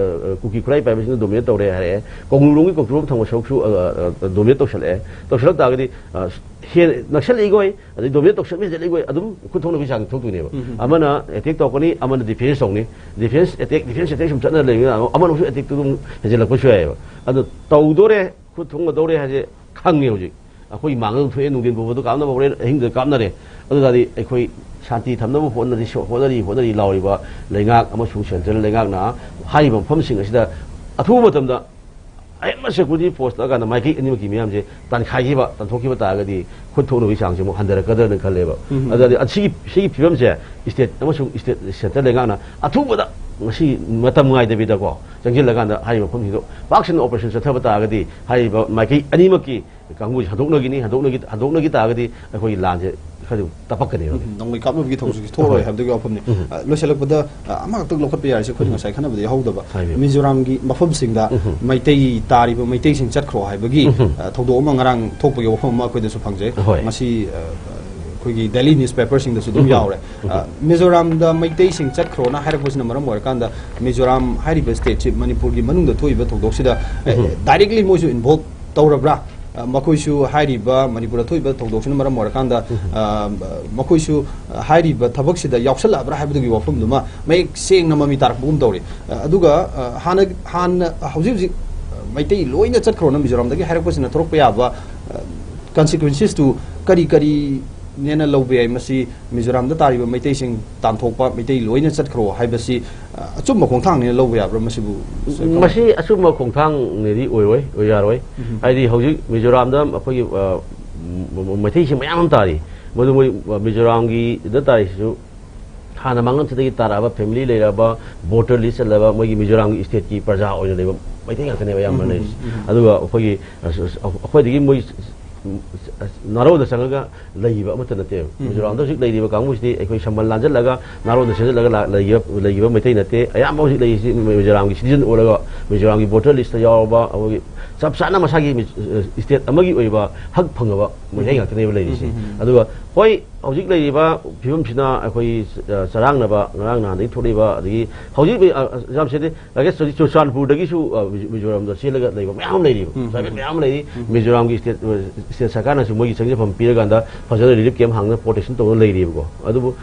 ꯑ, ꯀꯨꯀꯤ ꯈꯨꯠꯂꯥꯏ ꯄꯥꯏꯕꯁꯤꯡꯅ ꯗꯣꯃꯤꯅꯦꯠ ꯇꯧꯔꯦ ꯍꯥꯏꯔꯛꯑꯦ꯫ ꯀꯣꯅꯨꯡꯂꯣꯝꯒꯤ ꯀꯣꯛꯊꯣꯛ ꯊꯪꯕ ꯁꯔꯨꯛꯁꯨ, ꯑ, ꯑ, ꯑ, ꯗꯣꯃꯤꯅꯦꯠ ꯇꯧꯁꯜꯂꯛꯑꯦ꯫ ꯇꯧꯁꯜꯂꯛ ꯇꯥꯔꯒꯗꯤ, ꯑ, ꯍꯦꯟꯅ ꯅꯛꯁꯜꯂꯛꯏꯈꯣꯏ, ꯑꯗꯩ ꯗꯣꯃꯤꯅꯦꯠ ꯇꯧꯁꯟꯕ ꯍꯦꯟꯖꯜꯂꯛꯏꯈꯣꯏ, ꯑꯗꯨꯝ ꯈꯨꯠ ꯊꯣꯛꯅꯕꯒꯤ ꯆꯥꯡ ꯊꯣꯛꯇꯣꯏꯅꯦꯕ꯫ ꯎꯝ, ꯎꯝ꯫ ꯑꯃꯅ ꯑꯦꯇꯦꯛ ꯇꯧꯔꯛꯀꯅꯤ, ꯑꯃꯅ ꯗꯤꯐꯦꯟꯁ ꯇꯧꯅꯤ꯫ ꯗꯤꯐꯦꯟꯁ ꯑꯦꯇꯦꯛ, ꯗꯤꯐꯦꯟꯁ ꯑꯦꯇꯦꯛ ꯁꯨꯝ ꯆꯠꯅ ꯂꯩꯕꯅꯤꯅ, ꯑꯃꯅ ꯑꯃꯨꯛꯁꯨ ꯑꯦꯇꯦꯛꯇꯨ ꯑꯗꯨꯝ ꯍꯦꯟꯖꯜꯂꯛꯄꯁꯨ ꯌꯥꯏꯑꯕ꯫ ꯑꯗꯣ ꯇꯧꯗꯣꯔꯦ, ꯈꯨꯠ ꯊꯣꯡꯒꯗꯧꯔꯦ ꯍꯥꯏꯁꯦ ꯈꯪꯉꯦ ꯍꯧꯖꯤꯛ꯫ ꯑꯩꯈꯣꯏ ꯏꯃꯥꯡꯗ ꯑꯗꯨꯝ ꯊꯣꯛꯑꯦ, ꯅꯨꯡꯊꯤꯟ ꯐꯥꯎꯕꯗ ꯀꯥꯞꯅꯕ ꯍꯣꯔꯦꯟ ꯑꯍꯤꯡꯗ ꯀꯥꯞꯅꯔꯦ꯫ ꯑꯗꯨ ꯇꯥꯔꯗꯤ ꯑꯩꯈꯣꯏ ꯁꯥꯟꯇꯤ ꯊꯝꯅꯕ ꯍꯣꯠꯅꯔꯤ, ꯍꯣꯠꯅꯔꯤ, ꯍꯣꯠꯅꯔꯤ ꯂꯥꯎꯔꯤꯕ ꯂꯩꯉꯥꯛ ꯑꯃꯁꯨꯡ ꯁꯦꯟꯇ꯭ꯔꯦꯜ ꯂꯩꯉꯥꯛꯅ ꯍꯥꯏꯔꯤꯕ ꯃꯐꯝꯁꯤꯡ ꯑꯁꯤꯗ ꯑꯊꯨꯕ ꯃꯇꯝꯗ ꯑꯍꯦꯟꯕ ꯁꯦꯀ꯭ꯌꯨꯔꯤꯇꯤ ꯐꯣꯔꯁ ꯂꯥꯛꯑꯀꯥꯟꯗ ꯃꯥꯏꯀꯩ ꯑꯅꯤꯃꯛꯀꯤ ꯃꯤꯌꯥꯝꯁꯦ ꯇꯥꯟꯈꯥꯏꯈꯤꯕ, ꯇꯥꯟꯊꯣꯛꯈꯤꯕ ꯇꯥꯔꯒꯗꯤ ꯈꯨꯠ ꯊꯣꯛꯅꯕꯒꯤ ꯆꯥꯡꯁꯦ ꯑꯃꯨꯛ ꯍꯟꯊꯔꯛꯀꯗ꯭ꯔꯅ ꯈꯜꯂꯦꯕ꯫ ꯎꯝ꯫ ꯑꯗꯨꯗꯤ ꯑꯁꯤꯒꯤ, ꯁꯤꯒꯤ ꯐꯤꯕꯝꯁꯦ ꯁ꯭ꯇꯦꯠ ꯑꯃꯁꯨꯡ ꯁ꯭ꯇꯦꯠ ꯁꯦꯟꯇ꯭ꯔꯦꯜ ꯂꯩꯉꯥꯛꯅ ꯑꯊꯨꯕꯗ ꯉꯁꯤ ꯃꯇꯝ ꯉꯥꯏꯗꯕꯤꯗꯀꯣ ꯆꯪꯁꯤꯜꯂꯀꯥꯟꯗ ꯍꯥꯏꯔꯤꯕ ꯃꯐꯝꯁꯤꯡꯗꯣ ꯄꯥꯛ ꯁꯟꯅ ꯑꯣꯄꯔꯦꯁꯟ ꯆꯠꯊꯕ ꯇꯥꯔꯒꯗꯤ ꯍꯥꯏꯔꯤꯕ ꯃꯥꯏꯀꯩ ꯑꯅꯤꯃꯛꯀꯤ ꯀꯥꯡꯕꯨꯁꯤ ꯍꯟꯗꯣꯛꯅꯈꯤꯅꯤ꯫ ꯍꯟꯗꯣꯛꯅꯈꯤ-, ꯍꯟꯗꯣꯛꯅꯈꯤ ꯇꯥꯔꯒꯗꯤ ꯑꯩꯈꯣꯏꯒꯤ ꯂꯥꯟꯁꯦ ꯈꯔꯗꯤ ꯇꯞꯄꯛꯀꯅꯦꯕ꯫ ꯎꯝ, ꯅꯣꯡꯃꯩ ꯀꯥꯞꯅꯕꯒꯤ ꯊꯧꯗꯣꯛꯁꯨ ꯊꯣꯛꯑꯔꯣꯏ ꯍꯣꯏ꯫ ꯍꯥꯏꯕꯗꯨꯒꯤ ꯋꯥꯐꯝꯅꯤ꯫ ꯎꯝ꯫ ꯑ, ꯂꯣꯏꯁꯤꯜꯂꯛꯄꯗ, ꯑ, ꯑꯃꯈꯛꯇꯪ ꯂꯧꯈꯠꯄ ꯌꯥꯔꯤꯁꯦ ꯑꯩꯈꯣꯏꯅ ꯎꯝ꯫ ꯉꯁꯥꯏ ꯈꯟꯅꯕꯗ ꯌꯥꯎꯍꯧꯗꯕ꯫ ꯍꯥꯏꯕꯤꯌꯨ꯫ ꯃꯤꯖꯣꯔꯥꯝꯒꯤ ꯃꯐꯝꯁꯤꯡꯗ ꯎꯝ꯫ ꯃꯩꯇꯩ ꯇꯥꯔꯤꯕ ꯃꯩꯇꯩꯁꯤꯡ ꯆꯠꯈ꯭ꯔꯣ ꯍꯥꯏꯕꯒꯤ, ꯎꯝ꯫ ꯑ, ꯊꯧꯗꯣꯛ ꯑꯃ ꯉꯔꯥꯡ ꯊꯣꯛꯄꯒꯤ ꯋꯥꯐꯝ ꯑꯃ ꯑꯩꯈꯣꯏꯗꯁꯨ ꯐꯪꯖꯩ꯫ ꯍꯣꯏ꯫ ꯃꯁꯤ, ꯑ, ꯑꯩꯈꯣꯏꯒꯤ ꯗꯦꯂꯤ ꯅ꯭ꯌꯨꯁꯄꯦꯄꯔꯁꯤꯡꯗꯁꯨ ꯑꯗꯨꯝ ꯎꯝ꯫ ꯌꯥꯎꯔꯦ꯫ ꯎꯝ꯫ ꯑ, ꯃꯤꯖꯣꯔꯥꯝꯗ ꯃꯩꯇꯩꯁꯤꯡ ꯆꯠꯈ꯭ꯔꯣꯅ ꯍꯥꯏꯔꯛꯄꯁꯤꯅ ꯃꯔꯝ ꯑꯣꯏꯔꯀꯥꯟꯗ ꯃꯤꯖꯣꯔꯥꯝ ꯍꯥꯏꯔꯤꯕ ꯁ꯭ꯇꯦꯠꯁꯤ ꯃꯅꯤꯄꯨꯔꯒꯤ ꯃꯅꯨꯡꯗ ꯊꯣꯛꯏꯕ ꯊꯧꯗꯣꯛꯁꯤꯗ, ꯑ, ꯎꯝ꯫ ꯗꯥꯏꯔꯦꯛꯂꯤ ꯃꯣꯏꯁꯨ ꯏꯟꯚꯣꯜꯕ ꯇꯧꯔꯕ꯭ꯔꯥ? ꯑ, ꯃꯈꯣꯏꯁꯨ ꯍꯥꯏꯔꯤꯕ ꯃꯅꯤꯄꯨꯔꯗ ꯊꯣꯛꯏꯕ ꯊꯧꯗꯣꯛꯁꯤꯅ ꯃꯔꯝ ꯑꯣꯏꯔꯀꯥꯟꯗ, ꯎꯝ꯫ ꯑ, ꯃꯈꯣꯏꯁꯨ ꯍꯥꯏꯔꯤꯕ ꯊꯕꯛꯁꯤꯗ ꯌꯥꯎꯁꯜꯂꯛꯑꯕ꯭ꯔꯥ ꯍꯥꯏꯕꯗꯨꯒꯤ ꯋꯥꯐꯝꯗꯨꯃ ꯃꯌꯦꯛ ꯁꯦꯡꯅ ꯃꯃꯤ ꯇꯥꯔꯛꯄꯒꯨꯝ ꯇꯧꯔꯤ꯫ ꯑ, ꯑꯗꯨꯒ, ꯑ, ꯍꯥꯟꯅ, ꯍꯥꯟꯅ ꯍꯧꯖꯤꯛ ꯍꯧꯖꯤꯛ, ꯑ, ꯃꯩꯇꯩ ꯂꯣꯏꯅ ꯆꯠꯈ꯭ꯔꯣꯅ ꯃꯤꯖꯣꯔꯥꯝꯗꯒꯤ ꯍꯥꯏꯔꯛꯄꯁꯤꯅ ꯊꯣꯛꯂꯛꯄ ꯌꯥꯕ, ꯑ, ꯀꯟꯁꯤꯀ꯭ꯋꯦꯟꯁꯦꯁꯇꯨ ꯀꯔꯤ ꯀꯔꯤꯅꯦꯅ ꯂꯧꯕ ꯌꯥꯏ? ꯃꯁꯤ ꯃꯤꯖꯣꯔꯥꯝꯗ ꯇꯥꯔꯤꯕ ꯃꯩꯇꯩꯁꯤꯡ ꯇꯥꯟꯊꯣꯛꯄ, ꯃꯩꯇꯩ ꯂꯣꯏꯅ ꯆꯠꯈ꯭ꯔꯣ ꯍꯥꯏꯕꯁꯤ, ꯑ, ꯑꯆꯨꯝꯕ ꯈꯣꯡꯊꯥꯡꯅꯦꯅ ꯂꯧꯕ ꯌꯥꯕ꯭ꯔꯥ ꯃꯁꯤꯕꯨ? ꯃꯁꯤ ꯑꯆꯨꯝꯕ ꯈꯣꯡꯊꯥꯡꯅꯦꯗꯤ ꯑꯣꯏꯔꯣꯏ, ꯑꯣꯏ ꯌꯥꯔꯣꯏ꯫ ꯎꯝ꯫ ꯍꯥꯏꯗꯤ ꯍꯧꯖꯤꯛ ꯃꯤꯖꯣꯔꯥꯝꯗ ꯑꯩꯈꯣꯏꯒꯤ, ꯑ, ꯃ-, ꯃ-, ꯃꯩꯇꯩꯁꯤꯡ ꯃꯌꯥꯝ ꯑꯃ ꯇꯥꯔꯤ꯫ ꯃꯗꯨ ꯃꯣꯏ, ꯑ, ꯃꯤꯖꯣꯔꯥꯝꯒꯤꯗ ꯇꯥꯔꯤꯁꯤꯁꯨ ꯍꯥꯟꯅ ꯃꯥꯡꯂꯝꯁꯤꯗꯒꯤ ꯇꯥꯔꯛꯑꯕ ꯐꯦꯃꯤꯂꯤ ꯂꯩꯔꯕ, ꯚꯣꯇꯔ ꯂꯤꯁ ꯆꯜꯂꯕ, ꯃꯣꯏꯒꯤ ꯃꯤꯖꯣꯔꯥꯝꯒꯤ ꯁ꯭ꯇꯦꯠꯀꯤ ꯄ꯭ꯔꯖꯥ ꯑꯣꯏꯅ ꯂꯩꯕ ꯃꯩꯇꯩ ꯉꯥꯛꯇꯅꯦꯕ ꯑꯌꯥꯝꯕꯅ ꯎꯝ, ꯎꯝ, ꯂꯩꯔꯤꯁꯦ꯫ ꯎꯝ, ꯎꯝ꯫ ꯑꯗꯨꯒ ꯑꯩꯈꯣꯏꯒꯤ, ꯑ, ꯑ, ꯑꯩꯈꯣꯏꯗꯒꯤ ꯃꯣꯏ, ꯎꯝ, ꯅꯥꯔꯣꯟꯗ ꯆꯪꯉꯒ ꯂꯩꯈꯤꯕ ꯑꯃꯠꯇ ꯅꯠꯇꯦꯕ꯫ ꯎꯝ꯫ ꯃꯤꯖꯣꯔꯥꯝꯗ ꯍꯧꯖꯤꯛ ꯂꯩꯔꯤꯕ ꯀꯥꯡꯕꯨꯁꯤꯗꯤ ꯑꯩꯈꯣꯏ ꯁꯝꯕꯜ ꯂꯥꯟꯖꯜꯂꯒ ꯅꯥꯔꯣꯟꯗ ꯆꯪꯁꯤꯜꯂꯒ ꯂꯥ-, ꯂꯩꯈꯤꯕ, ꯂꯩꯈꯤꯕ ꯃꯩꯇꯩ ꯅꯠꯇꯦ꯫ ꯑꯌꯥꯝꯕ ꯍꯧꯖꯤꯛ ꯂꯩꯔꯤꯁꯤ ꯃꯤꯖꯣꯔꯥꯝꯒꯤ ꯁꯤꯇꯤꯖꯟ ꯑꯣꯏꯔꯒ ꯃꯤꯖꯣꯔꯥꯝꯒꯤ ꯚꯣꯇꯔ ꯂꯤꯁꯇ ꯌꯥꯎꯔꯕ, ꯑꯩꯈꯣꯏꯒꯤ ꯆꯞ ꯆꯥꯅ ꯃꯁꯥꯒꯤ ꯃꯤ-, ꯁ꯭ꯇꯦꯠ ꯑꯃꯒꯤ ꯑꯣꯏꯕ ꯍꯛ ꯐꯪꯉꯕ ꯃꯩꯇꯩ ꯎꯝ꯫ ꯉꯥꯛꯇꯅꯦꯕ ꯂꯩꯔꯤꯁꯦ꯫ ꯎꯝ, ꯎꯝ, ꯎꯝ꯫ ꯑꯗꯨꯒ ꯍꯣꯏ, ꯍꯧꯖꯤꯛ ꯂꯩꯔꯤꯕ ꯐꯤꯕꯝꯁꯤꯅ ꯑꯩꯈꯣꯏ, ꯑ, ꯆꯔꯥꯡꯅꯕ, ꯉꯔꯥꯡ ꯅꯍꯥꯟꯗꯒꯤ ꯊꯣꯛꯂꯛꯏꯕ, ꯑꯗꯒꯤ ꯍꯧꯖꯤꯛ, ꯑ, ꯑ, ꯌꯥꯝ ꯁꯤꯗꯤ ꯔꯥꯀꯦꯁ, ꯍꯧꯖꯤꯛ ꯆꯨꯔꯆꯥꯟꯄꯨꯔꯗꯒꯤꯁꯨ, ꯑ, ꯃꯤꯖꯣ-, ꯃꯤꯖꯣꯔꯥꯝꯗ ꯆꯦꯜꯂꯒ ꯂꯩꯕ ꯃꯌꯥꯝ ꯑꯃ ꯂꯩꯔꯤꯕ, ꯎꯝ, ꯇ꯭ꯔꯥꯏꯕꯦꯜ ꯃꯌꯥꯝ ꯑꯃ ꯂꯩꯔꯤ꯫ ꯎꯝ꯫ ꯃꯤꯖꯣꯔꯥꯝꯒꯤ ꯁ꯭ꯇꯦꯠ, ꯑ, ꯁ꯭ꯇꯦꯠ ꯁꯔꯀꯥꯔꯅꯁꯨ ꯃꯣꯏꯒꯤ ꯆꯪꯖꯐꯝ ꯄꯤꯔꯀꯥꯟꯗ ꯐꯖꯅ ꯔꯤꯂꯤꯐ ꯀꯦꯝꯞ ꯍꯥꯡꯅ ꯄ꯭ꯔꯣꯇꯦꯛꯁꯟ ꯇꯧꯗꯨꯅ ꯂꯩꯔꯤꯕꯀꯣ꯫ ꯑꯗꯨꯕꯨ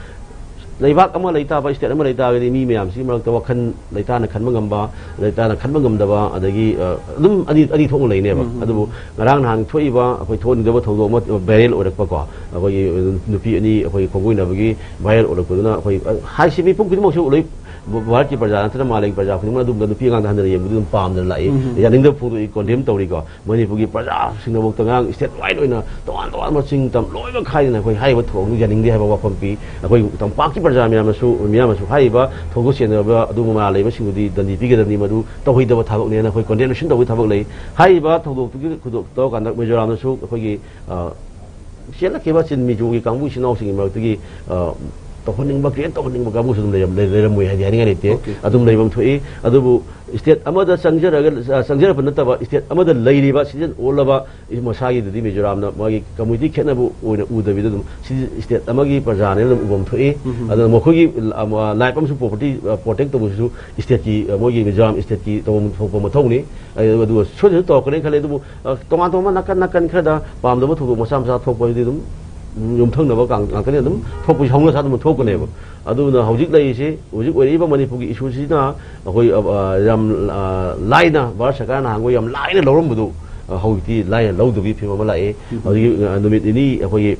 ꯂꯩꯕꯥꯛ ꯑꯃ ꯂꯩ ꯇꯥꯕ, ꯁ꯭ꯇꯦꯠ ꯑꯃ ꯂꯩ ꯇꯥꯔꯒꯗꯤ ꯃꯤ ꯃꯌꯥꯝꯁꯤꯒꯤ ꯃꯔꯛꯇ ꯋꯥꯈꯜ ꯂꯩꯇꯥꯅ ꯈꯟꯕ ꯉꯝꯕ, ꯂꯩꯇꯥꯅ ꯈꯟꯕ ꯉꯝꯗꯕ, ꯑꯗꯒꯤ, ꯑ, ꯑꯗꯨꯝ ꯑꯅꯤ, ꯑꯅꯤ ꯊꯣꯛꯅ ꯂꯩꯅꯦꯕ꯫ ꯎꯝ, ꯎꯝ, ꯑꯗꯨꯕꯨ ꯎꯝ꯫ ꯉꯔꯥꯡ ꯅꯍꯥꯟ ꯊꯣꯛꯏꯕ ꯑꯩꯈꯣꯏ ꯊꯣꯛꯍꯟꯅꯤꯡꯗꯕ ꯊꯧꯗꯣꯛ ꯑꯃ ꯚꯥꯏꯔꯦꯜ ꯑꯣꯏꯔꯛꯄꯀꯣ, ꯑꯩꯈꯣꯏꯒꯤ ꯅꯨꯄꯤ ꯑꯅꯤ ꯑꯩꯈꯣꯏ ꯈꯣꯡꯒꯣꯏꯅꯕꯒꯤ ꯚꯥꯏꯔꯦꯜ ꯑꯣꯏꯔꯛꯄꯗꯨꯅ ꯑꯩꯈꯣꯏ, ꯑ, ꯍꯥꯏꯁꯤ ꯃꯤꯄꯨꯝ ꯈꯨꯗꯤꯡꯃꯛꯁꯨ ꯂꯣꯏ, ꯚꯥꯔꯠꯀꯤ ꯄ꯭ꯔꯖꯥ ꯅꯠꯇꯅ ꯃꯥꯂꯦꯝꯒꯤ ꯄ꯭ꯔꯖꯥ ꯈꯨꯗꯤꯡꯃꯛ ꯑꯗꯨꯝꯕ ꯅꯨꯄꯤ ꯑꯉꯥꯡꯗ ꯍꯟꯊꯅ ꯌꯦꯡꯕꯗꯨ ꯑꯗꯨꯝ ꯄꯥꯝꯗꯅ ꯂꯥꯛꯏ꯫ ꯎꯝ, ꯎꯝ꯫ ꯌꯥꯅꯤꯡꯗꯕ ꯐꯣꯡꯗꯣꯛꯏ, ꯀꯣꯟꯗꯦꯝ ꯇꯧꯔꯤꯀꯣ꯫ ꯃꯅꯤꯄꯨꯔꯒꯤ ꯄ꯭ꯔꯖꯥꯁꯤꯡꯅꯐꯥꯎꯗ ꯉꯔꯥꯡ ꯁ꯭ꯇꯦꯠ ꯋꯥꯏꯗ ꯑꯣꯏꯅ ꯇꯣꯉꯥꯟ ꯇꯣꯉꯥꯟꯕ ꯆꯤꯡ ꯇꯝ ꯂꯣꯏꯅꯃꯛ ꯈꯥꯏꯗꯅ ꯑꯩꯈꯣꯏ ꯍꯥꯏꯔꯤꯕ ꯊꯧꯑꯣꯡꯗꯨ ꯌꯥꯅꯤꯡꯗꯦ ꯍꯥꯏꯕ ꯋꯥꯐꯝ ꯄꯤ꯫ ꯑꯩꯈꯣꯏ ꯇꯝꯄꯥꯛꯀꯤ ꯄ꯭ꯔꯖꯥ ꯃꯌꯥꯝꯅꯁꯨ, ꯃꯤꯌꯥꯝꯅꯁꯨ ꯍꯥꯏꯔꯤꯕ ꯊꯧꯗꯣꯛ ꯆꯦꯟꯅꯕ ꯑꯗꯨꯒꯨꯝꯕ ꯂꯩꯕꯁꯤꯡꯗꯨꯗꯤ ꯗꯟꯗꯤ ꯄꯤꯒꯗꯕꯅꯤ, ꯃꯗꯨ ꯇꯧꯍꯩꯗꯕ ꯊꯕꯛꯅꯦꯅ ꯑꯩꯈꯣꯏ ꯀꯣꯟꯗꯦꯅꯦꯁꯟ ꯇꯧꯕꯒꯤ ꯊꯕꯛ ꯂꯩ꯫ ꯍꯥꯏꯔꯤꯕ ꯊꯧꯗꯣꯛꯇꯨꯒꯤ ꯈꯨꯗꯣꯛ ꯇꯧꯔꯀꯥꯟꯗ ꯃꯤꯖꯣꯔꯥꯝꯗꯁꯨ ꯑꯩꯈꯣꯏꯒꯤ, ꯑ, ꯆꯦꯜꯂꯛꯈꯤꯕ ꯆꯤꯟ ꯃꯤꯖꯣꯒꯤ ꯀꯥꯡꯕꯨ ꯏꯆꯤꯟ ꯏꯅꯥꯎꯁꯤꯡꯒꯤ ꯃꯔꯛꯇꯒꯤ, ꯑ, ꯇꯧꯍꯟꯅꯤꯡꯕ, ꯀ꯭ꯔꯤꯌꯦꯠ ꯇꯧꯍꯟꯅꯤꯡꯕ ꯀꯥꯡꯕꯨꯁꯨ ꯑꯗꯨꯝ ꯂꯩꯔꯝ-, ꯂꯩ-, ꯂꯩꯔꯝꯃꯣꯏ ꯍꯥꯏꯗꯤ ꯍꯥꯏꯅꯤꯡꯉꯥꯏ ꯂꯩꯇꯦ꯫ ꯑꯣꯀꯦ꯫ ꯑꯗꯨꯝ ꯂꯩꯐꯝ ꯊꯣꯛꯏ꯫ ꯑꯗꯨꯕꯨ ꯁ꯭ꯇꯦꯠ ꯑꯃꯗ ꯆꯪꯖꯔꯒ, ꯑ, ꯆꯪꯖꯔꯛꯄ ꯅꯠꯇꯕ ꯁ꯭ꯇꯦꯠ ꯑꯃꯗ ꯂꯩꯔꯤꯕ ꯁꯤꯇꯤꯖꯦꯟ ꯑꯣꯜꯂꯕ ꯃꯁꯥꯒꯤꯗꯨꯗꯤ ꯃꯤꯖꯣꯔꯥꯝꯅ ꯃꯥꯒꯤ ꯀꯝꯃ꯭ꯌꯨꯅꯤꯇꯤ ꯈꯦꯠꯅꯕ ꯑꯣꯏꯅ ꯎꯗꯕꯤꯗ ꯑꯗꯨꯝ ꯁꯤ ꯁ꯭ꯇꯦꯠ ꯑꯃꯒꯤ ꯄ꯭ꯔꯖꯥꯅꯦꯅ ꯑꯗꯨꯝ ꯎꯐꯝ ꯊꯣꯛꯏ꯫ ꯎꯝ, ꯎꯝ꯫ ꯑꯗꯨꯅ ꯃꯈꯣꯏꯒꯤ, ꯑ, ꯂꯥꯏꯐ ꯑꯃꯁꯨꯡ ꯄ꯭ꯔꯣꯄꯔꯇꯤ, ꯑ, ꯄ꯭ꯔꯣꯇꯦꯛ ꯇꯧꯕꯁꯤꯁꯨ ꯁ꯭ꯇꯦꯠꯀꯤ, ꯑ, ꯃꯣꯏꯒꯤ ꯃꯤꯖꯣꯔꯥꯝ ꯁ꯭ꯇꯦꯠꯀꯤ ꯇꯧꯐꯝ ꯊꯣꯛꯄ ꯃꯊꯧꯅꯤ꯫ ꯑ-, ꯑꯗꯨꯒ ꯁꯣꯏꯗꯅ ꯇꯧꯔꯛꯀꯅꯤ ꯈꯜꯂꯤ꯫ ꯑꯗꯨꯕꯨ, ꯑ, ꯇꯣꯉꯥꯟ ꯇꯣꯉꯥꯟꯕ ꯅꯥꯀꯟ ꯅꯥꯀꯟ ꯈꯔꯗ ꯄꯥꯝꯗꯕ ꯊꯧꯗꯣꯛ ꯃꯆꯥ ꯃꯆꯥ ꯊꯣꯛꯄ ꯍꯥꯏꯕꯗꯤ ꯑꯗꯨꯝ ꯌꯨꯝꯊꯪꯅꯕ ꯀꯥꯡ-, ꯉꯥꯛꯇꯅꯤ ꯑꯗꯨꯝ ꯊꯣꯛꯄꯁꯤ ꯍꯧꯅ ꯁꯥ ꯑꯗꯨꯝ ꯊꯣꯛꯀꯅꯦꯕ꯫ ꯑꯗꯨꯅ ꯍꯧꯖꯤꯛ ꯂꯩꯔꯤꯁꯤ, ꯍꯧꯖꯤꯛ ꯑꯣꯏꯔꯛꯏꯕ ꯃꯅꯤꯄꯨꯔꯒꯤ ꯏꯁꯨꯁꯤꯅ ꯑꯩꯈꯣꯏ, ꯑ, ꯑ, ꯌꯥꯝ, ꯑ, ꯂꯥꯏꯅ, ꯚꯥꯔꯠ ꯁꯔꯀꯥꯔꯅ ꯅꯍꯥꯟꯈꯣꯏ ꯌꯥꯝ ꯂꯥꯏꯅ ꯂꯧꯔꯝꯕꯗꯨ, ꯑ, ꯍꯧꯖꯤꯛꯇꯤ ꯂꯥꯏꯅ ꯂꯧꯗꯕꯒꯤ ꯐꯤꯕꯝ ꯑꯃ ꯂꯥꯛꯑꯦ꯫ ꯎꯝ꯫ ꯍꯧꯖꯤꯛ, ꯑ, ꯅꯨꯃꯤꯠ ꯅꯤꯅꯤ ꯑꯩꯈꯣꯏꯒꯤ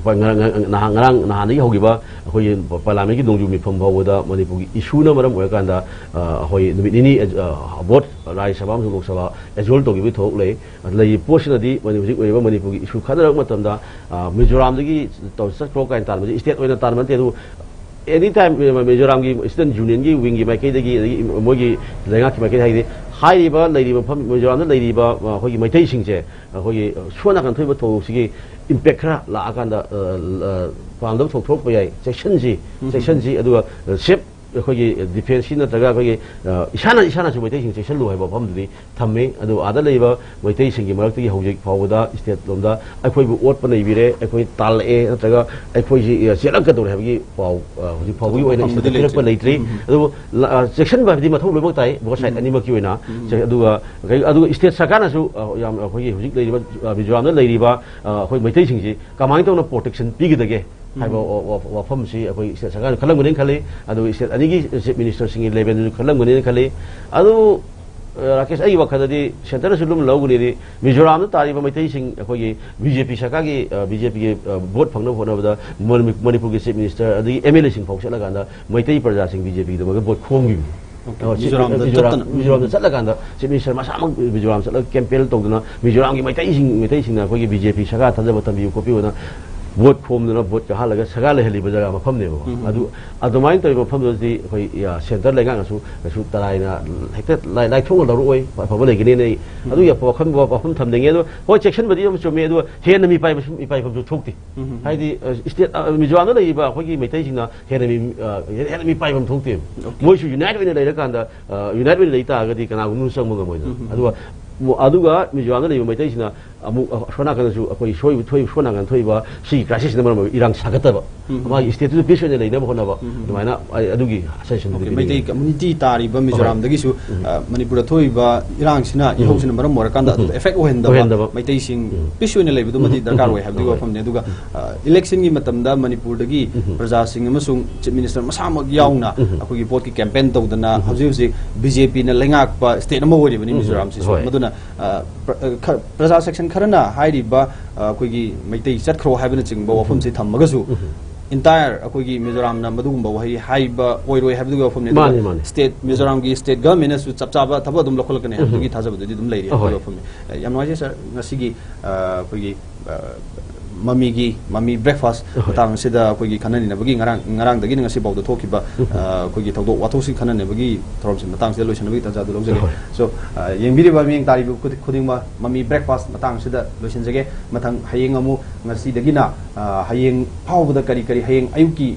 ꯄ-, ꯉꯔꯥꯡ, ꯉꯔꯥꯡ, ꯅꯍꯥꯟ, ꯉꯔꯥꯡ ꯅꯍꯥꯟꯗꯒꯤ ꯍꯧꯈꯤꯕ ꯑꯩꯈꯣꯏꯒꯤ ꯄꯥꯔꯂꯥꯃꯦꯟꯒꯤ ꯅꯣꯡꯖꯨ ꯃꯤꯐꯝ ꯐꯥꯎꯕꯗ ꯃꯅꯤꯄꯨꯔꯒꯤ ꯏꯁꯨꯅ ꯃꯔꯝ ꯑꯣꯏꯔꯀꯥꯟꯗ, ꯑ, ꯑꯩꯈꯣꯏ ꯅꯨꯃꯤꯠ ꯅꯤꯅꯤ, ꯑ, ꯚꯣꯠ ꯔꯥꯖ꯭ꯌ ꯁꯚꯥ ꯑꯃꯁꯨꯡ ꯂꯣꯛ ꯁꯚꯥ ꯑꯦꯖꯣꯜ ꯇꯧꯈꯤꯕꯒꯤ ꯊꯧꯗꯣꯛ ꯂꯩ꯫ ꯂꯩꯔꯤꯕ ꯄꯣꯠꯁꯤꯅꯗꯤ ꯃꯅꯤ-, ꯍꯧꯖꯤꯛ ꯑꯣꯏꯔꯤꯕ ꯃꯅꯤꯄꯨꯔꯒꯤ ꯏꯁꯨ ꯈꯟꯅꯔꯛꯄ ꯃꯇꯝꯗ, ꯑ, ꯃꯤꯖꯣꯔꯥꯝꯗꯒꯤ ꯇꯧ-, ꯆꯠꯈ꯭ꯔꯣ ꯀꯥꯏꯅ ꯇꯥꯟꯕꯁꯤ ꯁ꯭ꯇꯦꯠ ꯑꯣꯏꯅ ꯇꯥꯟꯕ ꯅꯠꯇꯦ꯫ ꯑꯗꯨꯕꯨ ꯑꯦꯅꯤ ꯇꯥꯏꯝ ꯃꯤꯖꯣꯔꯥꯝꯒꯤ ꯏꯁꯇꯔꯟ ꯌꯨꯅꯤꯌꯟꯒꯤ ꯋꯤꯡꯒꯤ ꯃꯥꯏꯀꯩꯗꯒꯤ, ꯑꯗꯒꯤ ꯃꯣꯏꯒꯤ ꯂꯩꯉꯥꯛꯀꯤ ꯃꯥꯏꯀꯩꯗ ꯍꯥꯏꯗꯤ ꯍꯥꯏꯔꯤꯕ ꯂꯩꯔꯤꯕ ꯃꯐꯝ, ꯃꯤꯖꯣꯔꯥꯝꯗ ꯂꯩꯔꯤꯕ, ꯑ, ꯑꯩꯈꯣꯏꯒꯤ ꯃꯩꯇꯩꯁꯤꯡꯁꯦ ꯑꯩꯈꯣꯏꯒꯤ, ꯑ, ꯁꯣꯝ ꯅꯥꯀꯟ ꯊꯣꯛꯏꯕ ꯊꯧꯗꯣꯛꯁꯤꯒꯤ ꯏꯝꯄꯦꯛ ꯈꯔ ꯂꯥꯛꯑꯀꯥꯟꯗ, ꯑ, ꯑ, ꯄꯥꯝꯗꯕ ꯊꯧꯗꯣꯛ ꯊꯣꯛꯂꯛꯄ ꯌꯥꯏ꯫ ꯆꯦꯛꯁꯤꯟꯁꯤ, ꯎꯝ꯫ ꯆꯦꯛꯁꯤꯟꯁꯤ꯫ ꯑꯗꯨꯒ, ꯑ, ꯁꯦꯞ ꯑꯩꯈꯣꯏꯒꯤ ꯗꯤꯐꯦꯟꯁꯀꯤ ꯅꯠꯇ꯭ꯔꯒ ꯑꯩꯈꯣꯏꯒꯤ, ꯑ, ꯏꯁꯥꯅ, ꯏꯁꯥꯅꯁꯨ ꯃꯩꯇꯩꯁꯤꯡ ꯆꯦꯛꯁꯤꯜꯂꯨ ꯍꯥꯏꯕ ꯋꯥꯐꯝꯗꯨꯗꯤ ꯊꯝꯃꯤ꯫ ꯑꯗꯨ ꯑꯥꯗ ꯂꯩꯔꯤꯕ ꯃꯩꯇꯩꯁꯤꯡꯒꯤ ꯃꯔꯛꯇꯒꯤ ꯍꯧꯖꯤꯛ ꯐꯥꯎꯕꯗ ꯁ꯭ꯇꯦꯠ ꯂꯣꯝꯗ ꯑꯩꯈꯣꯏꯕꯨ ꯑꯣꯠꯄ ꯅꯩꯕꯤꯔꯦ, ꯑꯩꯈꯣꯏ ꯇꯥꯜꯂꯛꯑꯦ, ꯅꯠꯇ꯭ꯔꯒ ꯑꯩꯈꯣꯏꯁꯤ, ꯑ, ꯆꯦꯜꯂꯛꯀꯗꯧꯔꯦ ꯍꯥꯏꯕꯒꯤ ꯄꯥꯎ, ꯑ, ꯍꯧꯖꯤꯛ ꯐꯥꯎꯕꯒꯤ ꯑꯣꯏꯅ ꯋꯥꯐꯝꯗꯨꯗꯤ ꯁ꯭ꯇꯦꯠꯇ ꯄꯤꯔꯛꯄ ꯂꯩꯇ꯭ꯔꯤ꯫ ꯂꯩꯇ꯭ꯔꯤ꯫ ꯎꯝ꯫ ꯑꯗꯨꯕꯨ ꯂ-, ꯑ, ꯆꯦꯛꯁꯤꯟꯕ ꯍꯥꯏꯕꯗꯤ ꯃꯊꯧ ꯂꯣꯏꯅꯃꯛ ꯇꯥꯏ, both side ꯎꯝ꯫ ꯑꯅꯤꯃꯛꯀꯤ ꯑꯣꯏꯅ꯫ ꯎꯝ꯫ ꯆꯦ-, ꯑꯗꯨꯒ ꯀꯩ-, ꯑꯗꯨꯒ ꯁ꯭ꯇꯦꯠ ꯁꯔꯀꯥꯔꯅꯁꯨ, ꯑ, ꯌꯥꯝ ꯑꯩꯈꯣꯏꯒꯤ ꯍꯧꯖꯤꯛ ꯂꯩꯔꯤꯕ, ꯑ, ꯃꯤꯖꯣꯔꯥꯝꯗ ꯂꯩꯔꯤꯕ, ꯑ, ꯑꯩꯈꯣꯏ ꯃꯩꯇꯩꯁꯤꯡꯁꯤ ꯀꯃꯥꯏꯅ ꯇꯧꯅ ꯄ꯭ꯔꯣꯇꯦꯛꯁꯟ ꯄꯤꯒꯗꯒꯦ ꯍꯥꯏꯕ ꯎꯝ꯫ ꯋꯥ-, ꯋꯥ-, ꯋꯥꯐꯝꯁꯤ ꯑꯩꯈꯣꯏ ꯁ꯭ꯇꯦꯠ ꯁꯔꯀꯥꯔꯅ ꯈꯜꯂꯝꯒꯅꯤꯅ ꯈꯜꯂꯤ꯫ ꯑꯗꯨꯒ ꯁ꯭ꯇꯦꯠ ꯑꯅꯤꯒꯤ ꯆꯤꯐ ꯃꯤꯅꯤꯁꯇꯔꯁꯤꯡꯒꯤ ꯂꯦꯚꯦꯜꯗꯁꯨ ꯈꯜꯂꯝꯒꯅꯤꯅ ꯈꯜꯂꯤ꯫ ꯑꯗꯨ, ꯑ, ꯔꯥꯀꯦꯁ, ꯑꯩꯒꯤ ꯋꯥꯈꯜꯗꯗꯤ ꯁꯦꯟꯇꯔꯗꯁꯨ ꯂꯨꯝꯅ ꯂꯧꯒꯅꯤꯗꯤ, ꯃꯤꯖꯣꯔꯥꯝꯗ ꯇꯥꯔꯤꯕ ꯃꯩꯇꯩꯁꯤꯡ ꯑꯩꯈꯣꯏꯒꯤ ꯕꯤ ꯖꯦ ꯄꯤ ꯁꯔꯀꯥꯔꯒꯤ, ꯑ, ꯕꯤ ꯖꯦ ꯄꯤꯒꯤ, ꯑ, ꯚꯣꯠ ꯐꯪꯅꯕ ꯍꯣꯠꯅꯕꯗ ꯃꯅꯤ-, ꯃꯅꯤꯄꯨꯔꯒꯤ ꯆꯤꯐ ꯃꯤꯅꯤꯁꯇꯔ ꯑꯗꯒꯤ ꯑꯦꯝ ꯑꯦꯜ ꯑꯦꯁꯤꯡ ꯐꯥꯎ ꯆꯠꯂꯀꯥꯟꯗ ꯃꯩꯇꯩ ꯄ꯭ꯔꯖꯥꯁꯤꯡ ꯕꯤ ꯖꯦ ꯄꯤꯒꯤꯗꯃꯛꯇ ꯚꯣꯠ ꯈꯣꯝꯈꯤꯕꯅꯤ꯫ ꯑꯣꯀꯦ꯫ ꯑ, ꯆꯤꯐ ꯃꯤꯖꯣꯔꯥꯝꯗ ꯃꯤꯖꯣꯔꯥꯝ-, ꯆꯠꯇꯅ꯫ ꯎꯝ꯫ ꯃꯤꯖꯣꯔꯥꯝꯗ ꯆꯠꯂꯀꯥꯟꯗ ꯆꯤꯐ ꯃꯤꯅꯤꯁꯇꯔ ꯃꯁꯥꯃꯛ ꯃꯤꯖꯣꯔꯥꯝ ꯆꯠꯂꯒ ꯀꯦꯝꯄꯦꯟ ꯇꯧꯗꯅ ꯃꯤꯖꯣꯔꯥꯝꯒꯤ ꯃꯩꯇꯩꯁꯤꯡ, ꯃꯩꯇꯩꯁꯤꯡꯅ ꯑꯩꯈꯣꯏꯒꯤ ꯕꯤ ꯖꯦ ꯄꯤ ꯁꯔꯀꯥꯔ ꯊꯥꯖꯕ ꯊꯝꯕꯤꯌꯨ ꯈꯣꯠꯄꯤꯌꯨꯅ ꯚꯣꯠ ꯈꯣꯝꯗꯅ ꯚꯣꯠ ꯀꯥꯍꯜꯂꯒ ꯁꯔꯀꯥꯔ ꯂꯩꯍꯜꯂꯤꯕ ꯖꯒꯥ ꯃꯐꯝꯅꯦꯕꯀꯣ꯫ ꯎꯝ꯫ ꯑꯗꯨ, ꯑꯗꯨꯃꯥꯏꯅ ꯇꯧꯔꯤꯕ ꯃꯐꯝꯗꯨꯗꯗꯤ ꯑꯩꯈꯣꯏ, ꯌꯥ, ꯁꯦꯟꯇꯔ ꯂꯩꯉꯥꯛꯅꯁꯨ ꯀꯩꯁꯨ ꯇꯔꯥꯏꯅ ꯍꯦꯛꯇ ꯂꯥꯏ-, ꯂꯥꯏꯊꯣꯛꯅ ꯂꯧꯔꯛꯑꯣꯏ, ꯑꯐꯕ ꯂꯩꯒꯅꯤꯅ ꯑꯩ ꯎꯝ꯫ ꯑꯗꯨꯒꯤ ꯑꯐꯕ ꯋꯥꯈꯜ, ꯋꯥꯐꯝ ꯊꯝꯅꯤꯡꯉꯦ꯫ ꯑꯗꯣ ꯍꯣꯏ, ꯆꯦꯛꯁꯤꯟꯕꯗꯤ ꯌꯥꯝ ꯆꯨꯝꯃꯦ, ꯑꯗꯨꯒ ꯍꯦꯟꯅ ꯃꯤꯄꯥꯏꯕꯁꯨ, ꯃꯤꯄꯥꯏꯐꯝꯁꯨ ꯊꯣꯛꯇꯦ꯫ ꯎꯝ꯫ ꯍꯥꯏꯗꯤ, ꯑ, ꯁ꯭ꯇꯦꯠ, ꯑ, ꯃꯤꯖꯣꯔꯥꯝꯗ ꯂꯩꯔꯤꯕ ꯑꯩꯈꯣꯏꯒꯤ ꯃꯩꯇꯩꯁꯤꯡꯅ ꯍꯦꯟꯅ ꯃꯤ-, ꯑ, ꯍꯦꯟꯅ, ꯍꯦꯟꯅ ꯃꯤꯄꯥꯏꯐꯝ ꯊꯣꯛꯇꯦꯕ꯫ ꯑꯣꯀꯦ꯫ ꯃꯣꯏꯁꯨ ꯌꯨꯅꯥꯏꯠ ꯑꯣꯏꯅ ꯂꯩꯔꯀꯥꯟꯗ, ꯑ, ꯌꯨꯅꯥꯏꯠ ꯑꯣꯏꯅ ꯂꯩ ꯇꯥꯔꯒꯗꯤ ꯀꯅꯥꯒꯨꯝꯕ ꯑꯃꯁꯨ ꯆꯪꯕ ꯉꯝꯃꯣꯏꯗꯅ꯫ ꯎꯝ, ꯎꯝ, ꯎꯝ꯫ ꯑꯗꯨꯒ, ꯃꯣ-, ꯑꯗꯨꯒ ꯃꯤꯖꯣꯔꯥꯝꯗ ꯂꯩꯕ ꯃꯩꯇꯩꯁꯤꯅ ꯑꯃꯨꯛ, ꯑ, ꯑꯁꯣꯝ ꯅꯥꯀꯟꯗꯁꯨ ꯑꯩꯈꯣꯏ ꯁꯣꯏꯕ, ꯊꯣꯏ-, ꯁꯣꯝ ꯅꯥꯀꯟ ꯊꯣꯛꯏꯕ ꯁꯤꯒꯤ ꯀ꯭ꯔꯥꯏꯁꯤꯁꯁꯤꯅ ꯃꯔꯝ ꯑꯣꯏꯔꯒ ꯏꯔꯥꯡ ꯁꯥꯒꯠꯇꯕ, ꯎꯝ, ꯎꯝ꯫ ꯃꯥꯒꯤ ꯁ꯭ꯇꯦꯠꯇꯨꯁꯨ ꯄꯤꯁ ꯑꯣꯏꯅ ꯂꯩꯅꯕ ꯍꯣꯠꯅꯕ, ꯎꯝ, ꯎꯝ꯫ ꯑꯗꯨꯃꯥꯏꯅ ꯑꯩ ꯑꯗꯨꯒꯤ ꯁꯖꯦꯁꯟꯗꯨꯗꯤ ꯑꯣꯀꯦ, ꯄꯤꯅꯤꯡꯉꯤ꯫ ꯃꯩꯇꯩ ꯀꯝꯃ꯭ꯌꯨꯅꯤꯇꯤ ꯇꯥꯔꯤꯕ ꯎꯝ꯫ ꯃꯤꯖꯣꯔꯥꯝꯗꯒꯤꯁꯨ, ꯎꯝ꯫ ꯑ, ꯃꯅꯤꯄꯨꯔꯗ ꯊꯣꯛꯏꯕ ꯏꯔꯥꯡꯁꯤꯅ ꯎꯝ꯫ ꯏꯍꯧꯁꯤꯅ ꯃꯔꯝ ꯑꯣꯏꯔꯀꯥꯟꯗ ꯎꯝ꯫ ꯑꯗꯨꯗ ꯑꯦꯐꯦꯛ ꯑꯣꯏꯍꯟꯗꯕ ꯑꯣꯏꯍꯟꯗꯕ꯫ ꯃꯩꯇꯩꯁꯤꯡ ꯎꯝ꯫ ꯄꯤꯁ ꯑꯣꯏꯅ ꯂꯩꯕꯗꯨꯃꯗꯤ ꯎꯝ꯫ ꯗꯔꯀꯥꯔ ꯑꯣꯏ ꯍꯥꯏꯕꯗꯨꯒꯤ ꯎꯝ꯫ ꯋꯥꯐꯝꯅꯤ꯫ ꯑꯗꯨꯒ, ꯎꯝ꯫ ꯑ, ꯏꯂꯦꯛꯁꯟꯒꯤ ꯃꯇꯝꯗ ꯃꯅꯤꯄꯨꯔꯗꯒꯤ ꯎꯝ꯫ ꯄ꯭ꯔꯖꯥꯁꯤꯡ ꯑꯃꯁꯨꯡ ꯆꯤꯐ ꯃꯤꯅꯤꯁꯇꯔ ꯃꯁꯥꯃꯛ ꯌꯥꯎꯅ ꯎꯝ꯫ ꯑꯩꯈꯣꯏꯒꯤ ꯚꯣꯠꯀꯤ ꯀꯦꯝꯄꯦꯟ ꯇꯧꯗꯅ ꯎꯝ꯫ ꯍꯧꯖꯤꯛ ꯍꯧꯖꯤꯛ ꯕꯤ ꯖꯦ ꯄꯤꯅ ꯂꯩꯉꯥꯛꯄ ꯁ꯭ꯇꯦꯠ ꯑꯃ ꯑꯣꯏꯔꯤꯕꯅꯤ ꯎꯝ꯫ ꯃꯤꯖꯣꯔꯥꯝꯁꯤꯁꯨ꯫ ꯍꯣꯏ꯫ ꯃꯗꯨꯅ, ꯑ, ꯄ꯭ꯔ-, ꯑ, ꯈ-, ꯄ꯭ꯔꯖꯥ ꯁꯦꯛꯁꯟ ꯈꯔꯅ ꯍꯥꯏꯔꯤꯕ, ꯑ, ꯑꯩꯈꯣꯏꯒꯤ ꯃꯩꯇꯩ ꯆꯠꯈ꯭ꯔꯣ ꯍꯥꯏꯕꯅꯆꯤꯡꯕ ꯎꯝ꯫ ꯋꯥꯐꯝꯁꯤ ꯊꯝꯃꯒꯁꯨ, ꯎꯝ꯫ ꯏꯟꯇꯥꯌꯔ ꯑꯩꯈꯣꯏꯒꯤ ꯃꯤꯖꯣꯔꯥꯝꯅ ꯃꯗꯨꯒꯨꯝꯕ ꯋꯥꯍꯩ ꯍꯥꯏꯕ ꯑꯣꯏꯔꯣꯏ ꯍꯥꯏꯕꯗꯨꯒꯤ ꯋꯥꯐꯝꯅꯤ꯫ ꯑꯗꯨꯒ ꯃꯥꯅꯤ, ꯃꯥꯅꯤ꯫ ꯁ꯭ꯇꯦꯠ ꯃꯤꯖꯣꯔꯥꯝꯒꯤ ꯁ꯭ꯇꯦꯠ ꯒꯚꯔꯟꯃꯦꯟꯅꯁꯨ ꯆꯞ ꯆꯥꯕ ꯊꯕꯛ ꯑꯗꯨꯝ ꯂꯧꯈꯠꯂꯛꯀꯅꯤ ꯎꯝ꯫ ꯍꯥꯏꯕꯗꯨꯒꯤ ꯊꯥꯖꯕꯗꯨꯗꯤ ꯑꯗꯨꯝ ꯂꯩꯔꯤ ꯑꯍꯣꯏ꯫ ꯍꯥꯏꯕꯒꯤ ꯋꯥꯐꯝꯅꯤ꯫ ꯑ, ꯌꯥꯝ ꯅꯨꯡꯉꯥꯏꯖꯩ ꯁꯥꯔ, ꯉꯁꯤꯒꯤ, ꯑ, ꯑꯩꯈꯣꯏꯒꯤ, ꯑ, ꯃꯃꯤꯒꯤ, ꯃꯃꯤ ꯕ꯭ꯔꯦꯛꯐꯥꯁ ꯑꯍꯣꯏ꯫ ꯃꯇꯥꯡ ꯑꯁꯤꯗ ꯑꯩꯈꯣꯏꯒꯤ ꯈꯟꯅ ꯅꯩꯅꯕꯒꯤ ꯉꯔꯥꯡ, ꯉꯔꯥꯡꯗꯒꯤꯅ ꯉꯁꯤ ꯐꯥꯎꯗ ꯊꯣꯛꯈꯤꯕ, ꯎꯝ꯫ ꯑ, ꯑꯩꯈꯣꯏꯒꯤ ꯊꯧꯗꯣꯛ ꯋꯥꯊꯣꯛꯁꯤꯡ ꯈꯟꯅ ꯅꯩꯅꯕꯒꯤ ꯊꯧꯔꯝꯁꯤ ꯃꯇꯥꯡꯁꯤꯗ ꯂꯣꯏꯁꯤꯟꯅꯕꯒꯤ ꯇꯥꯟꯖꯥꯗꯨ ꯂꯧꯖꯒꯦ꯫ ꯑꯍꯣꯏ꯫ So, ꯑ, ꯌꯦꯡꯕꯤꯔꯤꯕ ꯃꯤꯠꯌꯦꯡ ꯇꯥꯔꯤꯕ ꯈꯨꯗꯤꯡ-, ꯈꯨꯗꯤꯡꯃꯛ ꯃꯃꯤ ꯕ꯭ꯔꯦꯛꯐꯥꯁ ꯃꯇꯥꯡꯁꯤꯗ ꯂꯣꯏꯁꯤꯟꯖꯒꯦ꯫ ꯃꯊꯪ ꯍꯌꯦꯡ ꯑꯃꯨꯛ ꯉꯁꯤꯗꯒꯤꯅ, ꯑ, ꯍꯌꯦꯡ ꯐꯥꯎꯕꯗ ꯀꯔꯤ ꯀꯔꯤ ꯍꯌꯦꯡ ꯑꯌꯨꯛꯀꯤ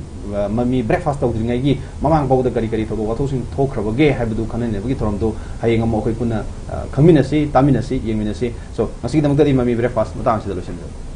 ꯃꯃꯤ breakfast ꯇꯧꯗ꯭ꯔꯤꯉꯩꯒꯤ ꯃꯃꯥꯡ ꯐꯥꯎꯕꯗ ꯀꯔꯤ ꯀꯔꯤ ꯊꯧꯗꯣꯛ ꯋꯥꯊꯣꯛꯁꯤꯡ ꯊꯣꯛꯈ꯭ꯔꯕꯒꯦ ꯍꯥꯏꯕꯗꯨ ꯈꯟꯅꯅꯕꯒꯤ ꯊꯧꯔꯝꯗꯨ ꯍꯌꯦꯡ ꯑꯃꯨꯛ ꯑꯩꯈꯣꯏ ꯄꯨꯟꯅ, ꯑ, ꯈꯪꯃꯤꯟꯅꯁꯤ, ꯇꯥꯃꯤꯟꯅꯁꯤ, ꯌꯦꯡꯃꯤꯟꯅꯁꯤ꯫ So, ꯉꯁꯤꯒꯤꯗꯃꯛꯇꯗꯤ ꯃꯃꯤ breakfast ꯃꯇꯥꯡ ꯑꯁꯤꯗ ꯂꯣꯏꯁꯤꯟꯖꯔꯒꯦ꯫